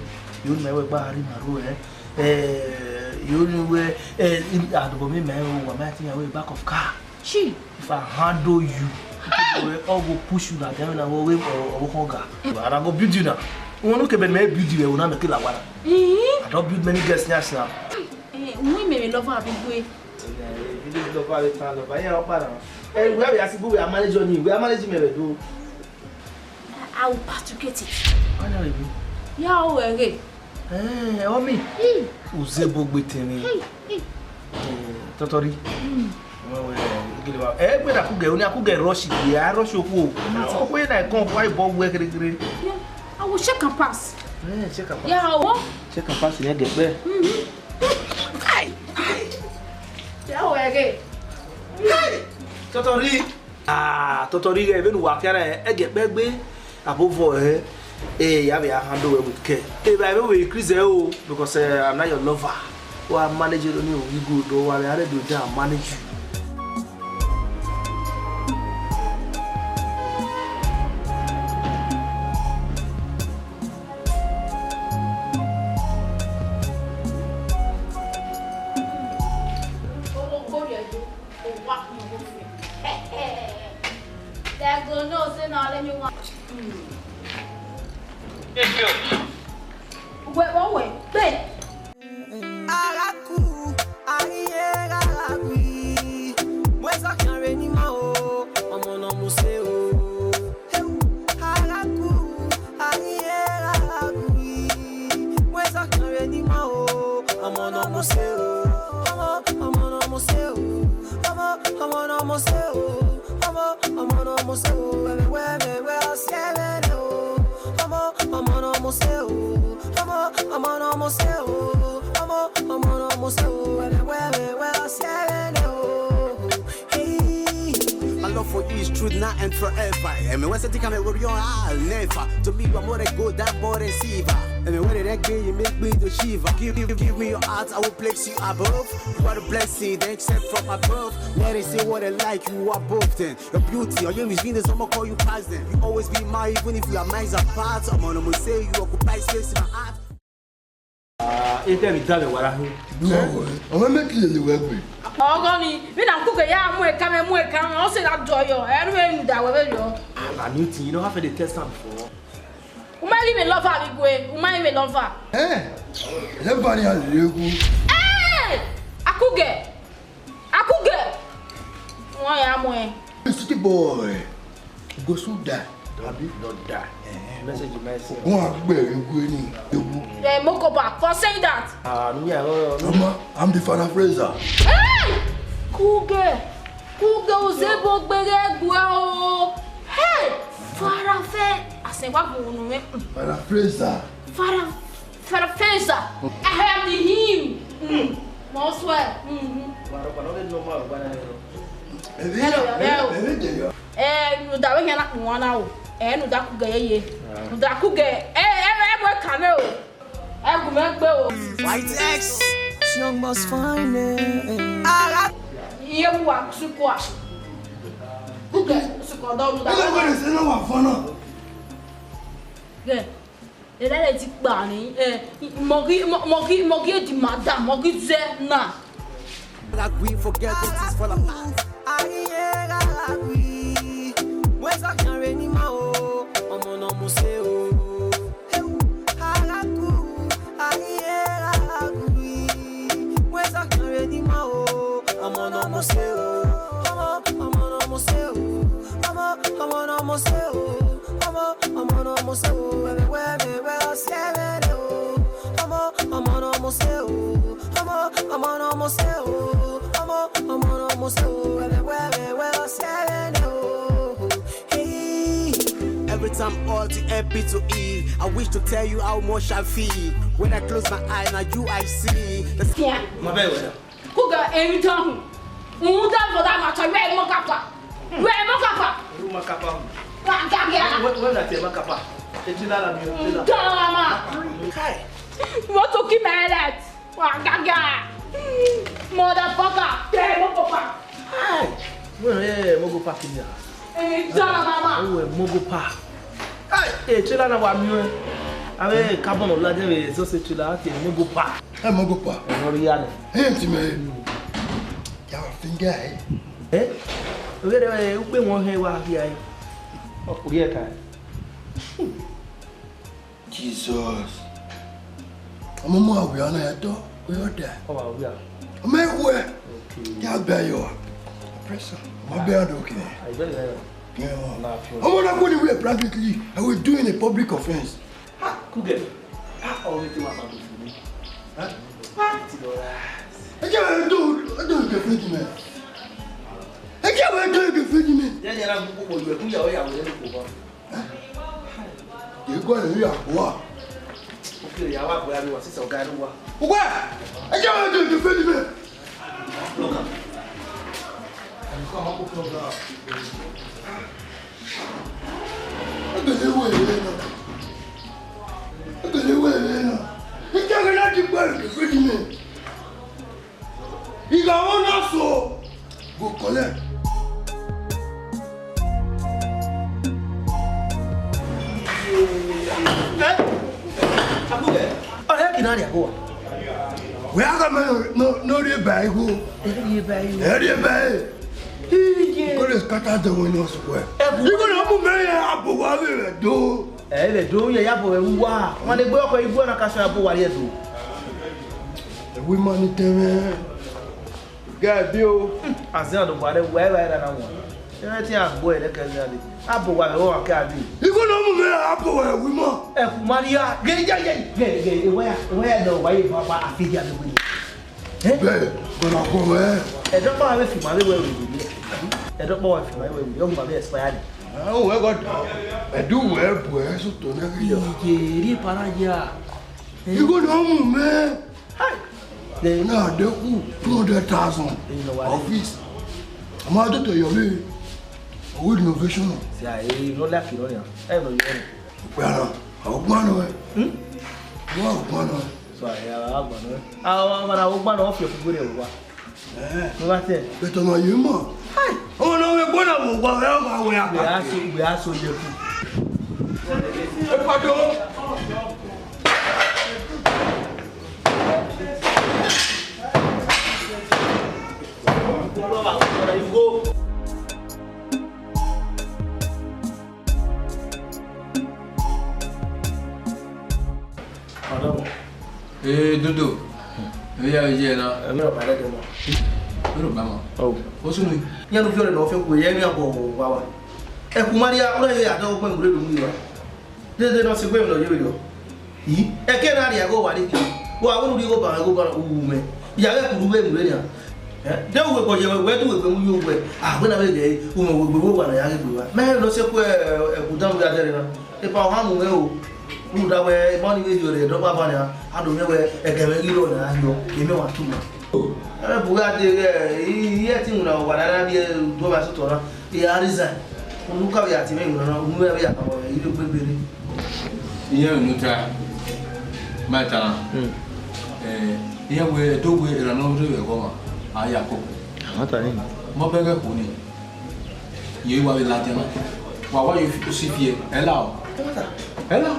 Yo ni mẹ wẹ gba rri ima ro, eh. Eh, yo ni wẹ, eh, adobọ me ma ro wa ma tin ya wẹ back of car. Chi. If I handle you, ọ go push you na, then na wo we ọ wo khọn ga. And I go build you na. Wẹ nu ke be me build you, wẹ na me ke la wa na. Eh? I don build many girls ni asan. Eh, wẹ me love abi gbe. Ilé lọ́ba lè tán lọ́ba, yẹn ọ̀pá náà. Ẹ, we have a sibu, we are manage on you, we are manage me do. I will patrocate it. Why not you? Ya o ẹghe. Eh, ọ mi. Hmm. Uzebo gbe tẹrin. Hmm, hmm. Eh, Tọtọrhi. Hmm. Wẹ, wẹ, gele wa. Ẹ, gbe da Akugẹ, oni Akugẹ rush, ya rush okhuo. Okhuo na kọn, wa ibọ wẹ kere kere. Yeah, I will check and pass. Eh, check and pass. Ya o. Check and pass ni ẹgẹ pẹ. Mhm. Kai. Ya wẹ ghe. Kai. Tọtọrhi. Ah, Tọtọrhi ghe vbene uwa khian na, ẹgẹ pẹ gbe. Above all, eh, eh, ya vbe a handle well with care. Evba ẹvbo we increase ẹ o, because, eh, I'm not your lover. Wa manage you, don't you good, wa vbe a ready to manage you. They go know say na only me want. Wait, wait, wait, wait. Araku, ariye rara wi. Mweza kare ni ma o, ọmọ na mo se o. Araku, ariye rara wi. Mweza kare ni ma o, ọmọ na mo se o. Ọmọ, ọmọ na mo se o. Ọmọ, ọmọ na mo se o. Ọmọ, ọmọ na mo se o. Wẹwẹ, wẹwẹ, wẹ ọsẹ wẹrẹ o. Ọmọ, ọmọ na mo se o. Ọmọ, ọmọ na mo se o. Ọmọ, ọmọ na mo se o. Wẹwẹ, wẹwẹ, wẹ ọsẹ wẹrẹ o. Hey. My love for you is true now and forever. And me when something come over your heart, never. To me, you are more than gold, that more than silver. And me when it ain't good, you make me to shiver. Give, give, give me your heart, I will place you above. You are the blessing, then sent from above. Let it say what I like, you are both then. Your beauty, your name is Venus, I'ma call you past them. You always be mine, even if we are miles apart. I'm on, I'ma say you occupy space in my heart. Ah, ete vbe da vbe wara hin. Ọmọ mẹ ti lele wẹ gbe. Ọgọ ni, mi na kuke ya mu eka mẹ, mu eka mẹ, ọ sẹ na dọ yọ, ẹ nu enu da wẹ vbe yọ. Ah, na new thing, you know, have the test am before. U ma ghi vbe lover vbe igue, u ma ghi vbe lover. Eh, ẹ ba ni a lele gu. Eh, Akugẹ, Akugẹ. Wọ́n ya mú ẹ. City boy. Go soon die. Abi? Don't die. Eh, message you might say. Wọ́n á gbé ewu ni, ewu. Eh, Mokoba, for saying that. Ah, no, yeah, no, no. Mama, I'm the Father Fraser. Hey! Kuge! Kuge, Uzebo gbeghe gbe o. Hey! Farafe, asẹn wa bu unu mẹ. Father Fraser. Father, Father Fraser. I am the him. Mm. Mo swear. Mm-hmm. Hello, hello. Eh, nu da wẹ hian na kpọn na o. Eh, nu da Kuge ye. Ah. Nu da Kuge. Eh, eh, eh, mo kame o. Ẹgùn mẹ gbe o. White X. Young boss fine. Ara. Iye mu wa sukua. Kugẹ, sukua dọ mu da. Ẹ lọ wẹrẹ sẹ na wa fọ na. Gẹ. Ẹ lẹ ti kpa ni. Ẹ, mọ ghi, mọ, mọ ghi, mọ ghi di madam, mọ ghi zẹ na. Like we forget what is for the past. Aye, gha gha gui. Wẹ sọ khian re ni ma o, ọmọ ne ọ mu se o. Ewu, ara ku, aye, gha gha gui. Wẹ sọ khian re ni ma o, ọmọ ne ọ mu se o. Ọmọ, ọmọ ne ọ mu se o. Ọmọ, ọmọ ne ọ mu se o. Ọmọ, ọmọ ne ọ mu se o. Wẹ, wẹ, wẹ, wẹ, ọ si ẹmwẹ rẹ o. Ọmọ, ọmọ ne ọ mu se o. Ọmọ, ọmọ ne ọ mu se o. Ọmọ, ọmọ ne ọ mu se o. Wẹ, wẹ, wẹ, wẹ, ọ si ẹmwẹ rẹ o. Hey. Every time all the M P to E, I wish to tell you how much I feel. When I close my eye, now you I see. The Yeah. My bad, well. Kugẹ emwi dan hu. Rhunmwuda vbe ọ da ma tọ, wẹ mọ kapa. Wẹ mọ kapa. Ru ma kapa. Wa gagia. Wẹ, wẹ na te ma kapa. Eti na la mi, eti na. Ndọrọma. Kai. You want to kill my head? Wa gagia. Motherfucker. Tẹ mọ kapa. Kai. Wẹ, eh, mọ go park ni a. Emwi dan mama. Wẹ mọ go park. Hey, trailer na wa miẹn. Avbe carbon ladian vbe exhaust trailer, a tie mọ go park. Ẹ mọ go park. Ẹ nọ rhia nẹ. Ẹ ti mẹ. Ya wa finger ẹ. Ẹ? Oghe rẹ ugbe wọn hẹ wa hia ẹ. Ọ kpurriẹ ka. Jesus. Ọmọ mọ awia na ya tọ, kwe ọ da. Ọ wa wia. Ọmọ ẹkhuẹ. Okay. Ya bẹ yọ. Pressure. Ọmọ bẹ ọdọ kẹ. Ai bẹ yọ. Yeah. Na fi. Ọmọ na kwe ni we privately. I will do in a public offense. Ha, Kugẹ. Ha, ọ vbe te wa kpa to fun mi. Ha? Ti dọ ra. Ẹ jẹ́ wẹ́n tó, ẹ tó ìkẹfẹ́ jù mẹ́. Ẹ jẹ́ wẹ́n tó ìkẹfẹ́ jù mẹ́. Yẹ yẹn na gbogbo pẹ̀lú ẹkún yàwó yàwó yẹn ló kò bá. Ẹ gbọ́ ẹ̀rí àpò wa. Ó kéré yàwó àgbẹ̀ àríwá sísè ọ̀gá ẹ̀rú wa. Wá! Ẹ jẹ́ wẹ́n tó ìkẹfẹ́ jù mẹ́. Look am. Ẹgbẹ̀lẹ́ wẹ̀ rẹ̀ náà. Ẹgbẹ̀lẹ́ wẹ̀ rẹ̀ náà. Ẹ jẹ́ wẹ́n láti gbọ́ ìkẹfẹ́ jù mẹ́. Igha wọn na so, go collect. Eh? Abuge, ọrẹ kina ria go. Wẹ a ga mẹ no, no, no rhie ba igho. Ẹ rhie ba igho. Ẹ rhie ba e. Iye. Kó lè scatter the wind of square. Ẹ bu- Igho na mu mẹ ya abo wa vbe rẹ do. Ẹ vbe do ye ya bo vbe uwa. Wan de gbe ọkọ igho na ka so ya bo wa rhie do. Ẹwe ima ni tẹmwẹ. Ga ẹbi o. Azẹn do wa rẹ wa ẹvba ẹra na wan. Ẹmwẹ te a gbo ẹre kẹ zẹ dee. A bo wa vbe wa kẹ a dee. Igho na mu mẹ a bo wa ẹwe ima. Ẹ ku Maria. Geri ja ye. Geri geri ewa ya. Ewa ya do wa ye ba ba a fi dia be wele. Eh? Bẹ, bọna kọ mẹ. Ẹdọkpa wa vbe fi ma vbe wẹ wele. Ẹdọkpa wa fi ma vbe wele. Ọ ma vbe expire. Ẹ, o wẹ gọdọ. Ẹdu wẹ bu ẹ so to nẹ ghi yọ. Iye ri para ya. Igho na mu mẹ. Hai. Na de ku two hundred thousand. Office. A ma do to yọ vbe. Owó renovation. Si a e no like no ya. E no yọ. Ọgbẹran, ọgbẹran ẹ. Hmm? Wọ́n ọgbẹran. So a ya ọgbẹran. A wa ma na ọgbẹran ọ fi ọkugbe rẹ wa. Eh. Mo bá tẹ. Bẹ̀tẹ̀ ọ̀nà yìí mọ̀. Hai. Ọmọ náà wẹ gbọ́dọ̀ wò wá ẹ wá wẹ àgbà. Gbé aṣọ, gbé aṣọ yẹ kú. Ẹ pàdé o. Madam. Ee, Dodo. Ẹ ya ye na. Ẹ mi ọba lẹdẹ mọ. Ẹ ló bá mọ. Oh. Ó sún mi. Yẹn ló fi ọ̀rẹ́ lọ fẹ́ kú, yẹn ní àbọ̀ wà wá. Ẹ kú Maria, ó lọ yẹ àdó ọgbọ́n ìwúrẹ́ lòún yìí wá. Dede nọ si gbe emwi ne ọ ye vberriọ. I, ẹkẹ na rhie ẹghẹ owa rhie khin, wa wẹ ne u rhie igho ba mwẹ, igho ba mwẹ, u wu mwẹ. Ya ghẹ kuru vbe emwi vbe nian. Eh, de uwẹ bọ ye wẹ, wẹ de uwẹ gbe mu yo wẹ. Ah, wẹ na vbe ghe, u mwẹ uwẹ gbe wa na ya ghe gbe wa. Mẹ nọ si ku ẹkhudan vbe a dẹrẹ na. Epa ọ ha mu mwẹ o. Rhunmwuda wẹ, emọ ni vbe rhie ọre ẹdọ baba nian, a do miẹn wẹ, ẹkẹ mwẹ ghi rrọọ ne a hiọ, emẹ wa tu ma. Ẹ bu gha de ghẹ, i, i ẹtin wuna wa na na rhie do ma sotọ na. I a resign. Unu ka vbe ya tie mwẹ unu na, unu vbe ya kpao, i vbe gbe gbere. Iran unu ta. Ma ta na. Hmm. Eh, iran wẹ do wẹ erha ne ọ rre vbe ẹghẹ ọmwa, a ya koko. A ma ta ni. Mọ bẹghe koko ni. Ye wa vbe ladian na. Wa wa yo si fi ẹ, ẹ la o. Ẹ la.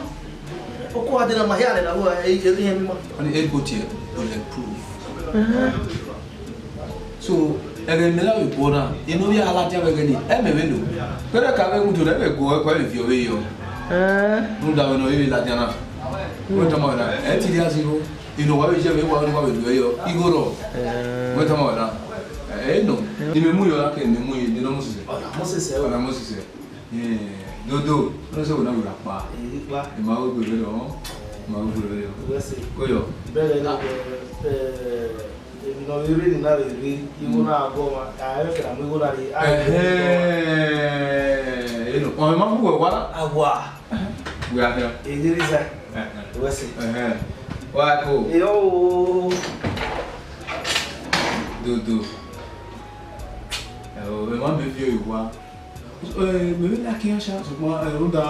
Oko wa de na ma hia lẹ na wo, e, e, e, mi ma. Ani e go tie bulletproof. So, ẹghẹ ne a vbe guọ na, eno vbe a ladian vbe ẹghẹ ni, ẹ mẹ vbe lo. Kẹrẹ ka vbe mudu rẹ vbe guọ, ẹ kua vbe viọ vbe yọ. Eh. Rhunmwuda vbe ne ọ vbe ladian na. Wẹ tama wẹ na, ẹ ti rhie azigho. Inu wa vbe ye vbe wa, wa vbe lu ẹ yọ. Igho rọ. Eh. Wẹ tama wẹ na. Ẹ nọ. Ni mẹ mu yọ la ke mẹ mu yi, ni nọ mu sisẹ. Ọna mu sisẹ o. Ọna mu sisẹ. Eh, dodo, no se wẹ na wẹ ra kpa. Èyí pa. Ẹ ma wo gbe vbe lọ. Ẹ ma wo gbe vbe lọ. Wẹ se. Ko yọ. Bẹghe na, eh, Emwi ne ọ vbe rre ni na vbe rre, igho na gha gu ọmwa, a i vbe kẹre mu igho na rre, a i vbe Ẹhẹn, eno, ọ ma mu wẹ wa? A wa. Wẹ a khian. Ede rre zẹ. Ẹhẹn. Wẹ sẹ. Ẹhẹn. Wa ko. Iyo o. Dodo. Ẹ o, ẹ ma mẹ viọ wa. Eh, mẹ vbe like iran sha, sokpan, eh, rhunmwuda,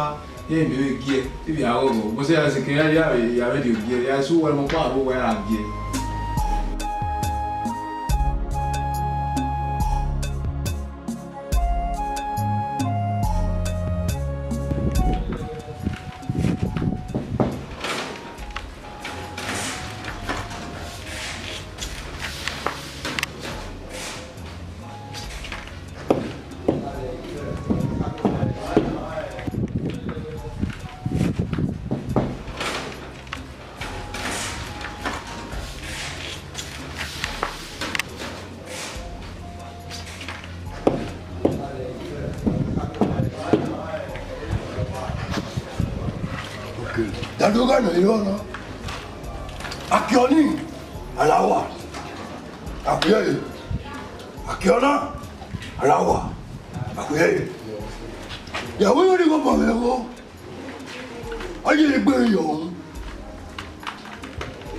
iran mẹ vbe gie, iran vbe aghọghọ. Mẹ sẹ ya sẹ ke iran ya vbe, ya vbe rhie gie, ya sẹ uwa mọ kpa aro uwa ya gie. Okay. Dado gha nọ irọ nọ. Akiọni, alawa. Akhiẹe. Akiọna, alawa. Akhiẹe. Ya wẹ ni gho bọ mwẹ gho. Ọ ye egbe yọ.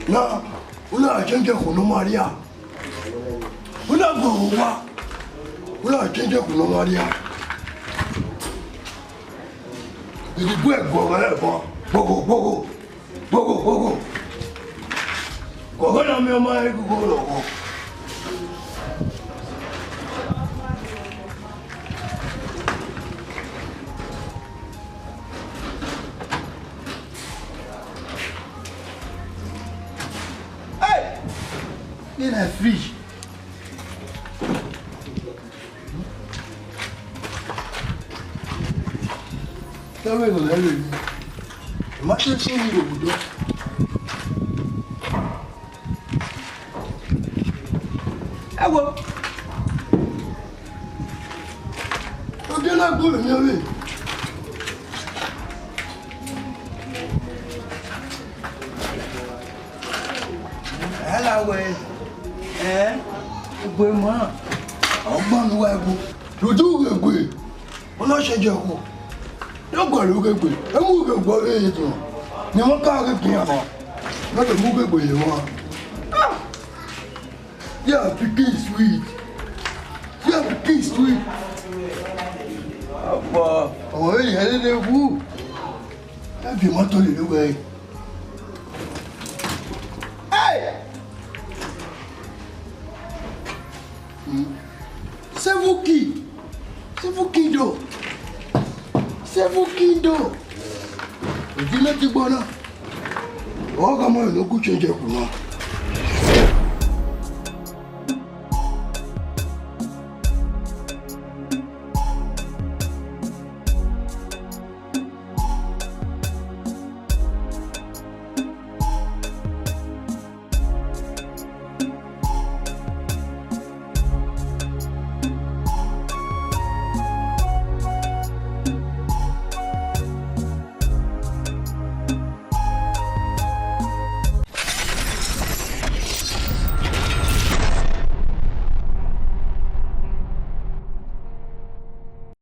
Na, u na change ẹkhu ne ọ ma rria. U na gbe owa. U na change ẹkhu ne ọ ma rria. Idibo ẹguọghọ ẹvọ. Gbogho, gbogho. Gbogho, gbogho. Gọghọ na miẹn ọma ẹgugu lọghọ. Hey! Nina free. Tẹvbe ne ọ lẹ vbe emwi, ma te sẹ emwi rre obodo. Ẹ wo, ogie na gbe mwẹ miẹn vbe. Ẹ la wẹ, ẹ, egbe ma, ọ gba ne uwa ẹvbo. Rhunmwuda ughegbe, ọ na change ẹkhu. Ne ọ gualọ ughegbe, ẹ mu ughegbe ọre ye tọn. Ne emọ ka ghe bian nọ, ne ọ do mu ughegbe ye emwa. Ah! Yeah, pikin sweet. Yeah, pikin sweet. Apa, ọmọ vbe yẹn lele wu. Ẹ viọ imọto lele uwẹ. Hey! Hmm. Seven king. Seven kingdom. Seven kingdom. Odi ne ti gbọ na. Ọ gha ma ne ọ gu change ẹkhu na.